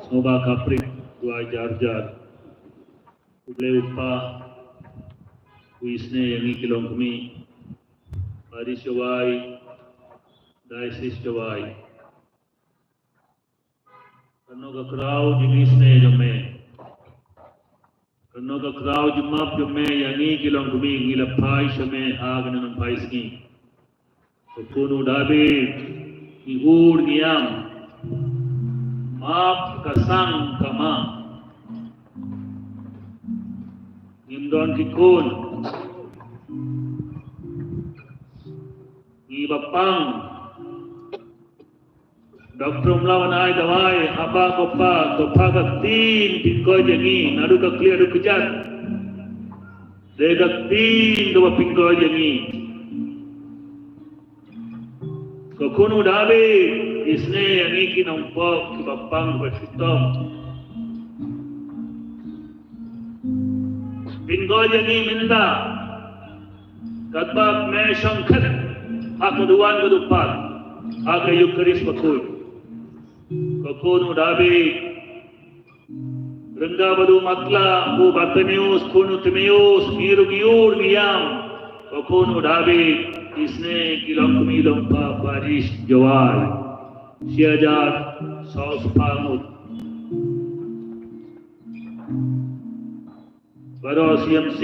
Sngewbha khapring, duwai jar jar. U Blei U Kpa u isynei ïa ngi ki longkmie. Parish Jowai, Diocese Jowai. Kano ka kraw jingisnei jong me. Kano ka kraw jingmap jong me ïa ngi ki longkmie ngi la phai sha me ha kane nongphai sngi. Ko Khun u Dabid, ngi ur ngi ïam. Map ka sang ka ma. Ngim don ki khun. Ngi ba pang. Doctor um lah ban ai dawai, haba ko Pa, ko Pa ka ktien, pynkhuid ïa ngi, naduh ka khlieh haduh kjat. Dei ka ktien kaba pynkhuid ïa ngi. Ko Khun u Dabid, isnei ïa ngi ki nongpop, kiba pang, kiba shitom. Pynkhuid ïa ngi mynta. Katba me shongkhet ha ka duwan ka dupar ha ka Eukharist bakhuid. Ko Khun u Dabid, rynda ba du matlah u Bartimeus, khun u Timeus, ngi ruh ngi ur ngi ïam. Ko Khun u Dabid, isnei ki longkmie longpa Parish Jowai. Shi hajar saw spah ngut. Baroh C M C,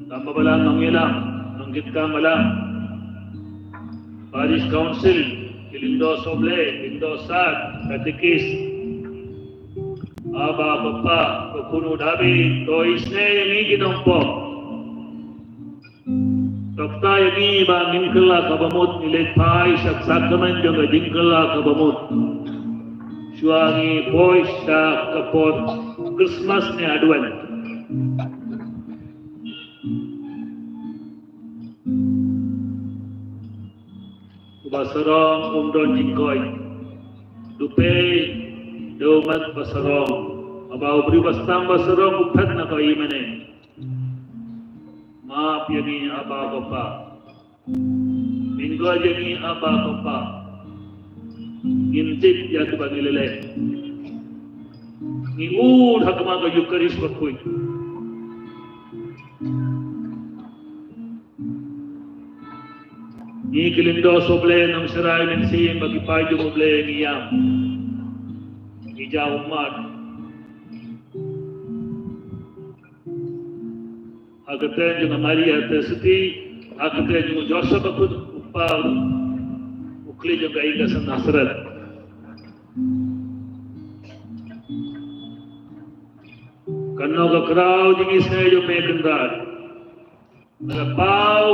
tang ba balang nongïalam, nongkitkam balang, Parish Council, ki lyngdoh soh Blei, lyngdoh sad, katekis, Aba, Bapa, ko Khun u Dabid, to isnei ïa ngi ki nongpop. To kta ïa ngi ba ngin kylla kaba mut, ngi leit phai sha ka sakramen jong ka jingkylla kaba mut. Shuwa ngi poi sha ka por Christmas ne Advent. Uba sarong um don jingkoit. Dupei dei u mat ba sarong. Haba u briew ba sdang ba sarong u phet na ka ïing mane. Map ïa ngi Aba Bapa. Pynkhuid ïa ngi Aba Bapa. Ngim tip ïa kiba ngi leh leh. Ngi ur ha khmat ka Eukharist bakhuid. Ngi ki lyngdoh soh Blei, nongshakri mynsiem bad ki paid jong u Blei ngi ïam. Ngi jaw ummat. Ha ka kyrteng jong ka Maria Theisotti, ha ka kyrteng jong u Joseph bakhuid u kpa u khlieh jong ka ïing ka sem Nasareth. Kano ka kraw jingisnei jong me Kynrad. Me la paw,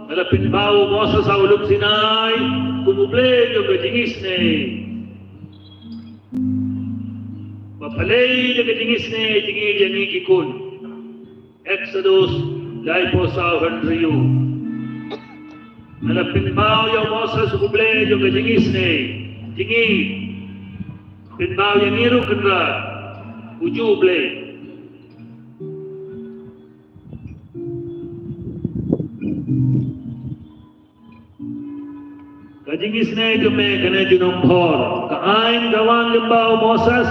me la pynpaw u Moses ha u lum Sinai kum u Blei jong ka jingisnei. Ba pynlong ïa ka jingisnei jong ngi, jong ngi ki khun. Exodus laiphew saw hynriew. Me la pynpaw ïa u Moses u Blei jong ka jingisnei jong ngi. Pynpaw ïa ngi ruh Kynrad, uju u Blei. Ka jingisnei jong me kane junom bhor. Ka aiñ ka wan lyngba u Moses.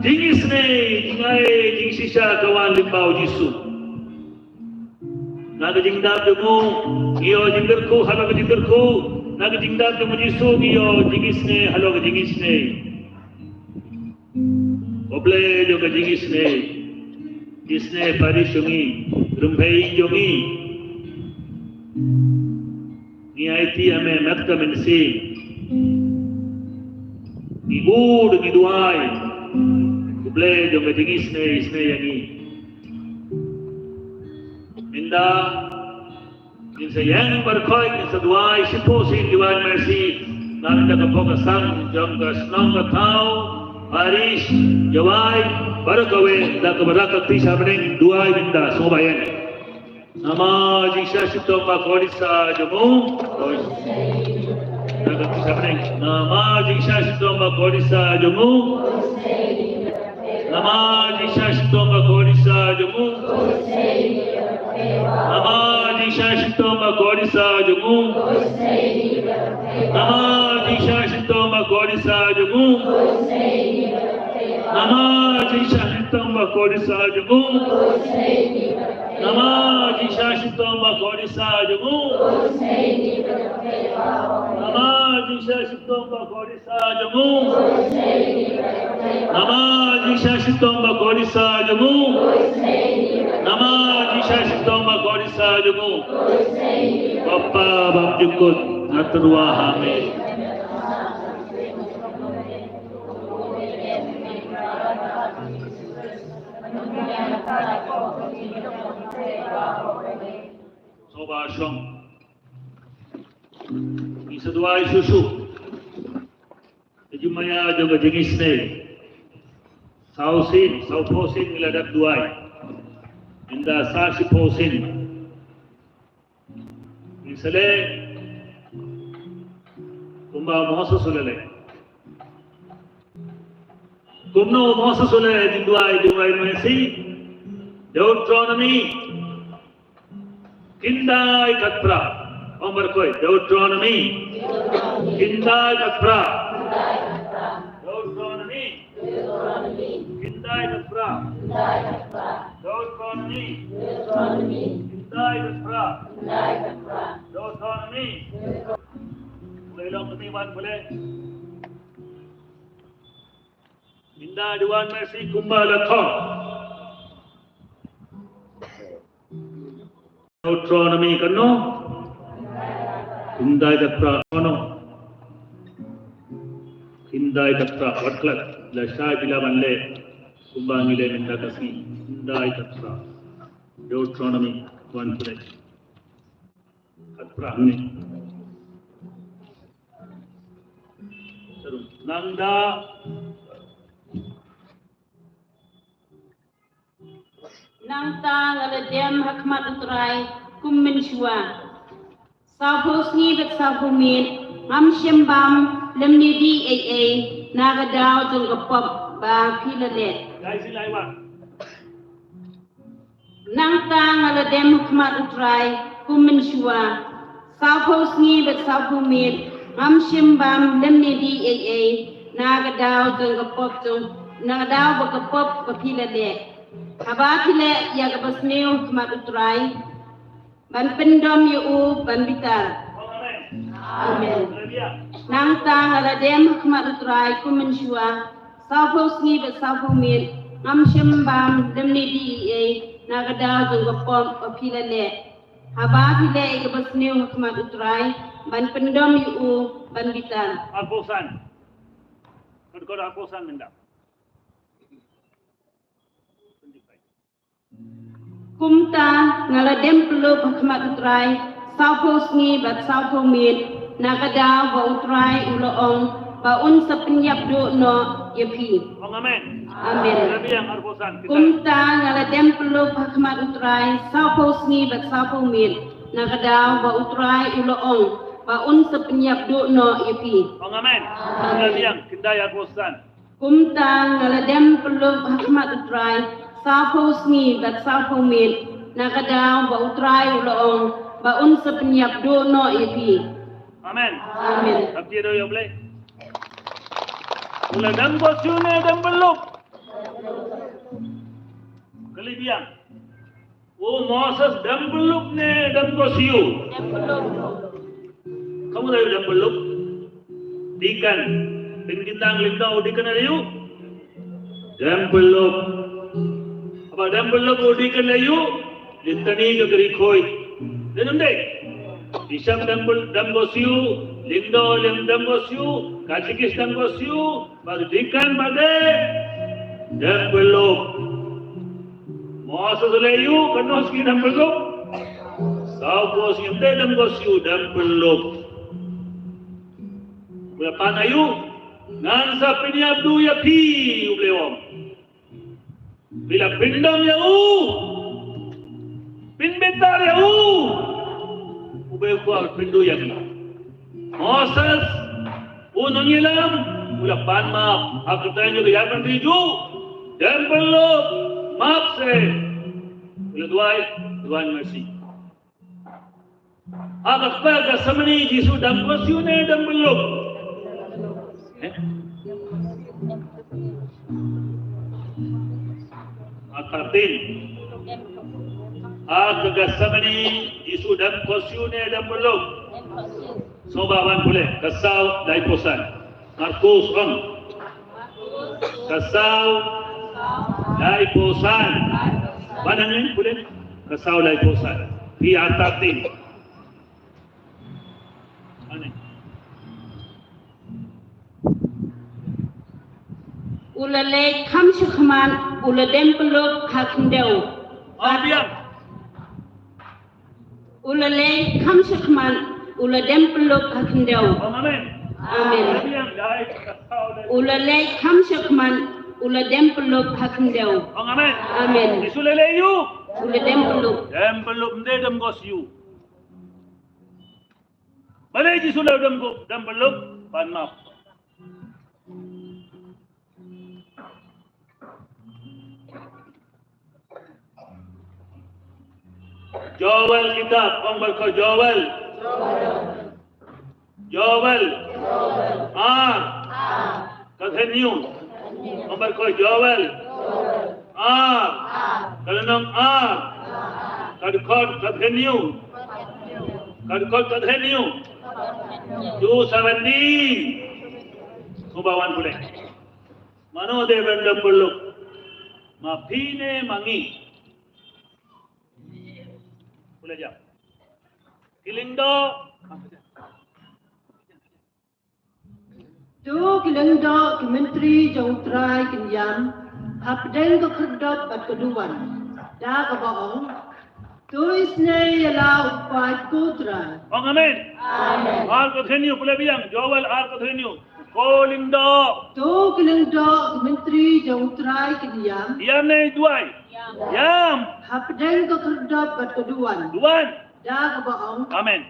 Jingisnei, jingai, jingshisha ka wan lyngba u Jisu. Na ka jingdap jong u ngi ïoh jingkyrkhu halor ka jingkyrkhu. Na ka jingdap jong u Jisu ngi ïoh jingisnei halor ka jingisnei. Ko Blei jong ka jingisnei, isnei parish jong ngi, rympei jong ngi. Ngi aiti ïa me met ka mynsiem. Ngi bud ngi duwai. Ko Blei jong ka jingisnei, isnei ïa ngi. Mynta ngin sa ïeng baroh khoit, ngin sa duwai shiphew sien Divine Mercy. Ngan da ka pok ka sang jong ka shnong ka thaw parish Jowai baroh kawei, da kaba rak ka kti sha bneng, duwai mynta sngewbha ïeng. Namar jingshisha shitom ba kordit sa jong u. Da ka kti sha bneng. Namar jingshisha shitom ba kordit sa jong u. Namar jingshisha shitom ba kordit sa jong u. Namar jingshisha shitom ba kordit sa jong u. Namar jingshisha shitom ba kordit sa jong u. Namar jingshisha shitom ba kordit sa jong u. Namar jingshisha shitom ba kordit sa jong u. Namar jingshisha shitom ba kordit sa jong u. Namar jingshisha shitom ba kordit sa jong u. Namar jingshisha shitom ba kordit sa jong u. Bapa bapjukut nga tyrwa ha me. Soba shong. Ngi sa duwai shuh shuh. Te jingmaya jong ka jingisynei. Saw sien, saw phew sien ngi la dep duwai. Ynda sa shiphew sien. Ngi sa leh kumba u Moses u la leh. Kumno u Moses u la leh jingduwai, jingduwai mercy. Deuteronomy. Khyndai khatphra. Ong baroh kawei. Deuteronomy. Khyndai khatphra. Deuteronomy. Khyndai khatphra. Deuteronomy. Khyndai khatphra. Deuteronomy. Pule long kane wan pule. Ynda duwai mercy kumba la thoh. Deuteronomy kano? Khyndai khatphra kano? Khyndai khatphra, wat klet. La shai phi la ban leh kumba ngi leh mynta ka sngi. Khyndai khatphra. Deuteronomy, wan pule. Khatphra ni. Nangta. Nangta nga la dem ha khmat U Trai kum mynshuwa. Sawphew sngi bad sawphew miet ngam shym bam lymne dih ei ei na ka daw jong ka pop ba phi la leh. Nangta nga la dem ha khmat U Trai kum mynshuwa. Sawphew sngi bad sawphew miet ngam shym bam lymne dih ei ei na ka daw jong ka pop jong, na ka daw ba ka pop ba phi la leh. Haba phi leh ïa kaba sniew ha khmat U Trai, ban pyndom ïa u ban bitar. Amen. Nangta nga la dem ha khmat U Trai kum mynshuwa. Sawphew sngi bad sawphew miet ngam shym bam lymne dih ei ei na ka daw jong ka pop ba phi la leh. Haba phi leh ïa kaba sniew ha khmat U Trai, ban pyndom ïa u ban bitar. Arphew san. Kod kod arphew san mynta. Kumta nga la dem pyllup ha khmat U Trai sawphew sngi bad sawphew miet na ka daw ba U Trai u la ong ba un sa pynïap duh noh ïa phi. Ong amen. Amen. Kumta nga la dem pyllup ha khmat U Trai sawphew sngi bad sawphew miet na ka daw ba U Trai u la ong ba un sa pynïap duh noh ïa phi. Ong amen. Amen. Kumta nga la dem pyllup ha khmat U Trai sawphew sngi bad sawphew miet na ka daw ba U Trai u la ong ba un sa pynïap duh noh ïa phi. Amen. Amen. Ap jie da ïa U Blei. U la dem ko siew ne dem pyllup? Kali biang. U Moses dem pyllup ne dem ko siew? Kamu da dem pyllup. Deacon. Pynkyntang lyngdoh u deacon ïa u. Dem pyllup. Haba dem pyllup u deacon ïa u. Lynti ka kri khoi. Dem dem dei. Bishop dem pyl-, dem ko siew. Lyngdoh lyng dem ko siew. Katekis dem ko siew. Bad deacon bad de dem pyllup. Moses u la ïoh katno sngi dem pyllup? Sawphew sngi, te dem ko siew dem pyllup. U la pan aïu? Ngan sa pynïap duh ïa phi, U Blei u ong. Phi la pyndom ïa u. Pynbitar ïa u. U Blei u kwah pynduh ïa u. Moses, u nongïalam, u la pan map. Ha ka kyrteng jong ka ïaid bynriew jong u. Dem pyllup, map seh. U la duwai, duwai mercy. Ha ka kper Gethsemane Jisu dem ko siew ne dem pyllup? Eh? Ha thirteen. Ha ka Gethsemane, Jisu dem ko siew ne dem pynluk? Sngewbha wan pule, ka saw laiphew san. Markus ong. Ka saw laiphew san. Wan hangne pule, ka saw laiphew san. Phi artatien. Hangne. U la leit kham shakhmat, u la dem pynluk ha khyndew. Ong biang. U la leit kham shakhmat, u la dem pynluk ha khyndew. Ong amen. Amen. Ong biang, dei ka saw dei. U la leit kham shakhmat, u la dem pynluk ha khyndew. Ong amen. Amen. Jisu la leit ïu. U la dem pynluk. Dem pynluk, ym dei dem ko siew. Ba dei Jisu la dem ko, dem pynluk, ban map. Joel kitab, ong bad ko Joel. Joel. Ar. Ka dkhot hynñiew. Ong bad ko Joel. Ar. Ka lynnong ar. Ka dkhot ka dkhot hynñiew. Ka dkhot ka dkhot hynñiew. Two seventeen. Sngewbha wan pule. Mano dei ban dem pynluk? Ma phi ne ma ngi? Pule jam. Ki lyngdoh. To ki lyngdoh ki myntri jong U Trai kin ïam hapdeng ka khyrdop bad ka duwan, da kaba ong, to isynei ïa la u paid ko Trai. Ong amen. Amen. Ar ka dkhot hynñiew, pule biang, Joel ar ka dkhot hynñiew. Ko lyngdoh. To ki lyngdoh ki myntri jong U Trai kin ïam. Ïam ne duwai? Ïam. Hapdeng ka khyrdop bad ka duwan. Duwan. Da kaba ong. Amen.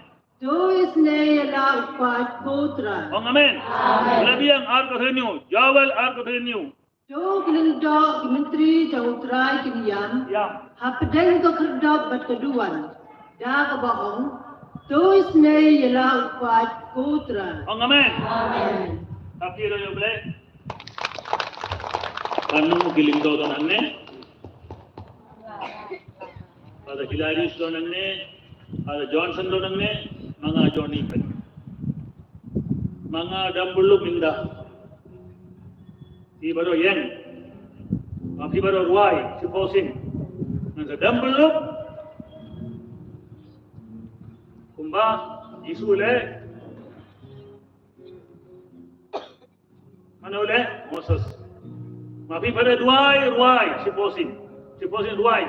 To isynei ïa la u paid ko Trai. Ong amen. Amen. Pule biang ar ka dkhot hynñiew. Joel ar ka dkhot hynñiew. To ki lyngdoh ki myntri jong U Trai kin ïam. Ïam. Hapdeng ka khyrdop bad ka duwan. Da kaba ong. To isynei ïa la u paid ko Trai. Ong amen. Amen. Tapi ro yo ble. Kanu ki lyngdoh don hangne. Father Hilarius don hangne, Father Johnson don hangne, ma nga Johnny peit. Ma nga dem pynluk ynda. Phi baroh ïeng. Ma phi baroh rwai, shiphew sien. Ngan sa dem pynluk. Kumba Jisu leh. Mano leh? Moses. Ma phi baroh rwai, rwai, shiphew sien. Shiphew sien rwai.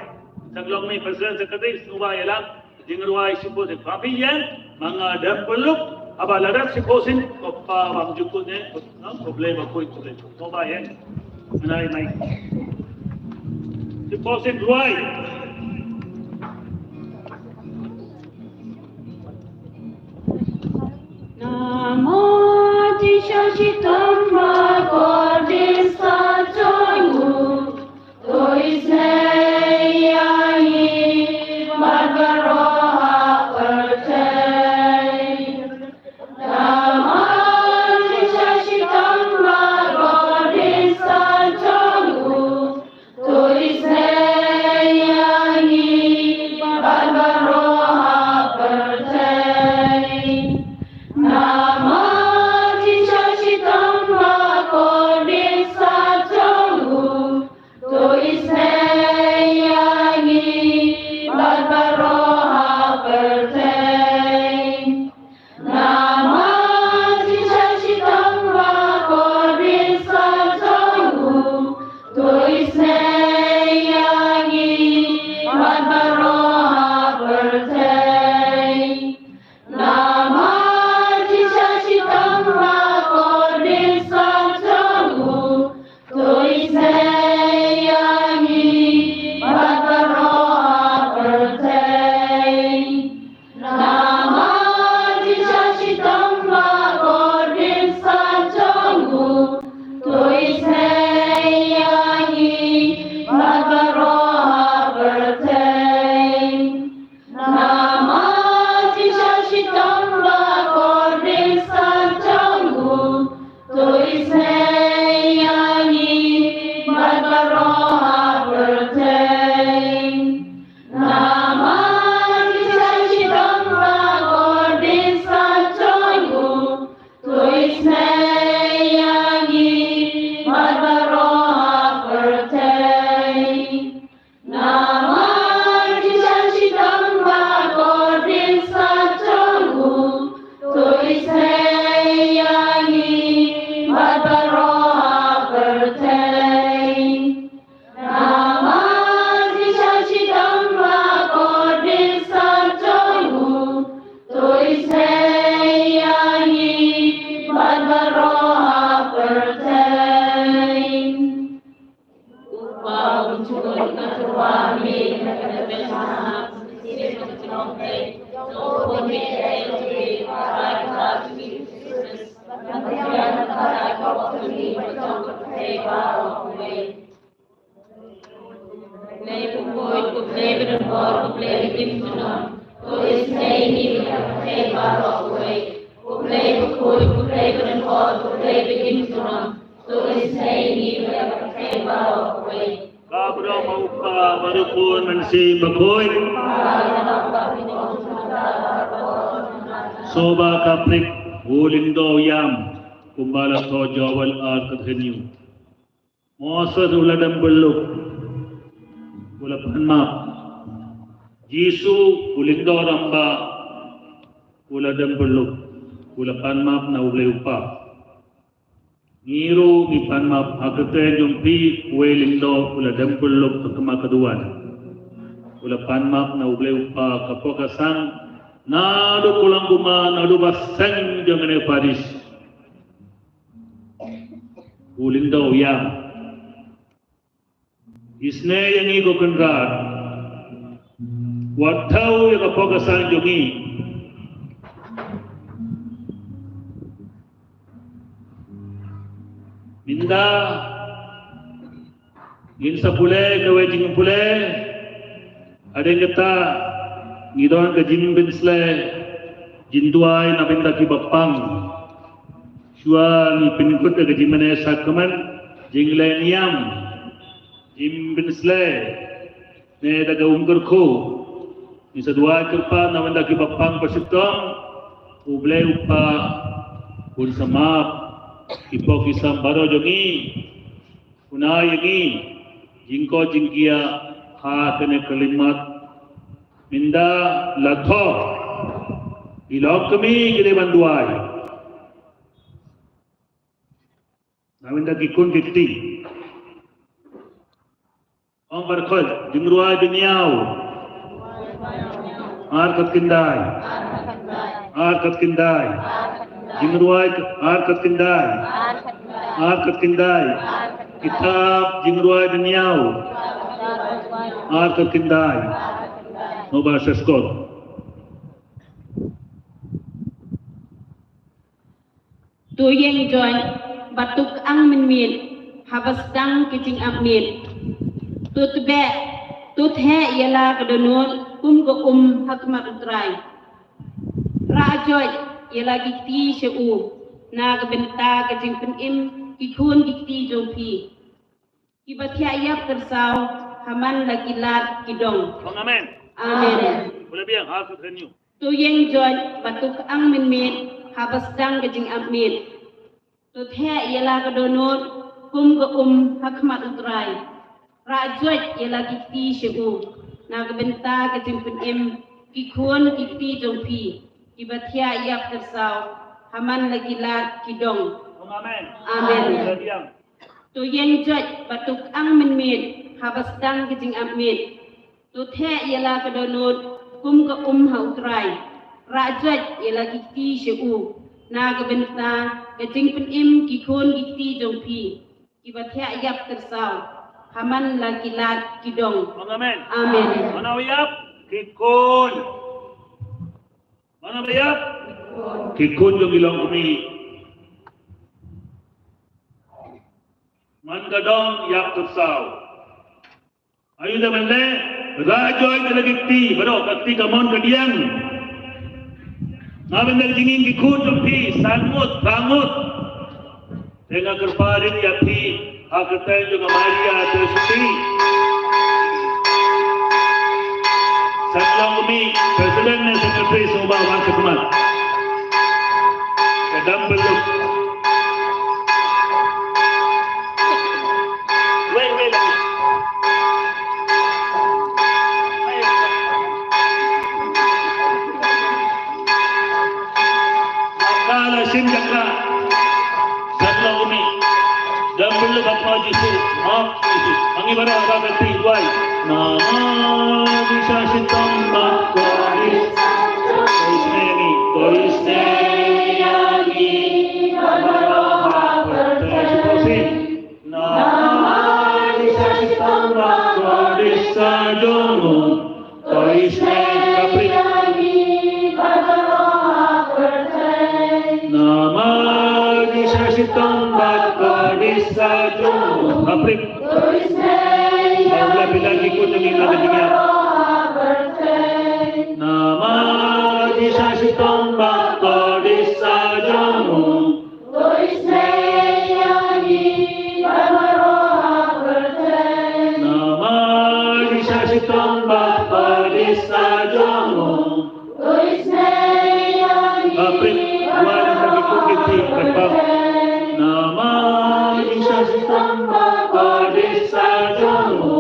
Tang long mi president secretary, sngewbha ïalam. Jingrwai shiphew sien. Ma phi ïeng, ma nga dem pynluk. Haba la dep shiphew sien, ko Pa bymjukut ne, ko Blei bakhuid, ko Blei. Sngewbha ïeng. Nai mai. Shiphew sien rwai. Namar jingshisha shitom ba kordin sa jong u, to isynei ïa ngi bad baroh ha pyrthei. Namar jingshisha shitom ba kordin sa jong u, to isynei ïa ngi bad baroh ha pyrthei. Namar jingshisha shitom ba Isnei ïa ngi bad baroh ha pyrthei. Ka briew ma u kpa bad u khun mynsiem bakhuid. Soba Catholic, u lyngdoh u ïam, kumba la thoh Joel ar khathynñiew. Moses u la dem byllup, u la pan map. Jisu u lyngdoh rangbah, u la dem byllup, u la pan map na U Blei u Kpa. Ngi ruh ngi pan map ha ka kyrteng jong phi, uwei u lyngdoh u la dem byllup ha khmat ka duwan. U la pan map na U Blei u Kpa, ka pok ka sang, naduh ka long kumba, naduh ba seng jong kane ka parish. U lyngdoh u ïam. Isnei ïa ngi ko Kynrad. Wat thaw ïa ka pok ka sang jong ngi. Mynta ngin sa pule kawei jingpule. Hadien kata ngi don ka jingpynsleh jingduwai na bynta kiba pang. Shuwa ngi pynkut ka jingmane sakramen jingleh niam, jingpynsleh ne da ka um kyrkhu. Ngi sa duwai kyrpad na bynta kiba pang ba shitom, U Blei u Kpa un sa map ki pok ki sam baroh jong ngi. Un ai ïa ngi jingkoit jingkhiah ha kane ka khyllipmat. Mynta la thoh, i longkmie ki dei ban duwai. Na mynta ki khun ki kti. Ong baroh khoit, jingrwai ba hynñiew. Ar khatkhyndai. Ar khatkhyndai. Jingrwai ar khatkhyndai. Ar khatkhyndai. Kitab jingrwai ba hynñiew. Ar khatkhyndai. Noba seskor. To ïeng joit, bad to kyang mynmiet, haba sdang ka jingap miet. To tbeh, to theh ïa la ka dohnud, kum ka um ha khmat U Trai. Rah joit ïa la ki kti sha u, na ka bynta ka jingpynim ki khun ki kti jong phi. Kiba thiah ïap kyrsaw, ha man la ki lad ki dong. Ong amen. Amen. Pule biang, ha, continue. To ïeng joit, bad to kyang mynmiet, haba sdang ka jingap miet. To theh ïa la ka dohnud, kum ka um, ha khmat U Trai. Rah joit ïa la ki kti sha u, na ka bynta ka jingpynim ki khun ki kti jong phi. Kiba thiah ïap kyrsaw, ha man la ki lad ki dong. Ong amen. Amen. Pule biang. To ïeng joit, bad to kyang mynmiet, haba sdang ka jingap miet. To theh ïa la ka dohnud, kum ka um ha U Trai. Rah joit ïa la ki kti sha u, na ka bynta ka jingpynim ki khun ki kti jong phi. Kiba thiah ïap kyrsaw, ha man la ki lad ki dong. Ong amen. Amen. Mano ba ïap? Ki khun. Mano ba ïap? Ki khun jong ki longkmie. Man ka dong ïap kyrsaw. Ayu da ban leh, rah joit ïa la ki kti, baroh ka kti kamon kadiang. Nga ban leh jingim ki khun jong phi, san ngut, phra ngut. Te nga kyrpad ïa phi, ha ka kyrteng jong ka Maria Tresipi. Sa long kmie, president ne secretary sngewbha wan sha khmat. Ka dam byllup. Wei, wei, wei. Ka la shim jaka. Sa long kmie. Dam byllup ha khmat Jisu. Ha khmat Jisu. Hangi baroh ha ka kti wai. Namah Visheshatam Bhagavate. Isnei ïa ngi. To isnei ïa ngi bad baroh ha pyrthei. Shu sih. Namar ki shah shitom ba kordit sa jong u. To isnei ïa ngi bad baroh ha pyrthei. Namar ki shah shitom ba kordit sa jong u. Haprit. Ba u la pynlong ki khun jong ngi na ka jingïap. Namar ki shah shitom ba kordit sa jong u. Namar ki shah shitom ba kordit sa jong u. Haprit, wan ha ki khun ki kti katba. Namar ki shah shitom ba kordit sa jong u.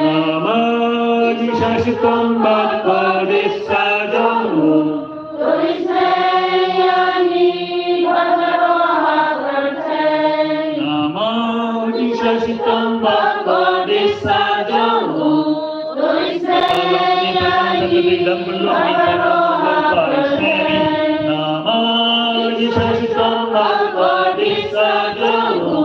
Namar ki shah shitom ba kordit sa jong u. Namar ki shah shitom ba kordit sa jong u. Namar ki shah shitom ba kordit sa jong u. Namar ki shah shitom ba kordit sa jong u. Namar ki shah shitom ba kordit sa jong u.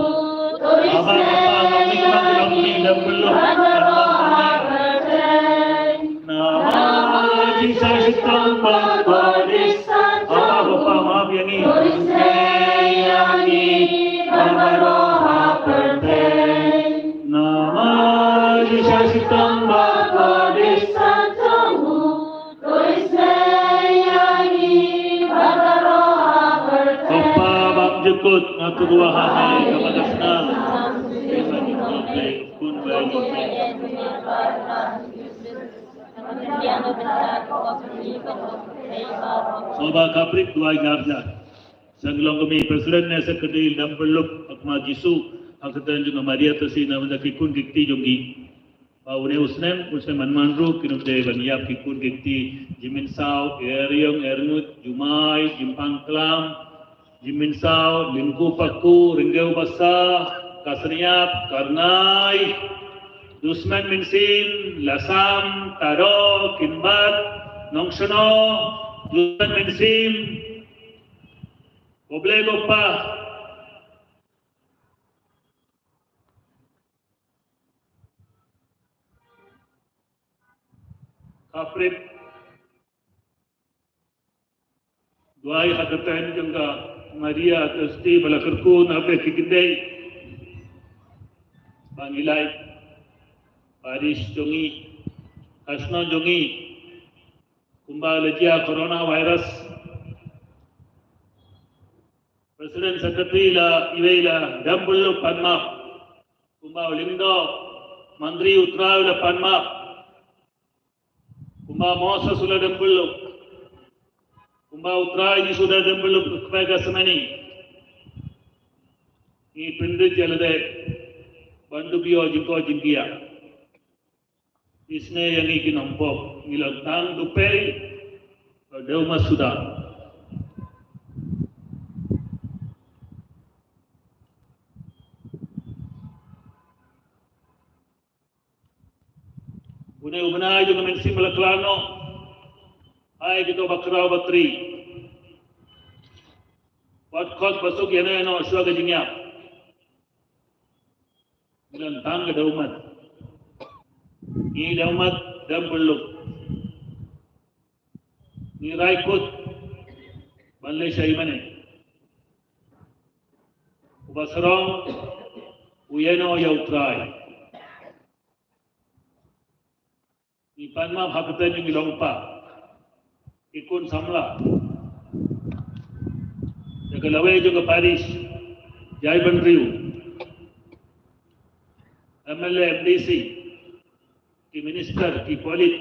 Namar ki shah shitom ba kordit sa jong u. Aba Kpa, map ïa ngi. Namar ki shah shitom ba kordit sa jong u. Ko Kpa bymjukut, nga tyrwa ha me kaba ka snam. Sngewbha, haprit, duwai, ngarja. Sa ka long kmie, President ne Secretary, Lem Bynluk, ha khmat Jisu, ha ka kyrteng jong ka Maria Theisotti, na ka bynta ki khun ki kti jong ngi. Ba une u snem, u snem man man ruh, kin ym dei ban ïap ki khun ki kti, Jingmynsaw, Ïaïong, Ïarngut, Jumai, Jingpang Klam, Jingmynsaw, Lyngku Paku, Ryngew Basa, Kasniap, Karnai, Dusmen Mynsiem, Lasam, Tado, Kinbat, Nongshno, Dusmen Mynsiem, Khublei ko Kpa. Haprit. Duwai ha ka kyrteng jong ka Maria Theisotti ba la kyrkhu na bynta ki khyndai. Ba ngi lait parish jong ngi, ka shnong jong ngi, kumba la jia coronavirus. President, Secretary la iwei la Lem Bynluk pan map. Kumba u Lyngdoh, Myntri U Trai u la pan map. Kumba Moses u la Lem Bynluk. Kumba U Trai Jisu u la Lem Bynluk kmie ka Semeni. Ngi pynrit ïa lade ban dup ïoh jingkoit jingkhiah. Isnei ïa ngi ki nongpop, ngi la tang duh pei, la dewmat suda. Une u bnai jong ka mynsiem ba la khlad noh, ai kito ba khraw ba tri. Wat khot ba suk ïa no ïa no shuwa ka jingïap. Ngi la tang ka dewmat. Ngi dewmat, Lem Bynluk. Ngi rai kut ban leit sha i mane. Uba sarong u ïai noh ïa U Trai. Ngi pan map ha ka kyrteng jong ki longpa, ki khun samla, ïa ka lawei jong ka parish, jaitbynriew, M L A, M D C, ki minister, ki pulit,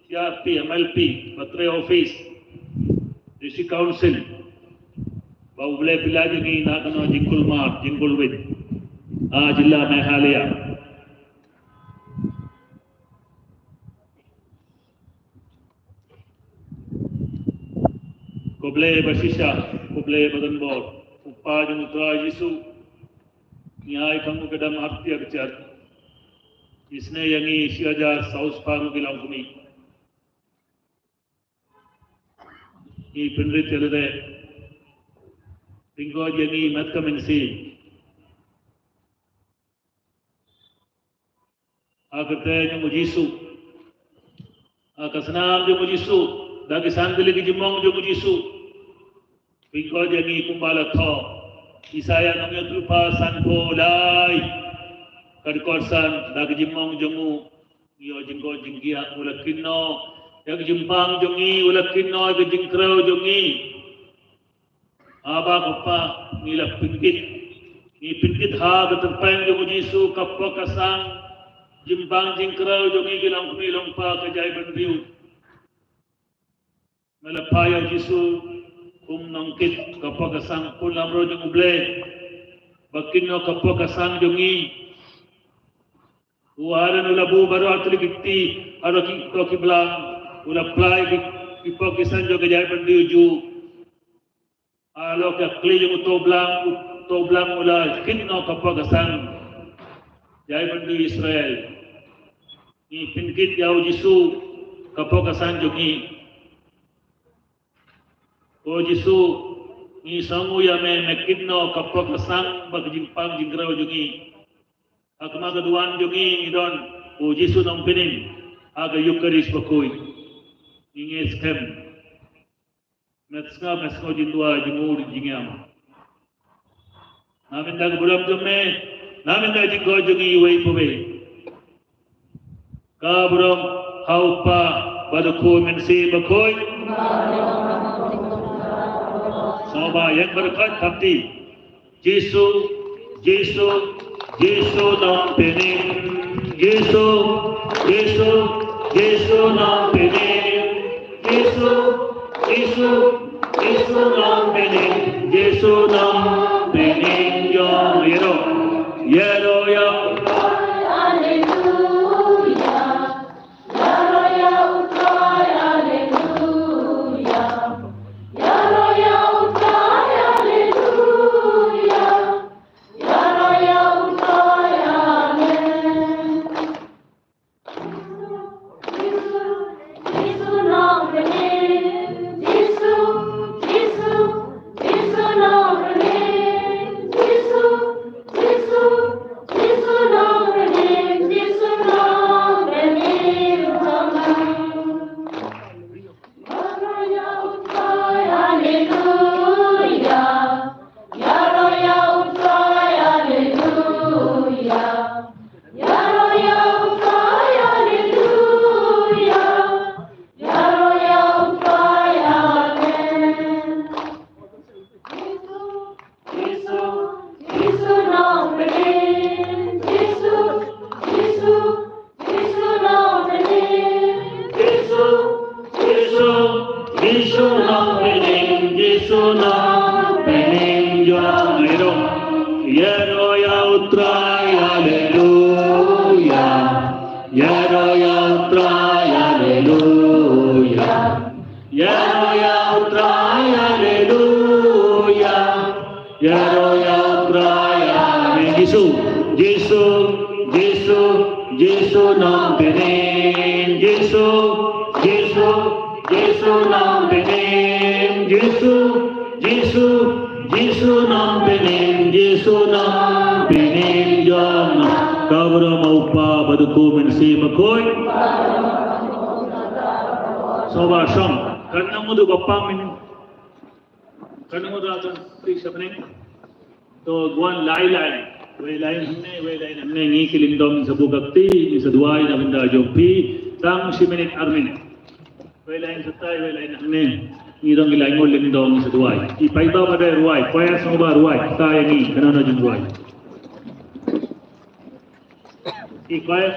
C R P, M L P, ba trei office, District Council, ba U Blei pynlait ïa ngi na kano jingkulmar jingkulwit ha jylla Meghalaya. Khublei ba shisha, khublei ba donbor, U Kpa jong U Trai Jisu, ngi ai kham u ka dam arti archat. Isynei ïa ngi shi hajar saw spah ngut ki longkmie. Ngi pynrit ïa lade. Pynkoit ïa ngi mat ka mynsiem. Ha ka kyrteng jong u Jisu. Ha ka snam jong u Jisu. Da ki san tylli ki jingmong jong u Jisu. Pynkoit ïa ngi kumba la thoh Isaïah nongïathuhlypa sanphew lai. Ka dkhot san, da ki jingmong jong u. Ngi ïoh jingkoit jingkhiah, u la kynnoh ïa ka jingpang jong ngi, u la kynnoh ïa ka jingkrew jong ngi. Haba ko Pa, ngi la pynkit. Ngi pynkit ha ka kyrteng jong u Jisu, ka pok ka sang, jingpang jingkrew jong ngi ki longkmie longpa ka jaitbynriew. Me la phah ïa u Jisu kum nongkit ka pok ka sang, kum u lamro jong U Blei. Ba kynnoh ka pok ka sang jong ngi. U Aaron u la buh baroh ar tylli ki kti, baroh ki, to ki blang, u la plie ki, ki pok ki sang jong ka jaitbynriew Jiw. Halor ka kli jong uto u blang, uto u blang u la kynnoh ka pok ka sang jaitbynriew Israel. Ngi pynkit ïa u Jisu ka pok ka sang jong ngi. Ko Jisu, ngi sngewnguh ïa me, me kynnoh ka pok ka sang bad ka jingpang jingkrew jong ngi. Ha khmat ka duwan jong ngi, ngi don u Jisu Nongpynim ha ka Eucharist bakhuid. Ngi ngeit skhem. Me sngap, me sngew jingduwai, jingmut, jingïam. Na bynta ka burom jong me, na bynta ka jingkoit jong ngi iwei pa iwei. Ka burom ha u Kpa bad u Khun Mynsiem Bakhuid. Sngewbha ïeng bad khot khapti. Jisu, Jisu, Jisu Nongpynim. Jisu, Jisu, Jisu Nongpynim. Jisu, Jisu, Jisu Nongpynim. Jisu Nongpynim. Ïaroh, ïaroh, ïaroh. Jisu, Jisu, Jisu Nongpynim. Jisu, Jisu, Jisu Nongpynim. Jisu Nongpynim. Ïaroh, ïaroh ïa u Trai, haleluya. Ïaroh ïa u Trai, haleluya. Ïaroh ïa u Trai, haleluya. Ïaroh ïa u Trai, amen. Jisu, Jisu, Jisu, Jisu Nongpynim. Jisu, Jisu, Jisu Nongpynim. Jisu, Jisu, Jisu Nongpynim. Jisu Nongpynim. Ïaroh ka burom ha u Kpa bad u Khun Mynsiem Bakhuid. Sngewbha shong. Kan nang mudu bapang min. Kan nang mudu akan pri sapning. To wan lai lai. Wei lai hangne, wei lai hangne, ngi ki lyngdoh sa buh ka kti, ngi sa duwai na bynta jong phi, tang shi minit ar minit. Wei lai satai, wei lai hangne, ngi dang ki lai ngol lyngdoh sa duwai. I paidbah ba dei ruwai, choir sngewbha ruwai, ta ïa ngi, kane na jingduwai. I choir.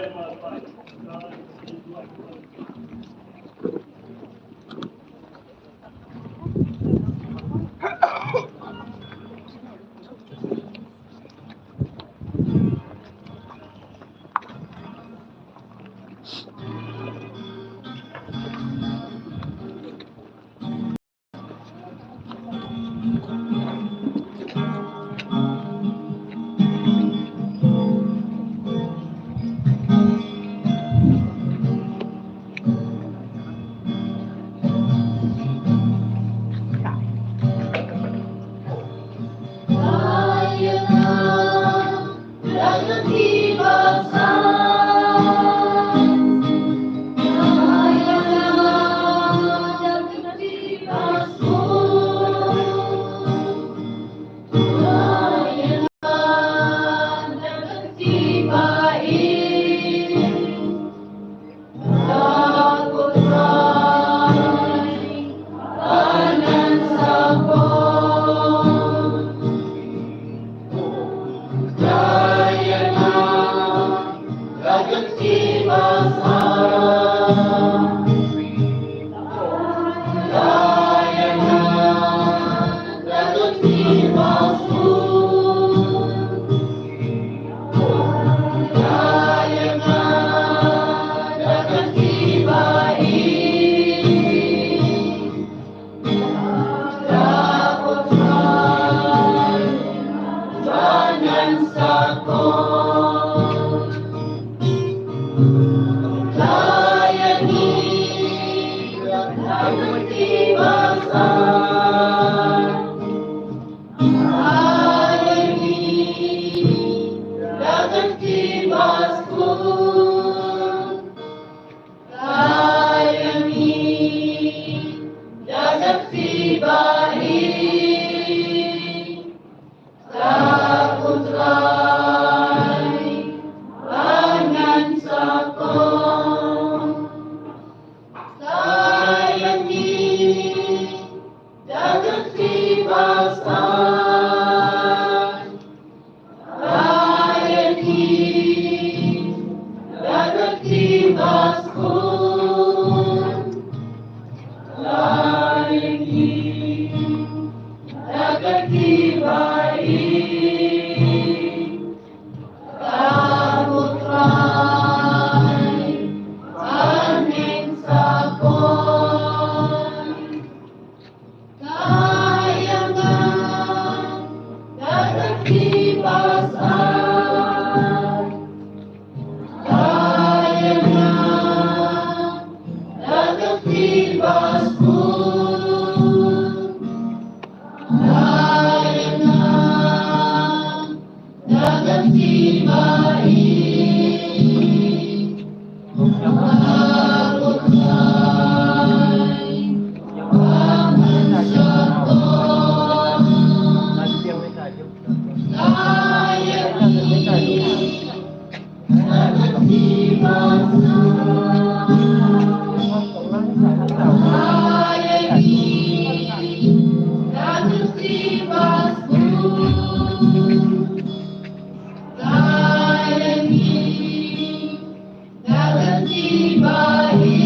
Ba i,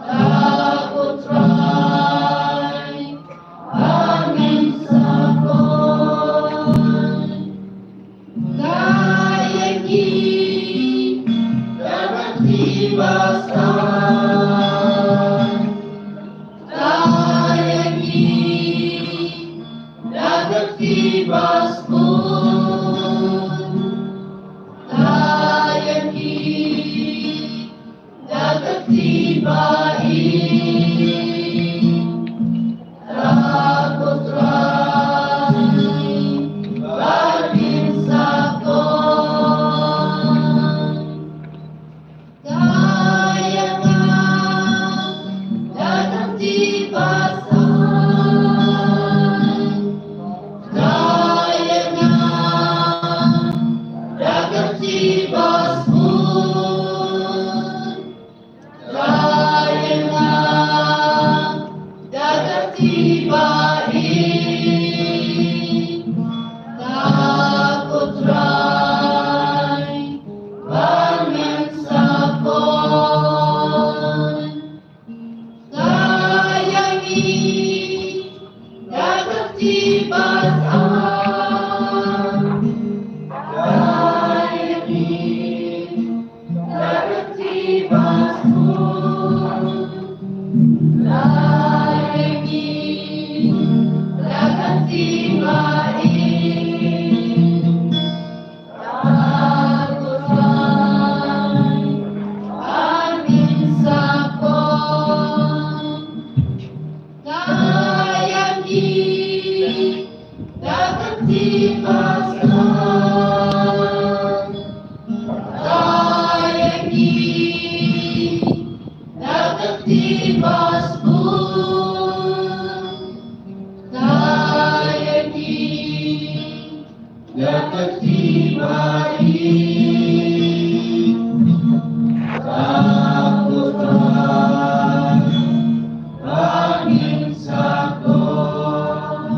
da ko Trai, ba ngin sa kon. Da ïa ngi, da ka kti ba sah. Da ïa ngi, da ka kti ba sbun. Da ïa ngi, da ka kti ba i, da ko Trai, ba ngin sa kon. Da ïa nga, da ka kti ba sah. Da ïa nga, da ka kti ba sbun. Da ïa nga, da ka kti ba i, da ko Trai, ba ngin sa kon. Da ïa ngi, da ka kti ba sah. Da ïa ngi, da ka kti ba sbun. Da ïa ngi, da ka kti ba i, da ko Trai, ba ngin sa kon. Da ïa ngi, da ka kti ba sah. Da ïa ngi, da ka kti ba sbun. Da ïa ngi, da ka kti ba i, da ko Trai, ba ngin sa kon.